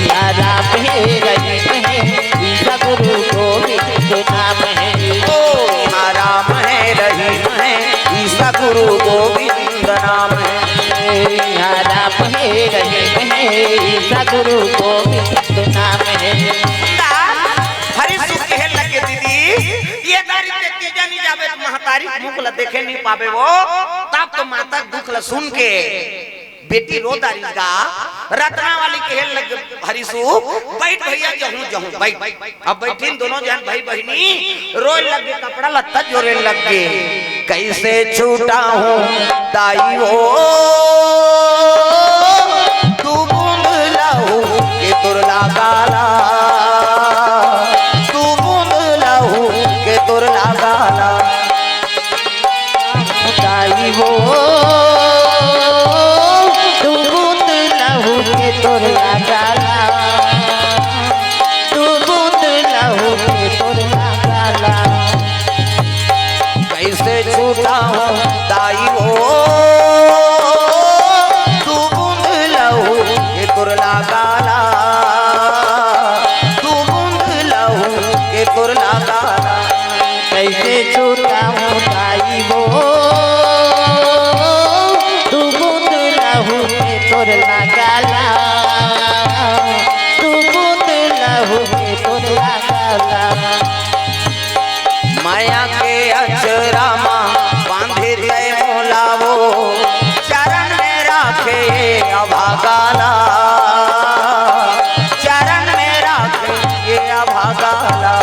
इहां राम हे रहीम हे, ईसा गुरु गोविंद नाम हे। ओ, इहां राम हे रहीम हे, ईसा गुरु गोविंद नाम हे। इहां राम हे रहीम हे, ईसा गुरु गोविंद नाम हे। हरि सुख कहे लगे दीदी, ये दारी ते तीजा नी जाबे त महतारी के मुख ल देखे नी पाबे वो, तब तो माता के दुख ल सुन के बेटी रो दारिस गा, रत्नावली कहे लगे, "हरिसु, बइठ भइया, जहूं, जहूं, बइठ।" अब बइठिन दोनों झन भई बहिनी, रोय लगे, कपड़ा लत्ता जोरे लगे। "कइसे छूटाहूं दाई वो, दू बूंद लहू के तोर ला गाला, दू बूंद लहू के तोर ला गाला।" दाई वो, दू बूंद लहू के तोर ला गाला, दू बूंद लहू के तोर ला गाला। कइसे छूटाहूं दाई वो, दू बूंद लहू के तोर ला गाला, दू बूंद लहू के तोर ला गाला। कइसे छूटाहूं दाई वो, काला चरण में राखे ये अभागा ला।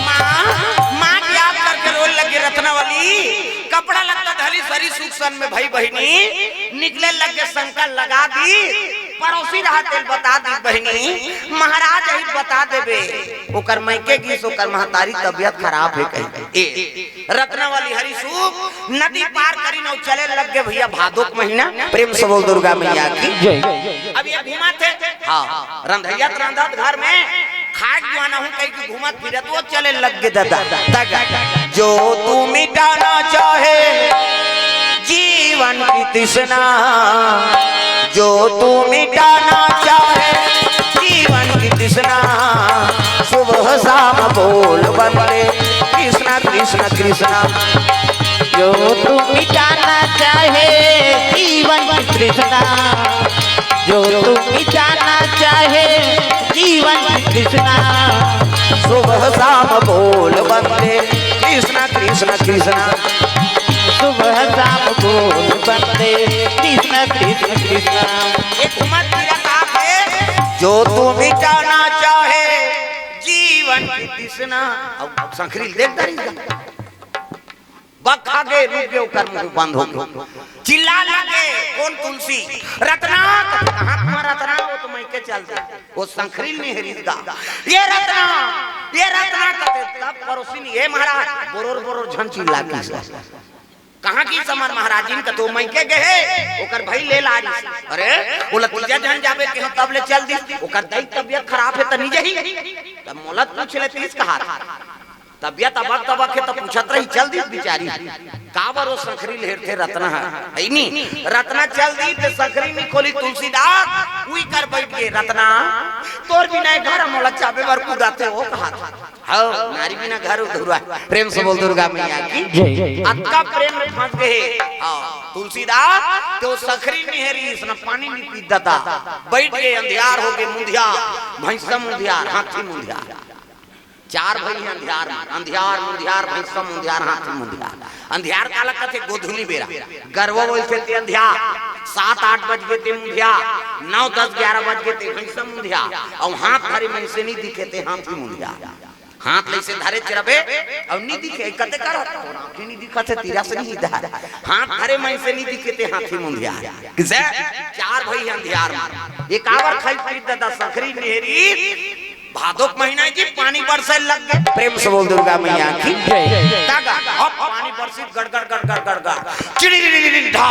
माँ, माँ के याद करके रोए लगे रत्नावली। कपड़ा लत्ता धरी सरी सुख सन में भई बहिनी, निकले लगे शंका लगा दी। पड़ोसी रहा तेल बता दी बहिनी, महाराज ही बता देबे। ओकर मइके गिस, ओकर महतारी तबियत खराब हे कही। ए, रत्नावली हरी सूप नदी पार करी नौ चले लग गे भैया, भादो के महीना। प्रेम से बोल दुर्गा मैया की। जय। अब ये घुमा थे, हाँ, रंधैया त रांधत घर में खाए जुआना हूँ कही कि घूमत फिरत वो चले लग गे दादा। तग जो तू मिटाना चाहे जीवन की तृष्णा, जो तू मिटाना चाहे जीवन की तृष्णा, सुबह शाम बोल बंदे कृष्णा कृष्णा कृष्णा। जो तू मिटाना चाहे जीवन की तृष्णा, जो तू मिटाना चाहे जीवन की तृष्णा, सुबह शाम बोल बंदे कृष्णा कृष्णा कृष्णा। सुबह शाम बोल बंदे कृष्णा कृष्णा कृष्णा। एक उमर गिरा का है, जो तू मिटाना चाहे जीवन की तृष्णा। अब, अब संखरी देख दरी का। बक खा गे, रुक गे, ओकर मुंह बंद हो गे। चिल्ला लगे, कौन तुलसी? रत्ना, कहाँ तुम्हारा रत्ना? वो तो मइके चल दे। वो संखरी नहीं हरिस गा। ये रत्ना, ये रत्ना कथे, तब पड़ोसी ने, "ए महाराज, बोरोर बोरोर झन चिल्ला की से।" कहाँ की समर महाराजिन कथे, "मइके गे हे, ओकर भाई ले ला रही।" अरे, बोला, "तीजा झन जाबे के हम तब ले चल दी, ओकर दाई तबियत खराब है त नहीं जाही।" तब मोला पूछ लेतीस कहा। तबियत अबक तबक हे त पूछत रही, चल दिस बिचारी। काबर वो संखरी ल हेरथे रत्ना ह, है नी? रत्ना चल दी त संखरी नी खोली तुलसीदास, उही कर बइठ गे। रत्ना, तोर बिना ए घर मोला चाबे बर कुदाथे हो कहा। हव, नारी बिना घर अधूरा। प्रेम से बोल दुर्गा मैया की। जय। अतका प्रेम में फंस गे हे। हव, तुलसीदास त वो संखरी नी हेरिस न पानी नी पीत ददा। बइठ गे, अंधियार हो गे, मुंधिया, भैंसा मुंधियार, हाथी मुंधियार। चार भई हे अंधियार म, अंधियार, मुंधियार, भैंसा मुंधियार, हाथी मुंधियार। अंधियार काला कथे? गोधूली बेरा। गरवा बोलथे ते अंधियार, सात आठ बज गे ते मुंधियार, नौ दस ग्यारह बज गे ते भैंसा मुंधियार, अउ हाथ धरे मइनसे नी दिखे ते हाथी मुंधियार। हाथ लइसे धरे चरबे, अउ नी दिखे, कते करत? आँखी नी दिखत हे, तीरा से नी धर। हाथ धरे मइनसे नी दिखे ते हाथी मुंधियार। किसे? चार भई हे अंधियार म। ये काबर खाई पीत ददा संखरी नी हेरिस? भादो के महीना हे जी, पानी बरसे लग गे। प्रेम से बोल दुर्गा मैया की। जय। तग, अब पानी बरसिस गड़ गड़ गड़ गड़ गड़ गड़। चिड़ी री री री ढा।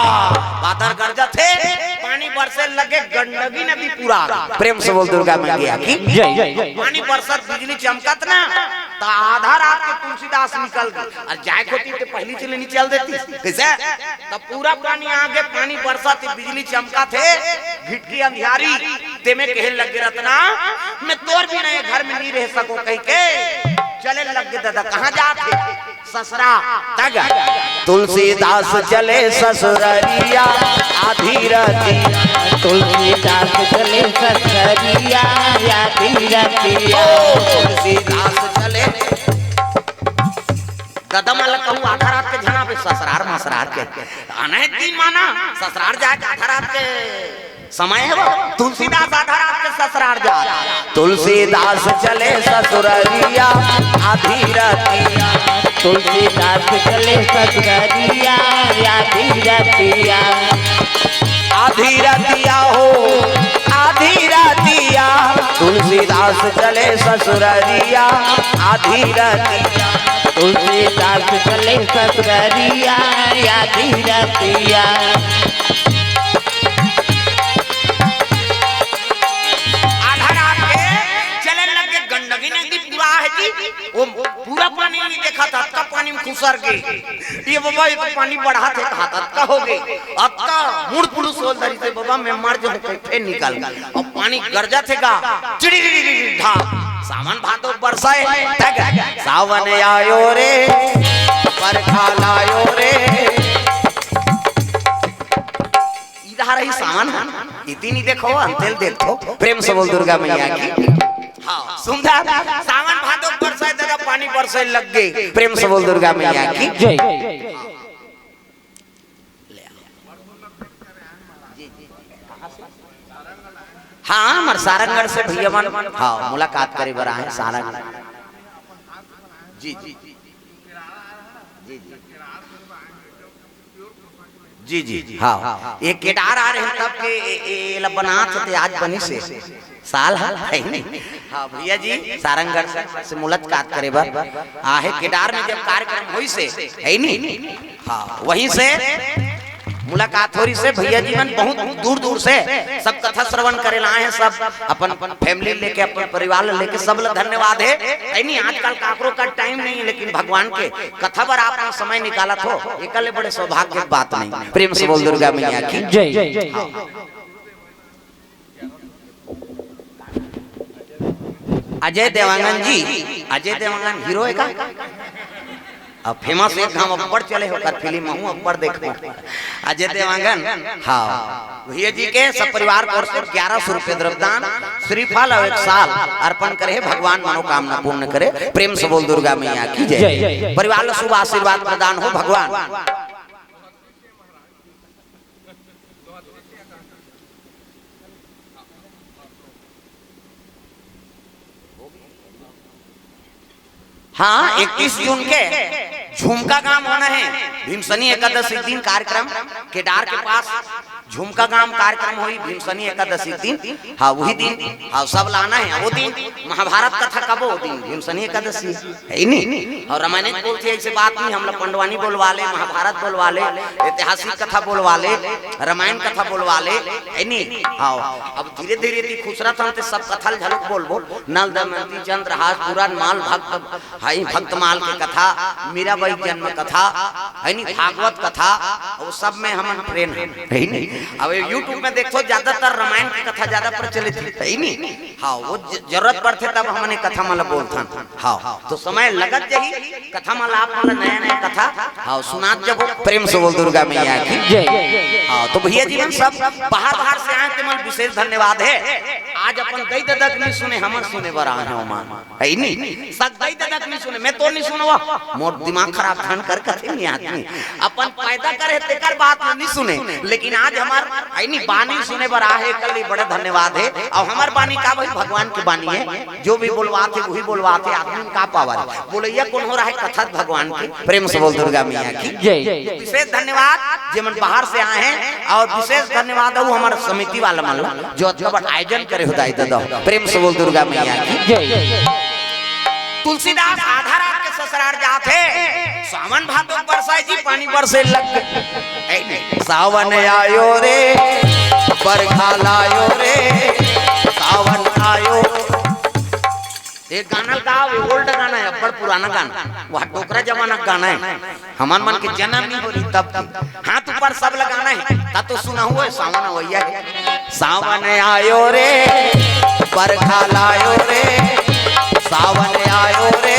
बादर गरजत हे, पानी बरसे लग गे, गंडकी नदी पूरा। प्रेम से बोल दुर्गा मैया की। जय। पानी बरसत बिजली चमकत ना, त आधा रात के तुलसीदास निकल गे। अउ जाय के होतिस त पहिली चले निकल देतिस। कइसे? त पूरा पानी आगे, पानी बरसत हे, बिजली चमकत हे, घिटकी अंधियारी, तेमे कहे लग गे रत्ना, मैं तोर बिना ये घर में नी रह सकों कहिके चले लग गे ददा। कहाँ जात हे? ससरा। तग तुलसीदास चले ससुररिया आधी रतिया। तुलसीदास चले ससुररिया आधी रतिया। ओ, तुलसीदास चले। ददा मन ल कहूँ आधा रात के झन आबे ससरार मसरार के। अनेक दिन माना ससरार जाय के आधा रात के समय हे वो। तुलसीदास आधा रात के ससरार जात। तुलसीदास चले ससुररिया आधी रतिया। तुलसीदास चले ससुररिया आधी रतिया। आधी रतिया हो, आधी रतिया, तुलसीदास चले ससुररिया आधी रतिया। तुलसीदास चले ससुररिया आधी रतिया। आधा रात के चले लग गे, गंडकी नदी पूरा हे जी, वो पूरा पानी नी देखा था, अतका पानी में खुसर गे। ए बबा, ये तो पानी बढ़ात हे, कहा था, अतका हो गे, अतका मुड़ पुलुस होल धरिस हे बबा, मैं मर जाहूँ, कहीं फेर निकल। अब पानी गरजत हे गा, चिड़ी री री री ढा, सावन भादो बरसा हे, तग, सावन आयो रे, बरखा लायो रे। इधर ही सावन हे। इतनी देखो, अंतेल देखो। प्रेम से बोल दुर्गा मैया की। हाँ, सुंदर। सावन भादो बरसे दादा, पानी बरसे लग गए। प्रेम से बोल दुर्गा मैया की। जय। हाँ, हमर सारंगढ़ से भैया मन, हाँ, मुलाकात करे बर आए सारंगढ़। जी, जी। जी, जी। जी, जी, हाँ। ये केदार आ रहे हैं तब के ए, ए, एला बनात हे ते आज बनिस हे। साल हाल है नहीं। हाँ, भैया जी, सारंगढ़ से, से मुलाकात करे बर आहे। केदार में जब कार्यक्रम होइस हे, है नहीं? हाँ, वहीं से मुलाकात हो रहिस हे। भैया जी मन बहुत दूर दूर से सब कथा श्रवण करे ला आए हैं, सब अपन फैमिली लेके, अपन परिवार लेके, सब ला धन्यवाद हे। है नहीं, आजकल काकरो का टाइम नहीं है, लेकिन भगवान के कथा बर आप मन समय निकालत हो, एकर ले बड़े सौभाग्य के बात नहीं। प्रेम से बोल दुर्गा मैया की। जय। हाँ। अजय देवांगन जी, अजय देवांगन हीरो है का? अब फेमस एक घाम अब्बड़ चले हो, ओकर फिल्म महू अब्बड़ देखो। अजय देवांगन, हाँ, भैया जी के सब परिवार की ओर से ग्यारह सौ रुपये द्रव्यदान, श्रीफल और एक साल अर्पण करे हे, भगवान मनोकामना पूर्ण करे। प्रेम से बोल दुर्गा मैया की जय। जय। परिवार ला शुभ आशीर्वाद प्रदान हो भगवान। हाँ, इकतीस जून के झुमका गाम होना है, भीमसनी एकादशी दिन कार्यक्रम केदार के पास झुमका गाम कार्यक्रम होई भीमसनी एकादशी दिन। हाँ, वही दिन, हाँ, सब ला आना है। वो दिन महाभारत कथा कबो, वो दिन भीमसनी एकादशी। है नी? और रामायण बोलथे, ऐसे बात नहीं, हमला पंडवानी बोलवा ले, महाभारत बोलवा ले, ऐतिहासिक कथा बोलवा ले, रामायण कथा बोलवा ले, है नी? हाँ, अब धीरे धीरे ती खुसरत हन ते सब कथा ल घलोक बोलबो। नल दमयंती, चंद्रहास, पुराण, माल भक्त, हई भक्त माल के कथा, मीराबाई जन्म कथा, है नी? भागवत कथा, वो सब में हमन ट्रेन है, है नी? अब ये YouTube में देखो, ज्यादातर रामायण की कथा ज्यादा प्रचलित है, है नी? हाँ, वो ज-, जरूरत पड़थे तब हमन ये कथा मन ला बोलथन। हाँ, तो समय लगत जही, कथा मन ला आप मन ला नया नया कथा, हाँ, सुनात जबो। प्रेम से बोल दुर्गा मैया की। जय। हाँ, तो भैया जी मन सब बाहर बाहर से आए, ते मन विशेष धन्यवाद है। आज अपन दई ददा के नहीं सुने, हमन सुने बर आए हैं ओमन, है नी? सब दई ददा के नहीं सुने, मैं तो नहीं सुनवा, मोर दिमाग खराब धन कर कथे नहीं आदमी। अपन पैदा करे तेकर बात नहीं सुने, लेकिन आज हमर है नी बानी सुने बर आहे, एकर लिए बड़ा धन्यवाद है। और हमर बानी का भाई, भगवान की बानी है, जो भी बोलवात है वही बोलवात है, आदमी में का पावर है। बोलैया कौन हो रहा है, कथा भगवान की। प्रेम से बोल दुर्गा मैया की। जय। विशेष धन्यवाद जेमन बाहर से आए हैं, और विशेष धन्यवाद है वो हमारे समिति वाला मन ला, जो अतका बड़ आयोजन करे हो दाई ददा। प्रेम से बोल दुर्गा मैया की। जय। तुलसीदास आधा रात के ससुरार जात हे, सावन भादो बरसाए जी, पानी बरसे लग गे। ए, सावन आयो रे, बरखा लायो रे, सावन आयो। एक गाना गाओ, ये ओल्ड गाना है, बड़ पुराना गाना, वह डोकरा जमाना का गाना है। हमन मन के जनम नहीं होही तब के। हाथ ऊपर सब लगाना है, ता तो सुनहु है, सावन अवइया है। सावन आयो रे, बरखा लायो रे, सावन आयो रे,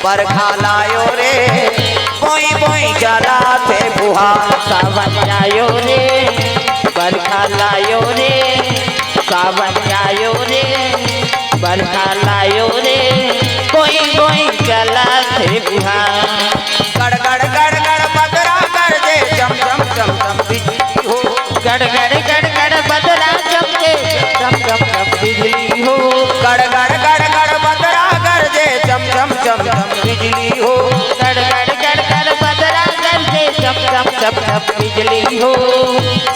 बरखा लायो रे, बोई बोई चलाथे फुहार। सावन आयो रे, बरखा लायो रे, सावन आयो रे, बरखा लायो रे, बोई बोई चलाथे फुहार। गड़ गड़ गड़ गड़ बदरा गरजे, चम चम चम चम बिजली हो। गड़ गड़ गड़ गड़ बदरा चमके, चम चम चम बिजली हो। गड़ गड़ गड़ गड़ बदरा गरजे, चम चम चम चम बिजली हो। गड़ गड़ गड़ गड़ बदरा गरजे, चम चम चम चम बिजली हो।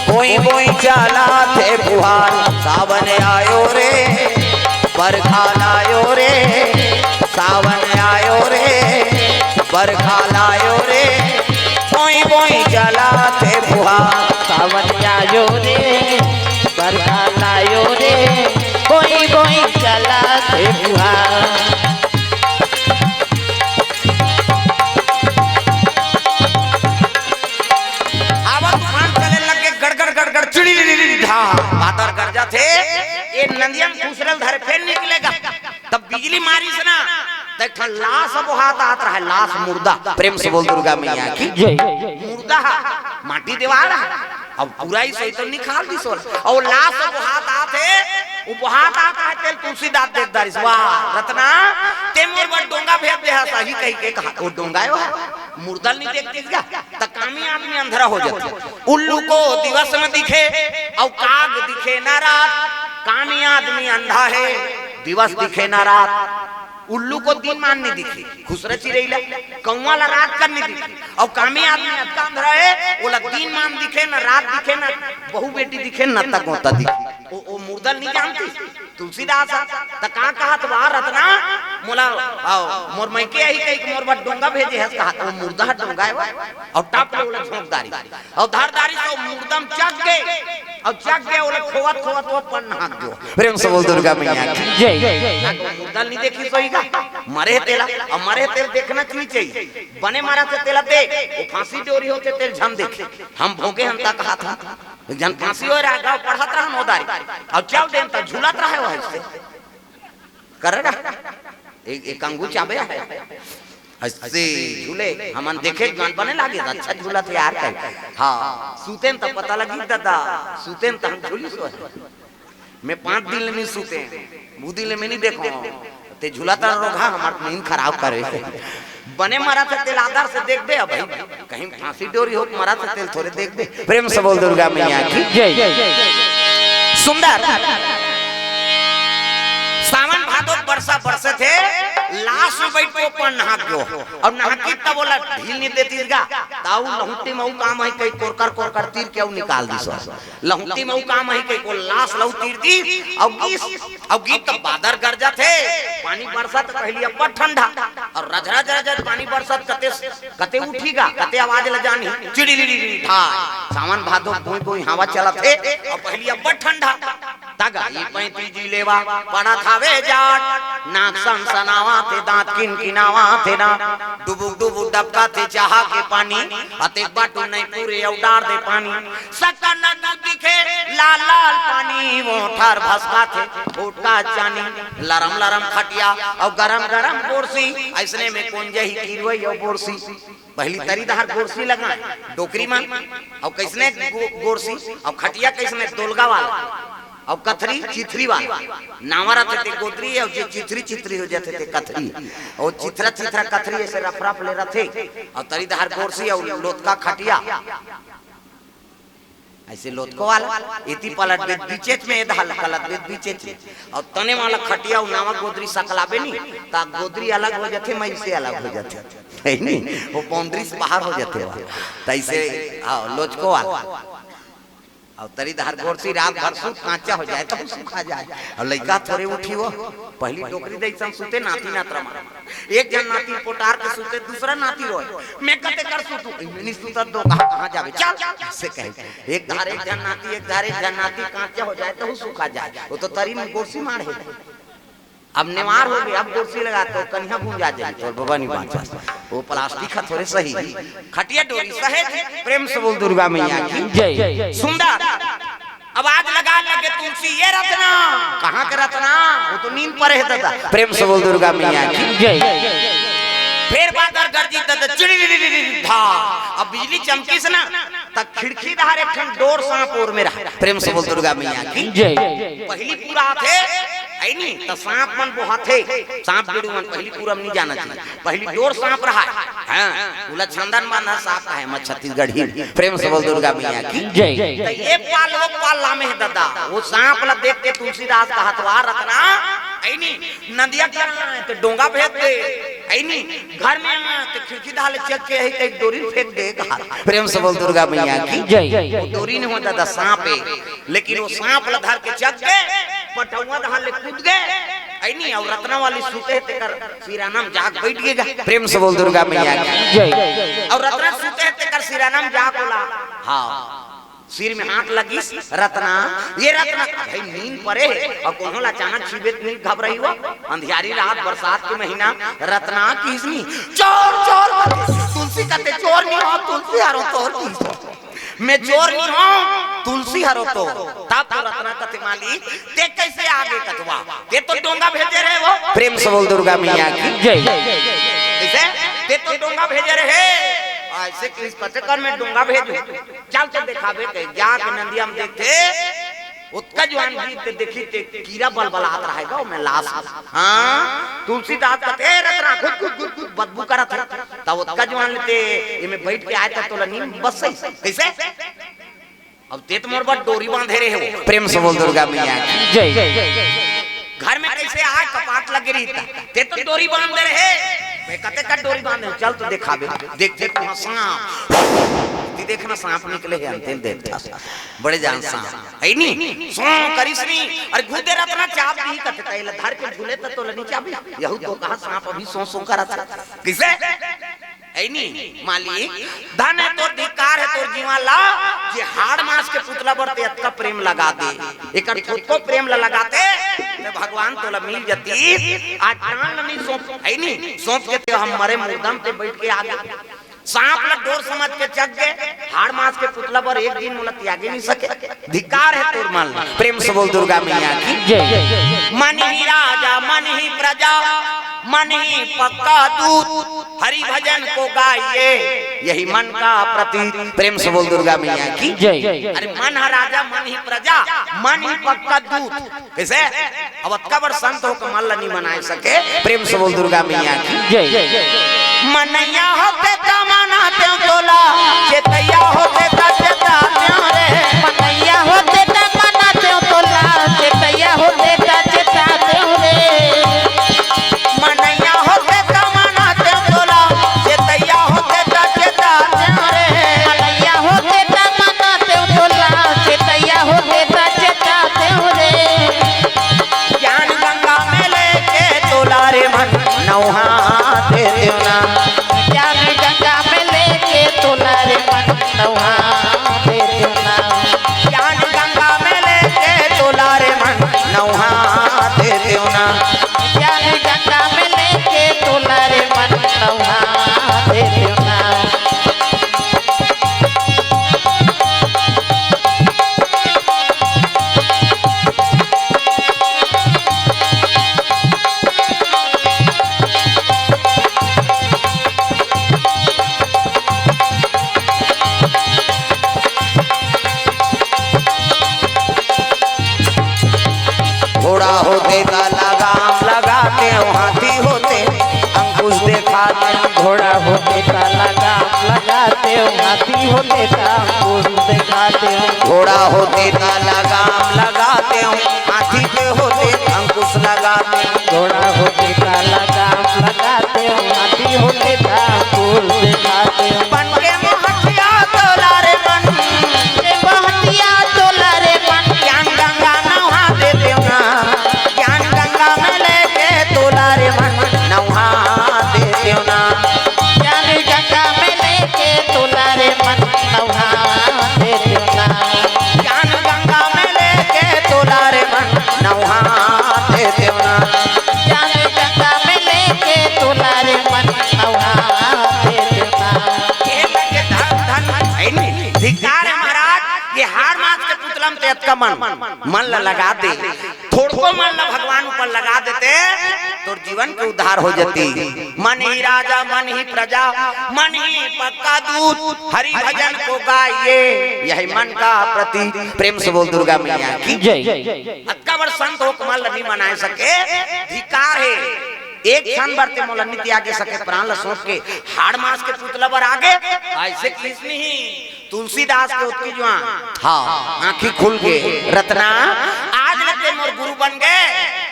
बोई बोई चलाथे फुहार, सावन आयो रे, बरखा लायो रे, सावन आयो रे, बरखा लायो रे, बोई बोई चलाथे फुहार। सावन आयो रे, बरखा लायो रे, बोई बोई चलाथे फुहार। हवा तूफान चले लग गे, गड़गड़ गड़गड़ चिड़ी ढा, बादर गरजाथे। ये नंदिया में खुसरल धरे, फेर निकलेगा। तब बिजली मारिस ना, त एक ठन लाश बोहात आत रहा, लाश मुर्दा। प्रेम से बोल दुर्गा मैया की। जय। मुर्दा हा, माटी देवाल हा। अब पूरा ही सोई तो निकाल दिस ओला। अउ लाश बोहात आत हे, वो बोहात आत हे, तेला तुलसीदास देख डारिस, "वाह रतना, ते मोर बर डोंगा भेज दे हस," अही कहि के कहा, वो डोंगा हे, वो मुर्दा ल नइ देखतिस गा, त कामी आदमी अंधरा हो जाथे। उल्लू को दिवस न दिखे, अउ काग दिखे न रात, कामी आदमी अंधा हे, दिवस दिखे न रात। उल्लू को दिन मान नइ दिखे, खुसरा चिरई ला, कौवा ला रात कन नइ दिखे। अउ कामी आदमी अतका अंधरा हे, ओला दिन मान दिखे, न रात दिखे, न बहू बेटी दिखे, न त गोता दिखे। ओ, ओ मुर्दा ल नइ जानतिस तुलसीदास ह। त का कहत, "वाह रतना, मोला, आओ, मोर मइके आही कहि के मोर बर डोंगा भेजे हस," कहत, ओ मुर्दा ह डोंगा हे वो, अउ टप ले ओला झोंक डारिस। अउ धर डारिस त मुर्दा म चघ गे, अउ चघ गे, ओला खोवत खोवत वो पन नहात गे। प्रेम से बोल दुर्गा मैया की जय। मुर्दा ल नइ देखिस होही गा, मरे हे तेला, अउ मरे हे तेला देखना नइ चाहिए। बने मरत हे तेला देख, वो फांसी डोरी होथे तेला झन देख। हम भोगे हन त कहत हन, एक झन फांसी होय रहा, गाँव पढ़त रहा नोदारी, अउ चल देन त झूलत रहे वो अइसे। करे रहा। एक, एक अंगू चाबे हे। अइसे झूले, हमन देखे जवान बने लागे, अच्छा झूलत हे यार कहे। हाँ, सुतेन त पता लगी दादा, सुतेन त हम झूली सोए। मैं पाँच दिन ले नइ सुते, दू दिन ले मैं नइ देखों। ते झूलत रहा रोगहा, हमर नींद खराब करे। बने मरत हे तेला आदर से देख दे, अब भाई, कहीं फांसी डोरी हो के मरत हे तेला थोरे देख दे। प्रेम से बोल दुर्गा मैया की जय। सुंदर। सावन भादो बरसा बरसथे, लाश में बइठ के वो पन नहात गे। अउ नहाकिस तब ओला ढील नइ देतिस गा, त वो लहुटी म वो काम हे कहि कोरकर कोरकर तीर के वो निकाल दिस। लहुटी म वो काम हे कहि के वो लाश ल वो तीर दिस, अउ गीस, अउ गीस त बादर गरजथे, पानी बरसत, पहिली अब्बड़ ठंडा, अउ रझरझ रझरझ पानी बरसत, कते, कते उठही गा, कते आवाज ल जानही, चिड़िड़िड़िड़ी धाय। सावन भादो बोई बोई हवा चलत हे, अउ पहिली अब्बड़ ठंडा। तगा ये पैंती जी लेवा, पड़त हवे जाड़, नाक सनसनावथे, दांत किनकिनावथे ना, डुबुक डुबुक डबकथे चाहा के पानी, अतेक बाटू नइ पूरे अउ डार दे पानी। सकन नू दिखे लाल लाल पानी, वो ठर भसकाथे, ओटका चानी, लरम लरम खटिया, अउ गरम गरम गोरसी, अइसने में कोन जही किरवई अउ बोरसी। पहिली तरी डहर गोरसी लगाय, डोकरी मन, अउ कइसने गो-, गोरसी, अउ खटिया कइसने दोलगा वाला, अउ कथरी चिथरी वाला। नावा रथे ते गोदरी, अउ जे चिथरी चिथरी हो जाथे ते कथरी, अउ चिथरा चिथरा कथरी अइसे रफ रफ ले रथे, अउ तरी डहर गोरसी, अउ लोतका खटिया। अइसे लोतको वाला, एती पलट दे बीचेच में, एदहल पलट दे बीचेच में। अउ तने वाला खटिया अउ नावा गोदरी सकलाबे नी, त गोदरी अलग हो जाथे, मइसे अलग हो जाथे। हे नी? वो बाउंड्री से बाहर हो जाथे वो। त अइसे, हाँ, लोचको वाला। अउ तरी डहर गोरसी रात भर सूत, कांचा हो जाय त सुखा जाय। अउ लइका थोरे उठही वो। पहिली डोकरी दई संग सुते, नाती नातरा मन। एक झन नाती पोटार के सुते, दूसरा नाती रोय, "मैं कते कर सुतूं?" "मैं नइ सुतत दो, कहाँ, कहाँ जाबे? चल," अइसे कहे। एक डहर एक झन नाती, एक डहर एक झन नाती, कांचा हो जाय त सुखा जाय। वो तो तरी में गोरसी माढ़े। अब नेवार हो गे, अब गोरसी लगात त कनिहा भूंजा जाही, तोर बबा नइ बांचस। वो प्लास्टिक ह थोरे सही। खटिया डोरी सहेज, प्रेम से बोल दुर्गा मैया की जय। सुंदर। आवाज लगाय लगे तुलसी, "ये रतना।" कहाँ के रतना? वो तो नींद परे हे दादा। प्रेम से बोल दुर्गा मैया की जय। फेर बादर गरजी दादा, चिड़ी धा। अब बिजली चमकिस ना, त खिड़की डहर एक ठन डोर सांप ओर में रहा। प्रेम से बोल दुर्गा मैया की जय। पहिली पूरा आथे, हे नी, त सांप मन बोहाथे, सांप बेड़ू मन पहिली पूरा म नइ जाना चाहिए। पहिली डोर सांप रहा, हाँ, ओला छंदन बांधा सांप हे, मैं छत्तीसगढ़ी। प्रेम से बोल दुर्गा मैया की जय। त ये पाल, वो पाल लामे हे दादा, वो सांप ला देख के तुलसीदास कहत, "वाह रतना, हे नी, नदिया किनारे त डोंगा भेज दे, हे नी, घर में आ त खिड़की डहर ले चघ के हे, एक डोरी फेंक दे," कहा। प्रेम से बोल दुर्गा मैया की जय। वो डोरी नइ हो दादा, सांप हे, लेकिन वो सांप ला धर के चघ के पटौवा डहर ले कूद गे, हे नी, अउ रतना वाली सुते हे तेकर सिराना म जाके बइठ गे गा। प्रेम से बोल दुर्गा मैया की जय। अउ रतना सुते हे तेकर सिराना म जाके ओला, हाँ, सिर में हाथ लगिस, "रतना, ये रतना।" अबे नींद परे हे, अउ कोनो ला अचानक छीबे त नइ घबराही वो। अंधियारी रात, बरसात के महीना, रतना किहिस नी, "चोर, चोर," कथे, तुलसी कथे, "चोर नइ हों, तुलसी हरों तोर," किहिस। "मैं चोर नइ हों, तुलसी हरों तोर।" तब तो रतना कथे, "मालिक, ते कइसे आगे?" कथे, "वाह, ते तो डोंगा भेजे रहे वो।" प्रेम से बोल दुर्गा मैया की जय। कइसे? "ते तो डोंगा भेजे रहे, अइसे कहिस, कते कन में डोंगा भेजहूं, चल तो देखाबे कहे। जाके नंदिया म देखथे, ओतका जुवान जीव ते देखिस ते कीरा बलबलात रहय गा ओमे लास। हां, तुलसीदास कथे, "ए रतना, घुट, घुट, घुट, घुट, बदबू करत हे।" त ओतका जुवान ले ते एमे बइठ के आय त तोला नींद बस सही। कइसे? अब ते त मोर बर डोरी बांधे रहे हो। प्रेम से बोल दुर्गा मैया की जय। घर में कइसे आय, कपाट लगे रही त, ते तो डोरी बांध दे रहे। मैं कते का डोरी बांधे, चल तो देखाबे। देखथे त उहां सांप। ते देखना सांप निकले हे, अंतिम देवता। बड़े जान सांप। हे नी? सों करिस नी। अरे घुदे रतना चाप दी कथे, त एला धर के झूले त तोला नी चाबी। यहू तो कहा सांप अभी सों सों करत हे। कइसे? हे नी, मालिक, धन हे तोर, धिक्कार हे तोर जीवन ला, जे हाड़ मांस के पुतला बर ते अतका प्रेम लगा दे। एकर खुद को प्रेम ला लगाते, ते भगवान तोला मिल जतिस। आज प्राण ल नी सौंप, हे नी, सौंप के ते हम मरे मुर्दा म ते बइठ के आगे। सांप ला डोर समझ के चघ गे, हाड़ मांस के पुतला बर एक दिन मोला त्यागे नी सके। धिक्कार हे तोर मन ला। प्रेम से बोल दुर्गा मैया की जय। मन ही राजा, मन ही प्रजा, मन ही पक्का दूत, हरि भजन को गाइए, यही मन का प्रतीत। प्रेम से बोल दुर्गा मैया की जय। अरे मन ह राजा, मन ही प्रजा, मन ही पक्का दूत। कइसे? अब अतका बड़ संत होके मन ल नी मनाय सके। प्रेम से बोल दुर्गा मैया की जय। मनैया होते त मनातेंव तोला, चेतैया होते त चेतातेंव रे। मनैया होते त मनातेंव तोला, चेतैया होते त चेतातेंव रे। मनैया होते त मनातेंव तोला, चेतैया होते त चेतातेंव रे। मनैया होते त मनातेंव तोला, चेतैया होते त चेतातेंव रे। ज्ञान गंगा में लेके तोला रे मन नौहा देतेंव ना। ज्ञान गंगा में लेके तोला रे मन नौहा देतेंव ना। ज्ञान गंगा में लेके तोला रे मन नौहा देतेंव ना। ज्ञान गंगा में लेके तोला रे मन नौहा देतेंव ना। घोड़ा होते त लगाम लगातेंव, हाथी होते अंकुश देखातेंव। घोड़ा होते त लगाम लगातेंव, हाथी होते त अंकुश देखातेंव। घोड़ा होते त लगाम लगातेंव, हाथी पे होते अंकुश लगातेंव। घोड़ा होते त लगाम लगातेंव, हाथी होते त अंकुश देखातेंव। बन के महटिया तोला रे मन, के महटिया तोला रे मन। ज्ञान गंगा नहा देतेंव ना, ज्ञान गंगा में लेके तोला रे मन नहा देतेंव ना। ज्ञान गंगा में लेके तोला रे मन नहा देतेंव ना। ज्ञान गंगा में लेके तोला रे मन नहा देतेंव ना। ज्ञान गंगा में लेके तोला रे मन नहा देतेंव ना। हे लगे धन धन, हे नी? धिक्कार हे महाराज, ये हाड़ मांस के पुतला म ते अतका मन, मन ला लगा दे। थोड़को मन ला भगवान ऊपर लगा देते, तोर जीवन के उद्धार हो जाती। मन ही राजा, मन ही प्रजा, मन ही पक्का दूत, हरि भजन को गाइए, यही मन का प्रतीत। प्रेम से बोल दुर्गा मैया की जय। अतका बड़ संत होके मन ला नी मनाय सके, धिक्कार हे। एक क्षण बर ते मोला नी त्यागे सके, प्राण ला सौंप के हाड़ मांस के पुतला बर आगे, अइसे कहिस नहीं। तुलसीदास के ओतकी जुवान, हां, आंखी खुल गे, रतना, आज ले ते मोर गुरु बन गे।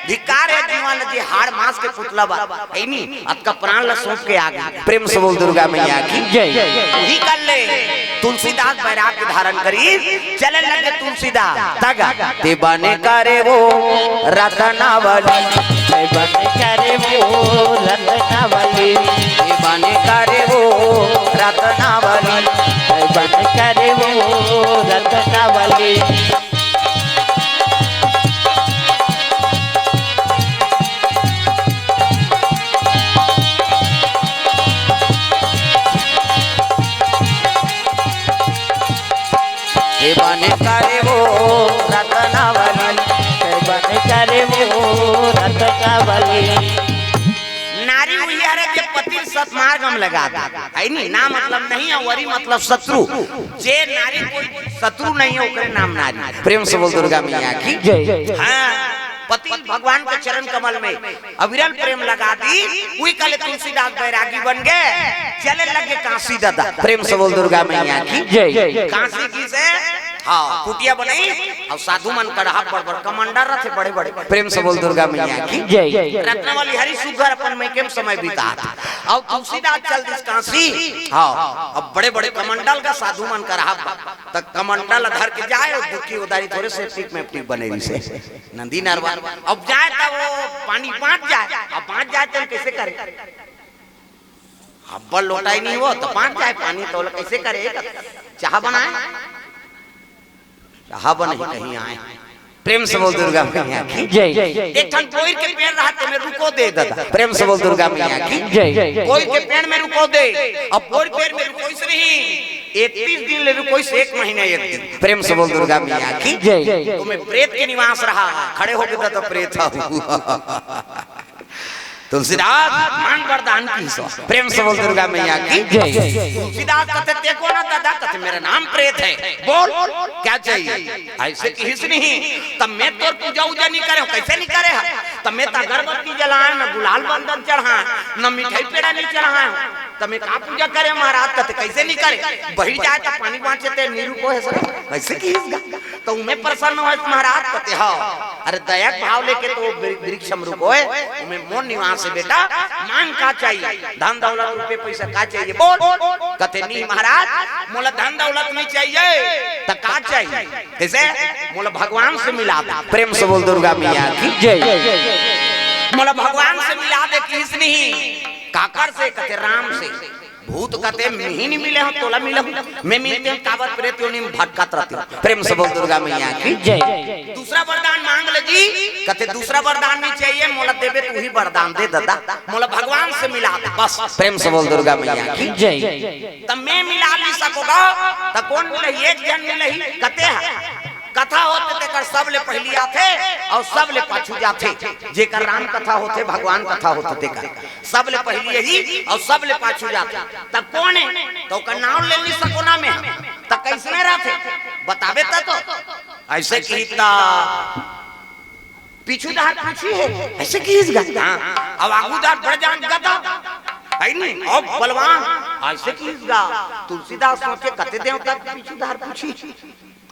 धिक्कार हे जीवन ल जे हाड़ मांस के पुतला बर, हे नी, अतका प्राण ल सौंप के आगे। प्रेम से बोल दुर्गा मैया की जय। उही कर ले, तुलसीदास बैराग्य धारण करिस, चले लगे तुलसीदास तगा। ते बने करे वो रतनावली, ते बने करे वो रतनावली, ते बने करे वो रतनावली। बन करे वो रतनावली। हे बन करे वो रतनावली, हे बन करे वो रतनावली। नारी उही हरे जे पति ल सत मार्ग म लगा दे। है नी, ना मतलब नहीं है, वरी मतलब शत्रु। जे नारी कोई शत्रु नहीं है, ओकरे नाम नारी। प्रेम से बोल दुर्गा मैया की। जय। हाँ, पति भगवान के चरण कमल में अविरल प्रेम लगा दी। उही कहले तुलसीदास बैरागी बन गे, चले लगे काशी दादा। प्रेम से बोल दुर्गा मैया की। जय। काशी की से, हाँ, कुटिया बनाई अउ साधु मन कड़हा बड़ बड़ कमंडल रथे बड़े बड़े। प्रेम से बोल दुर्गा मैया की। जय। रत्नावली हरि सुघर अपन मइके म समय बितात। अउ तुलसीदास चल दिस काशी। हाँ, अब बड़े बड़े कमंडल का साधु मन कड़हा, त कमंडल धर के जाए अउ दुखी उदारी थोरे सेप्टिक मेप्टिक बने रहिसे। नदी नरवा। अब जाए त वो पानी बाँच जाए, अब बाँच जाए त कइसे करे? अब्बल लोटाई नहीं हो त बाँच जाए पानी, त ओला कइसे करे? चाह बनाए, चाह बनही कहीं आए। प्रेम से बोल दुर्गा मैया की। जय। एक ठन कोइर के पेड़ रहा, तेमे रुको दे दादा। प्रेम से बोल दुर्गा मैया की। जय। कोइर के पेड़ में रुको दे, अब कोइर पेड़ में रुकोइस नहीं, इकतीस दिन ले रुकोइस, एक महीना एक दिन। प्रेम से बोल दुर्गा मैया की। जय। ओमे प्रेत के निवास रहा, खड़े होके दादा प्रेत हा। तुलसीदास मांग वरदान किहिस। प्रेम से बोल दुर्गा मैया की। जय। तुलसीदास कथे, "ते कोन हस दादा?" कथे, "मेरा नाम प्रेत है।" "बोल, क्या चाहिए?" अइसे किहिस नहीं, "त मैं तोर पूजा उजा नहीं करे हँव।" "कइसे नहीं करे हस?" "त मैं त अगरबत्ती जलाए, न गुलाल बंदन चढ़ाए, न मिठाई पेड़ा नहीं चढ़ाए हँव, त मैं का पूजा करे हँव महाराज?" कथे, "कइसे नहीं करे? बही जाए त पानी बाँचे, ते नीरू को है सर।" अइसे किहिस गा। त उमे प्रसन्न होइस महाराज, कथे, "हव।" अरे दया के भाव लेके तो वृ-, वृक्ष म रुकोए, उमे मोर निवास हे बेटा, मांग का चाहिए? धन दौलत रुपये पैसा का चाहिए? बोल। कथे, "नहीं महाराज, मोला धन दौलत नहीं चाहिए।" त का चाहिए? कइसे? "मोला भगवान से मिला दे।" प्रेम से बोल दुर्गा मैया की। जय। "मोला भगवान से मिला दे।" किहिस नहीं, "काकर से?" कथे, "राम से।" भूत कथे, "मिही नहीं मिले हँव, तोला मिले हँव, मैं मिलते हँव, काबर प्रेत योनि म भटकत रहिथँव।" प्रेम से बोल दुर्गा मैया की। जय। दूसरा वरदान मांग ले जी, कथे, "दूसरा वरदान नहीं चाहिए, मोला देबे त उही वरदान दे दादा, मोला भगवान से मिला दे बस।" प्रेम से बोल दुर्गा मैया की। जय। त मैं मिला नहीं सकों गा, त कोन मिलही? एक झन मिलही, कथे ह। कथा होथे तेकर सबले पहिली आथे अउ सबले पाछू जाथे। जेकर राम कथा होथे, भगवान कथा होथे तेकर सबले पहिली यही अउ सबले पाछू जाथे। त कोन हे? त ओकर नाव ले नहीं सकों ना मैं। त कइसने रहिथे? बताबे त तो। अइसे किहिस त पीछू डहर पूछी हे, अइसे किहिस गा। हाँ, अउ आगू डहर बड़ जान गदा, है नी, अउ बलवान, अइसे किहिस गा। तुलसीदास सोचे, कते देवता पीछू डहर पूछी,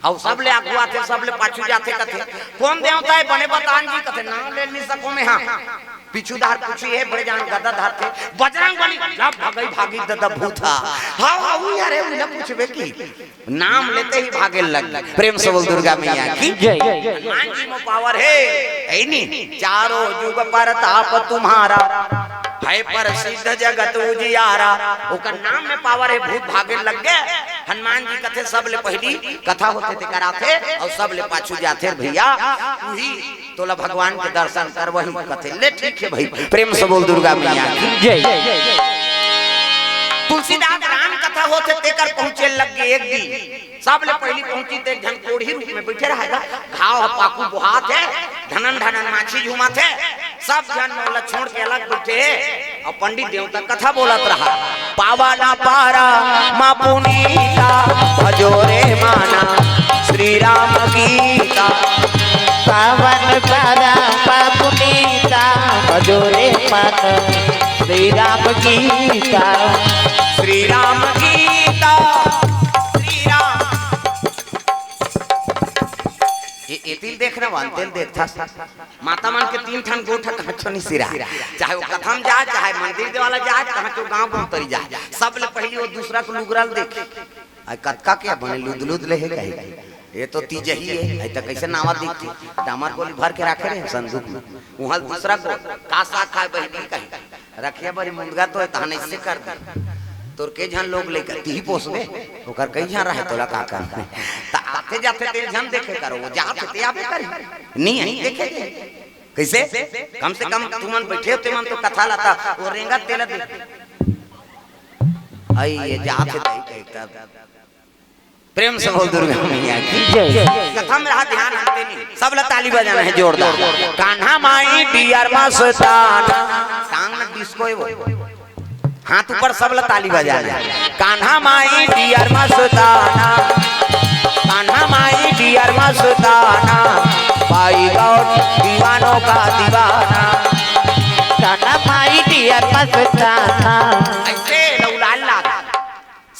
अउ सबले आगू आथे, सबले पाछू जाथे, कथे, "कोन देवता हे बने बतान जी?" कथे, "नाव ले नहीं सकों मैं, हाँ।" पीछू डहर पूछी हे, बड़े जान गदा धरथे, "बजरंग बली।" जब भगई भागी ददा भूत हा। हाँ, हाँ, उही हरे, उही ला पूछबे किहिस। नाम लेते ही भागे लग। प्रेम से बोल दुर्गा मैया की। जय। हनुमान जी म पावर हे, है नी? "चारों जुग परताप तुम्हारा, है प्रसिद्ध जगत उजियारा।" ओकर नाम में पावर हे, भूत भागे लग गे। हनुमान जी कथे, "सबले पहिली कथा होथे तेकर आथे, अउ सबले पाछू जाथे भैया, उही तोला भगवान के दर्शन करवाही।" कथे, "ले ठीक हे भाई।" प्रेम से बोल दुर्गा मैया की। जय। तुलसीदास राम कथा होथे तेकर पहुंचे लग गे एक दिन। सबले पहिली पहुंचिस त एक झन कोढ़ी रूख में बइठे रहय गा। घाव ह पाकू बोहात हे, ढनन ढनन माछी झूमत हे। सब झन ओला छोड़ के अलग बइठे हे। अउ पंडित देवता कथा बोलत रहा। पावन परम पुनीता, भजो रे मन श्री राम गीता। पावन परम पुनीता, भजो रे मन श्री राम गीता। श्री राम गीता, श्री राम। ए, एती ल देख ना, अंते ल देखथस। माता मन के तीन ठन गोठ कहाँ चो नहीं सिरा। चाहे वो कथा म जाए, चाहे मंदिर देवाला जाए, कहाँ चो गाँव गाँव तरी जाए, सबले पहिली वो दूसरा के लुगरा ल देखे। अई कतका के बने लुदलुद ले हे कही। ये तो तीजही हे, अई त कइसे नावा दिखथे? डामर गोली भर के राखे रहे संदूक में। उहाँ दूसरा को का साग खाए बहिनी कही। रखिया बरी मुंदगा तो हे, तहन अइसे कर दे। तोर के झन लोग लेकर तीही पोसबे, ओकर कई झन रहे तोला का कर। त आथे जाथे ते झन देखे करो, वो जाथे ते आबे करी। नहीं है, देखे दे। कइसे? कम से कम तुमन बइठे हो, तुमन तो कथा लता, वो रेंगत तेला दे। अई ये जाथे ते कही तब। प्रेम से बोल दुर्गा मैया की। जय। कथा में रहा ध्यान, अंते नहीं। सब ला ताली बजाना हे जोरदार। कान्हा माई डियर मस्ताना। कान में डिस्को हे वो। हाथ ऊपर, सब ला ताली बजाना। कान्हा माई डियर मस्ताना, कान्हा माई डियर मस्ताना, बाई गौर दीवानों का दीवाना। कान्हा माई डियर मस्ताना। ऐसे लौलाल लाग।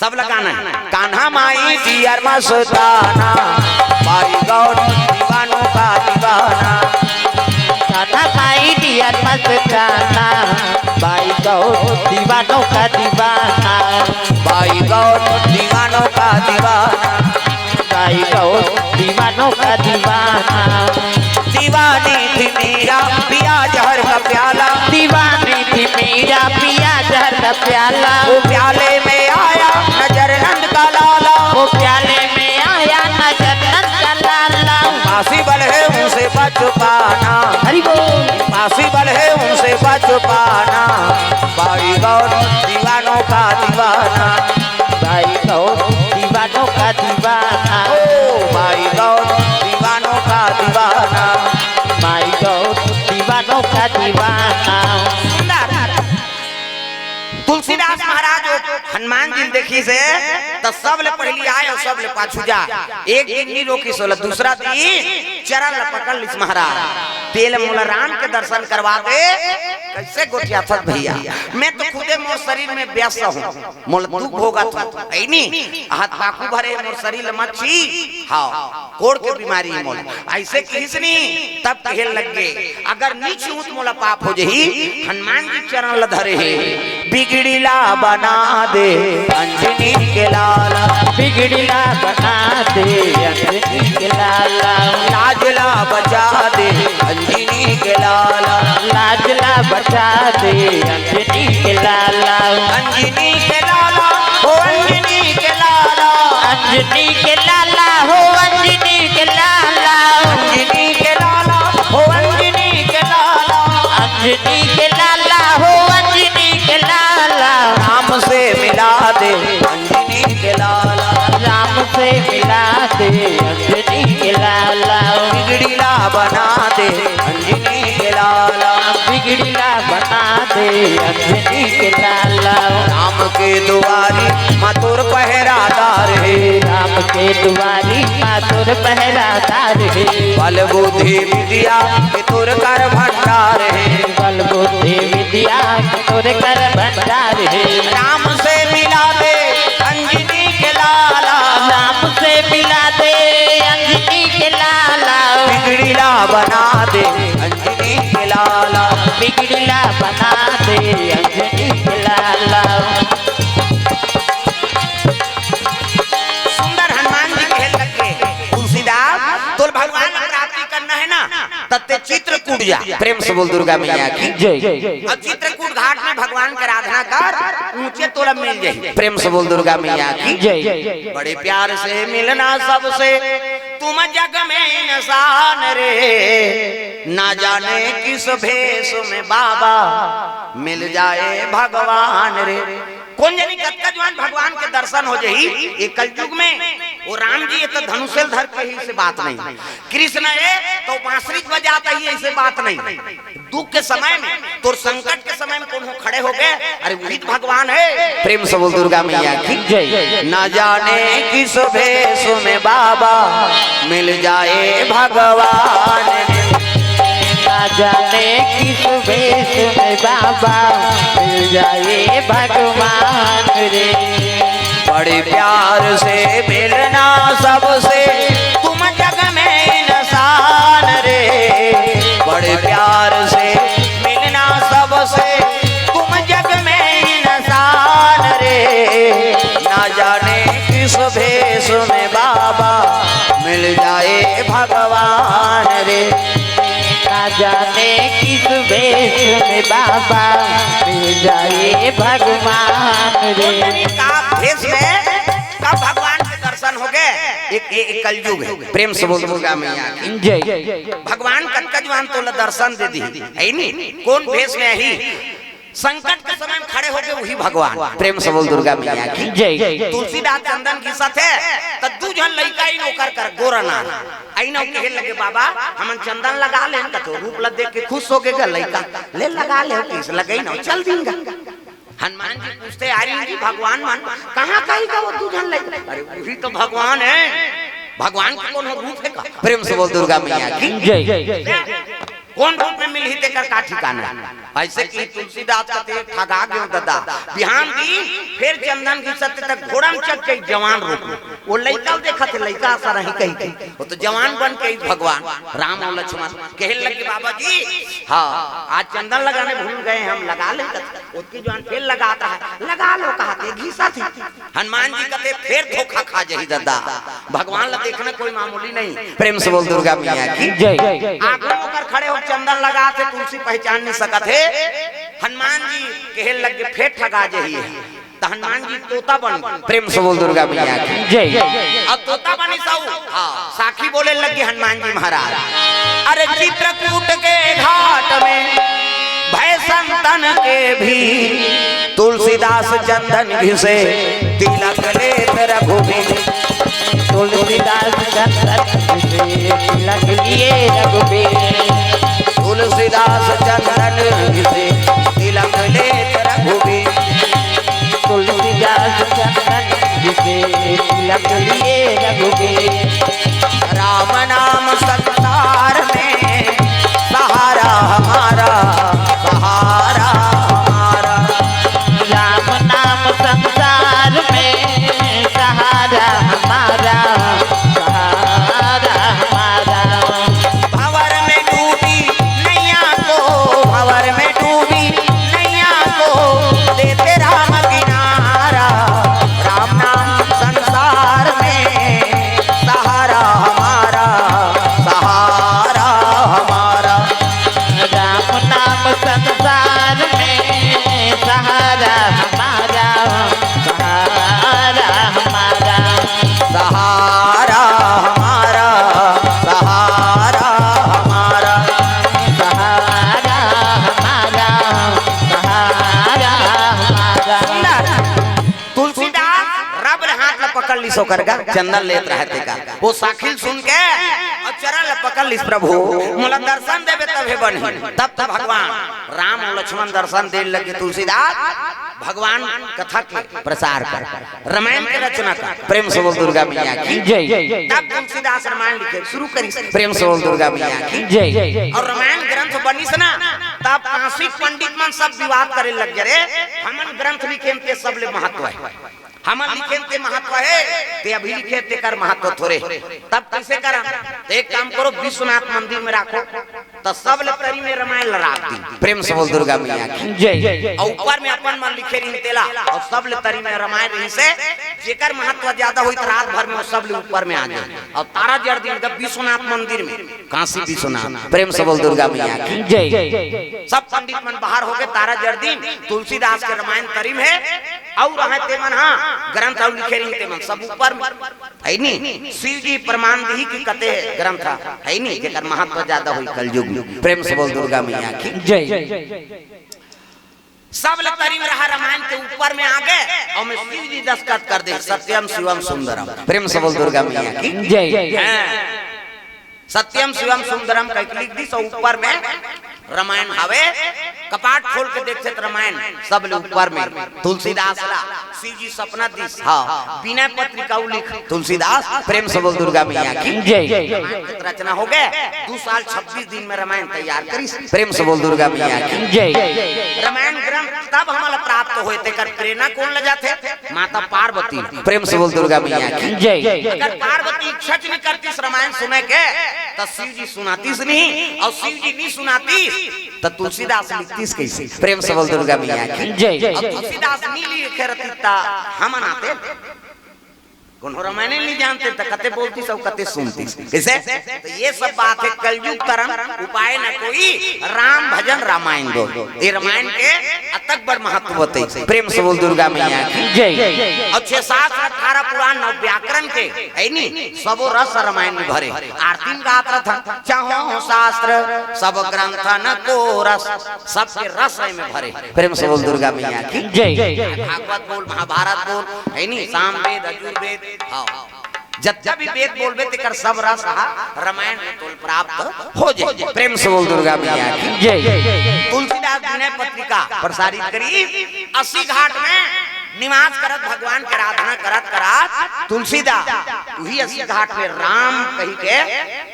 सब लगाना है। कान्हा माई डियर मस्ताना, बाई गौर दीवानों का दीवाना। कान्हा माई डियर मस्ताना, बाई गौर दीवानों का दीवाना। बाई गौर दीवानों का दीवाना। बाई गौर दीवानों का दीवाना। दीवानी थी मीरा, पिया जहर का प्याला। दीवानी थी मीरा, पिया जहर का प्याला। वो प्याले में आया नजर नंद का लाला। वो प्याले में आया नजर नंद का लाला। पॉसिबल है उनसे बच पाना। हरि बोल। पॉसिबल है उनसे बच पाना। बाई गौर दीवानों का दीवाना। बाई गौर दीवानों का दीवाना। ओ बाई गौर दीवानों का दीवाना। बाई गौर दीवानों का दीवाना। सुंदर। तुलसीदास महाराज वो हनुमान जी ल देखिस हे, त सब ले पहिली आय अउ सब ले पाछू जाय। एक दिन नी रोकिस ओला, दूसरा दिन चरण ल पकड़ लिस महाराज। तें ल मोला राम के दर्शन करवा दे। कइसे गोठियाथस भइया? मैं तो खुदे मोर शरीर में व्यस्त हूँ, मोला दुख भोगत हूँ, हे नी? हाथ पाकू भरे मोर शरीर ल मत छी। हाँ, कोढ़ के बीमारी हे मोला। अइसे किहिस नी, तब कहे लग गे, अगर नी छूत मोला पाप हो जही। हनुमान जी चरण ल धरे हे। बिगड़ी ला बना दे अंजनी के लाला। बिगड़ी ला बना दे अंजनी के लाला। लाज ला बचा दे अंजनी के लाला। लाज ला बचा दे अंजनी के लाला। अंजनी के लाला, हो अंजनी के लाला। अंजनी के लाला, हो अंजनी के लाला। अंजनी के लाला, हो अंजनी के लाला। अंजनी के लाला, हो अंजनी के लाला। राम से मिला दे अंजनी के लाला। राम से मिला दे अंजनी के लाला। बिगड़ी ला बना दे अंजनी के लाला। बिगड़ी ला बना दे अंजनी के लाला। राम के दुआरी माँ तोर पहरादार हे। राम के दुआरी माँ तोर पहरादार हे। बल बुद्धि विद्या के तोर कर भंडार हे। बल बुद्धि विद्या के तोर कर भंडार हे। राम से मिला दे अंजनी के लाला। राम से मिला दे अंजनी के लाला। बिगड़ी ला बना दे अंजनी के लाला। बिगड़ी ला बना दे अंजनी के लाला। सुंदर हनुमान जी कहे लग गे, तुलसीदास, तोल भगवान ला प्राप्ति करना हे ना, त तें चित्रकूट जा। प्रेम से बोल दुर्गा मैया की। जय। अउ चित्रकूट घाट में भगवान के आराधना कर, ऊंचे तोला मिल जाही। प्रेम से बोल दुर्गा मैया की। जय। बड़े प्यार से मिलना सबसे, तुम जग में इंसान रे। ना जाने किस भेष में बाबा, मिल जाए भगवान रे। कोन जनी कतका जुवार भगवान के दर्शन हो जही ये कलयुग में। वो राम जी ये तो धनुष ल धर के हे, अइसे बात नहीं। कृष्ण हे तो बांसुरी बजात हे, अइसे बात नहीं। दुख के समय में, तोर संकट के समय में कोनो खड़े हो गे, अरे वही तो भगवान हे। प्रेम से बोल दुर्गा मैया की। जय। ना जाने किस भेष में बाबा, मिल जाए भगवान। ना जाने किस भेष में बाबा, मिल जाए भगवान रे। बड़े प्यार से मिलना सबसे, तुम जग में इंसान रे। बड़े प्यार से मिलना सबसे, तुम जग में इंसान रे। ना जाने किस भेष में बाबा, मिल जाए भगवान रे। ना जाने किस भेष में बाबा, मिल जाए भगवान रे। का भेष में कब भगवान के दर्शन हो गे? एक, एक, एक कलयुग हे। प्रेम से बोल दुर्गा मैया की। जय। भगवान कतका जुवार तोला दर्शन दे दिही, हे नी? कोन भेष में आही? संकट के समय में खड़े हो गे वही भगवान। प्रेम से बोल दुर्गा मैया की। जय। तुलसीदास चंदन घिसत हे, त दू झन लइका आइन ओकर कर गोरा नार। आइन अउ कहे लगे, "बाबा, हमन चंदन लगा लेन।" कथे, रूप ल देख के खुश हो गे गा लइका, "ले लगा ले, किस लगई ना, चल दीन गा।" हनुमान जी पूछथे, "अरे जी, भगवान मन कहाँ कहीं का वो दू झन लइका?" अरे, वही तो भगवान है। भगवान के कोनो रूप है का? प्रेम से बोल दुर्गा मैया की। जय। कौन रूप में मिलही तेकर का ठिकाना है? ऐसे कि तुलसीदास कथे, "ठगा गेंव ददा।" बिहान दिन फेर चंदन घिसथे त घोड़ा म चढ़ के जवान रूप में। वो लइका देखथे, लइका असन रही कहिके। वो तो जवान बन के ही भगवान राम अउ लक्ष्मण कहे लगे, "बाबा जी, हाँ, आज चंदन लगाने भूल गए हम, लगा ले।" ओतकी जुवार फेर लगात रहा, "लगा लो," कहाथे, घिसथे। हनुमान जी कथे, "फेर धोखा खा जाही ददा।" भगवान ला देखना कोई मामूली नहीं। प्रेम से बोल दुर्गा मैया की। जय। आगू ओकर खड़े हो चंदन लगाथे, तुलसी पहचान नहीं सकत हे। हनुमान जी कहे लगे, "फेर ठगा जाही।" त हनुमान जी तोता बन, प्रेम से बोल दुर्गा मैया की। जय। अब तोता बनिस अउ, हाँ, साखी बोले लगे हनुमान जी महाराज, "अरे चित्रकूट के घाट में भय संतन के भीर, तुलसीदास चंदन घिसे तिलक लेत रघुबीर।" तुलसीदास चंदन घिसे तिलक लिए रघुबीर। तुलसीदास चंदन घिसे तिलक लेत रघुबीर। तुलसीदास चंदन घिसे तिलक लिए रघुबीर। राम नाम संसार में सहारा हमारा, सहारा हमारा। राम नाम संसार में सहारा हमारा, सहारा हमारा। भंवर में डूबी नैया को, भंवर में डूबी नैया को देते राम किनारा। राम नाम संसार में सहारा हमारा, सहारा हमारा। राम नाम संसार में सहारा हमारा, सहारा हमारा। सहारा हमारा, सहारा हमारा। सहारा हमारा, सहारा हमारा। तुलसीदास रब ले हाथ ला पकड़ लिस ओकर गा, चंदन लेत रहे तेकर। वो साखी ल सुन के अउ चरण ला पकड़ लिस, "प्रभु, मोला दर्शन देबे तभे बनही।" तब तो भगवान राम अउ लक्ष्मण दर्शन दे लगे। तुलसीदास भगवान कथा के प्रचार कर, रामायण के रचना कर। प्रेम से बोल दुर्गा मैया की। जय। तब तुलसीदास रामायण लिखे शुरू करिस। प्रेम से बोल दुर्गा मैया की। जय। अउ रामायण ग्रंथ बनिस ना, तब काशी पंडित मन सब विवाद करे लग गे, "रे, हमन ग्रंथ लिखेन ते सबले महत्व हे, हमन लिखेन ते महत्व हे, ते अभी लिखे तेकर महत्व थोरे।" तब कइसे करन? त एक काम करो, विश्वनाथ मंदिर में राखो। त सबले तरी में रामायण ला राख दिन। प्रेम से बोल दुर्गा मैया की। जय। अउ ऊपर में अपन मन लिखे रहिन तेला, अउ सबले तरी में रामायण रहिसे, जेकर महत्व ज्यादा होही त रात भर में वो सबले ऊपर में आ जाय। अउ तारा जड़ दिन का विश्वनाथ मंदिर में, काशी विश्वनाथ। प्रेम से बोल दुर्गा मैया की। जय। सब पंडित मन बाहर होके तारा जड़ दिन, तुलसीदास के रामायण तरी में हे, अउ रहे ते मन, हाँ, ग्रंथ अउ लिखे रहिन ते मन सब ऊपर में। हे नी? शिव जी प्रमाण दिही कि कते ग्रंथ हे नी, जेकर महत्व ज्यादा होही कलयुग में। प्रेम से बोल दुर्गा मैया की। जय। सबले तरी में रहा रामायण के ऊपर में आ गे, अउ में शिव जी दस्तखत कर दे, "सत्यम शिवम सुंदरम।" प्रेम से बोल दुर्गा मैया की। जय। हाँ। "सत्यम शिवम सुंदरम" कहिके लिख दिस, अउ ऊपर में रामायण हवे। कपाट खोल के देखथे त रामायण सबले ऊपर में। तुलसीदास ला शिव जी सपना दिस, हाँ, विनय पत्रिका लिख तुलसीदास। प्रेम से बोल दुर्गा मैया की। जय। रामायण के रचना हो गे, दू साल छब्बीस दिन में रामायण तैयार करिस। प्रेम से बोल दुर्गा मैया की। जय। रामायण ग्रंथ तब हमला प्राप्त होय, तेकर प्रेरणा कोन ले जाथे? माता पार्वती। प्रेम से बोल दुर्गा मैया की। जय। अगर पार्वती इच्छा च नहीं करतीस रामायण सुने के, त शिव जी सुनातीस नहीं, अउ शिव जी नहीं सुनातीस, त तुलसीदास लिखतीस कइसे? प्रेम से बोल दुर्गा मैया की। जय। अउ तुलसीदास नहीं लिखे रहतीस, त हमन आते कोनो रामायण नहीं जानते, त कते बोलतीस अउ कते सुनतीस। कइसे? त ये सब बात हे, कलयुग तरन उपाय न कोई, राम भजन रामायण दोय। ये रामायण के अतक बड़ महत्व होथे। प्रेम से बोल दुर्गा मैया की। जय। अउ छह शास्त्र, अठारह पुराण, नौ व्याकरण के, हे नी, सबो रस रामायण में भरे। आरती में गात रथन, चाहो शास्त्र, सब ग्रंथन को रस, सबके रस एमे भरे। प्रेम से बोल दुर्गा मैया की। जय। भागवत बोल, महाभारत बोल, हे नी, सामवेद, अजुर्वेद, हाँ। जतका भी वेद बोलबे, तेकर सब रस ह रामायण में तोल प्राप्त हो जाए। प्रेम से बोल दुर्गा मैया की जय। तुलसीदास विनय पत्रिका प्रसारित करिस, अस्सी घाट में निवास करत, भगवान के आराधना करत करत तुलसीदास उही अस्सी घाट में राम कहि के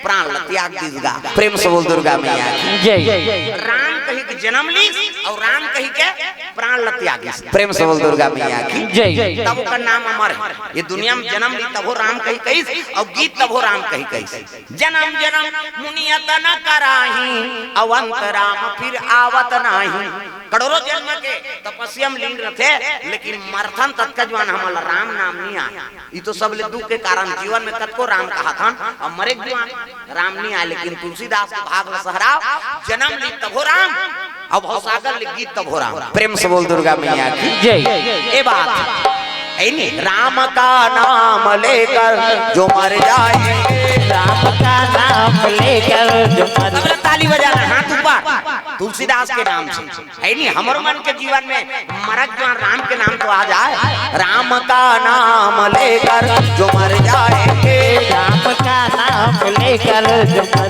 प्राण ल त्याग दीस गा। प्रेम से बोल दुर्गा मैया की जय। राम कहि के जन्म लीस अउ राम कहि के प्राण ल त्यागिस। प्रेम से बोल दुर्गा मैया की जय। तब ओकर नाम अमर हे। ये दुनिया में जन्म लीस तभो राम कहि कहिस अउ गीस तभो राम कहि कहिस। जन्म जन्म मुनि यतन कराही, अवंत राम फिर आवत नाही। करोड़ों जन्म के तपस्या में लीन रथे, लेकिन मरथन ततका जुआर हमन ला राम नाम नइ आय। ई तो सबले दुख के कारण, जीवन में कतको राम कहथन, अउ मरे के जुआर राम नइ आय। लेकिन तुलसीदास के भाग ल सहराव, जन्म लीस तभो राम, अउ भवसागर ले गीस तभो राम। प्रेम से बोल दुर्गा मैया की जय। ए बात हे नी, राम का नाम लेकर जो मर जाएंगे। राम का नाम लेकर जो मर सबला ताली बजाना, हाथ ऊपर, तुलसीदास के नाम से। हे नी, हमरो मन के जीवन में मरत जुआर राम के नाम तो आ जाए। राम का नाम लेकर जो मर जाएंगे। राम का नाम लेकर जो मर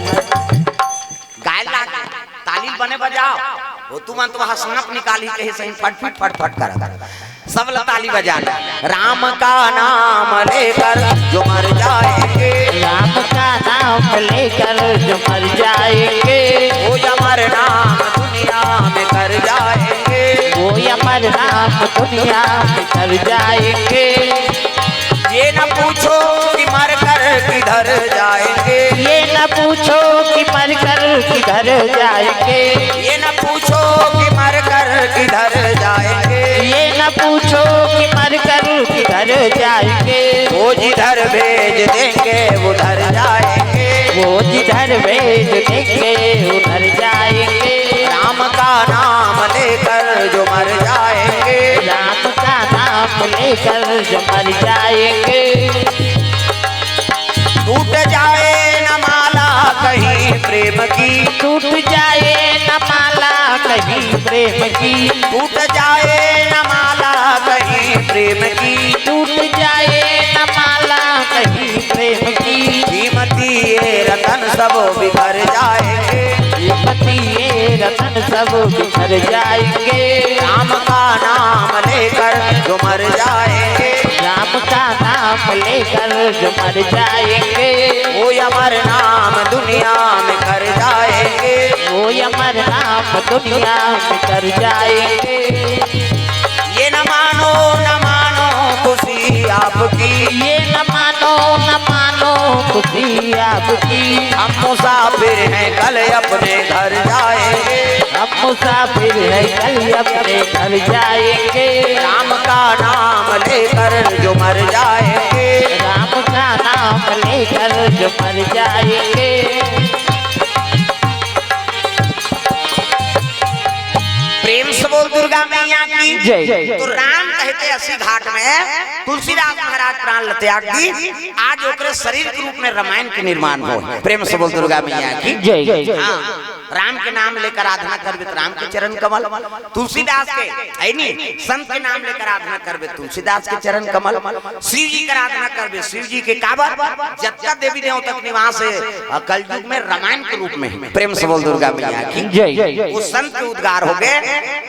गाय लाग, ताली बने बजाव। ओ तुमन तो वहाँ सांप निकालही कहे सही फटफट फटफट करत। सबला ताली बजाना। राम का नाम लेकर जो मर जाएंगे। राम का नाम लेकर जो मर जाएंगे। वो अमर नाम दुनिया में कर जाएंगे। वो अमर नाम दुनिया में कर जाएंगे। ये न पूछो कि मर कर किधर जाएंगे। ये न पूछो कि मर कर किधर जाएंगे। ये न पूछो कि मर कर किधर जाएंगे। ये न पूछो कि मर कर किधर जाएंगे। वो जिधर भेज देंगे उधर जाएंगे। वो जिधर भेज देंगे उधर जाएंगे। राम का नाम लेकर जो मर जाएंगे। राम का नाम लेकर जो मर जाएंगे। टूट जाए न माला कहीं प्रेम की। टूट जाए न माला कहीं प्रेम की। टूट जाए न माला कहीं प्रेम की। टूट जाए न माला कहीं प्रेम की। कीमती ये रतन सब बिखर जाएंगे। कीमती ये रतन सब बिखर जाएंगे। राम का नाम लेकर जो मर जाएंगे। राम का नाम लेकर जो मर जाएंगे। वो अमर नाम दुनिया में कर जाएंगे। वो अमर नाम दुनिया में कर जाएंगे। ये न मानो, न मानो खुशी आपकी। ये न मानो, न मानो खुशी आपकी। हम मुसाफिर हैं, कल अपने घर जाएंगे। हम मुसाफिर हैं, कल अपने घर जाएंगे। राम का नाम लेकर जो मर जाएंगे। राम का नाम लेकर जो मर जाएंगे। प्रेम से बोल दुर्गा मैया की जय। तो राम कहते अस्सी घाट में तुलसीदास महाराज प्राण ल त्याग दी। आज ओकरे शरीर के रूप में रामायण के निर्माण हो। प्रेम से बोल दुर्गा मैया की जय। हाँ, राम के नाम लेकर आराधना करबे त राम के चरण कमल, तुलसीदास के, हे नी, संत के नाम लेकर आराधना करबे तुलसीदास के चरण कमल, शिव जी के आराधना करबे शिव जी के। काबर? जतका देवी देवता के निवास हे, अ, कलयुग में रामायण के रूप में हे। प्रेम से बोल दुर्गा मैया की जय। वो संत के उद्गार हो गए,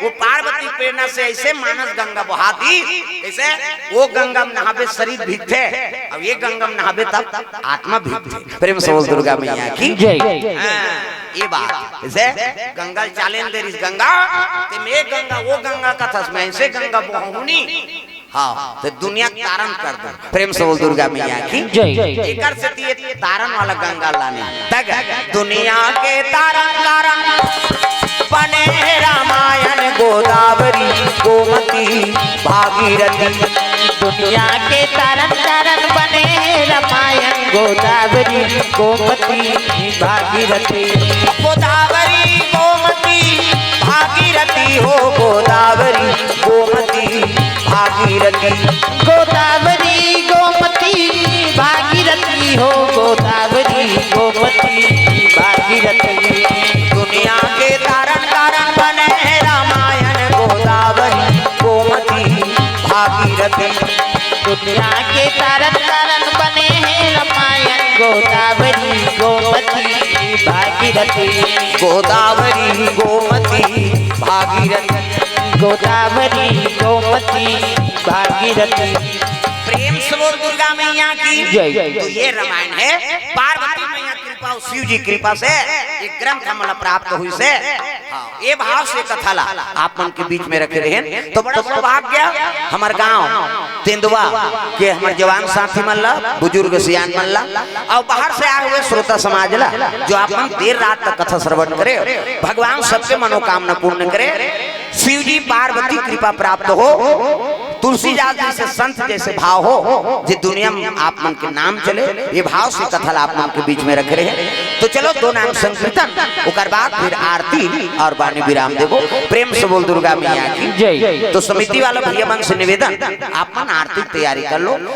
वो पार्वती प्रेरणा से ऐसे मानस गंगा बहा दी, जैसे वो गंगा में नहाबे शरीर भीगथे, अब ये गंगा में नहाबे तब आत्मा भीगथे। प्रेम से बोल दुर्गा मैया की जय। हाँ, ये बात जैसे गंगा ल चाले नइ दे रिहिस गंगा, ते में गंगा, वो गंगा कथस, में ऐसे गंगा बहूनी। हाँ, ते दुनिया के तारन कर दे। प्रेम से बोल दुर्गा मैया की जय। एकर सेती ये तारन वाला गंगा लाने। तग दुनिया के तारन तारन बने रामायण गोदावरी गोमती भागीरथी। दुनिया के तारन तारन बने रामायण गोदावरी गोमती भागीरथी। गोदावरी गोमती भागीरथी हो, गोदावरी गोमती भागीरथी। गोदावरी गोमती भागीरथी हो, गोदावरी गोमती भागीरथी। दुनिया के तारन तारन बने हैं रामायण गोदावरी गोमती भागीरथी। दुनिया के तारन तारन बने हैं गोदावरी गोमती भागीरथी। गोदावरी गोमती भागीरथी। गोदावरी गोमती भागीरथी। प्रेम से बोल दुर्गा मैया की जय। तो ये रामायण है, पार्वती मैया कृपा और शिव जी कृपा से ये ग्रंथ हमला प्राप्त हुई से। हाँ, ये भाव से कथा ला आप मन के बीच में रखे रहेन तो बड़ा सौभाग्य। हमर गांव तेंदुआ के हमर जवान साथी मन ला, बुजुर्ग सियान मन ला, और बाहर से आए हुए श्रोता समाज ला, जो आप मन देर रात तक कथा श्रवण करे, भगवान सबके मनोकामना पूर्ण करे, शिव जी पार्वती कृपा प्राप्त हो, तुलसीदास जैसे संत जैसे भाव हो, जे दुनिया में आप मन के नाम चले, ये भाव से कथा ला आप मन के बीच में रखे रहेन। तो चलो दो नाम संकीर्तन, ओकर बाद फिर आरती और बानी विराम देबो। प्रेम से बोल दुर्गा मैया की जय। तो समिति वाला भैया मन से निवेदन, आप मन आरती की तैयारी कर लो।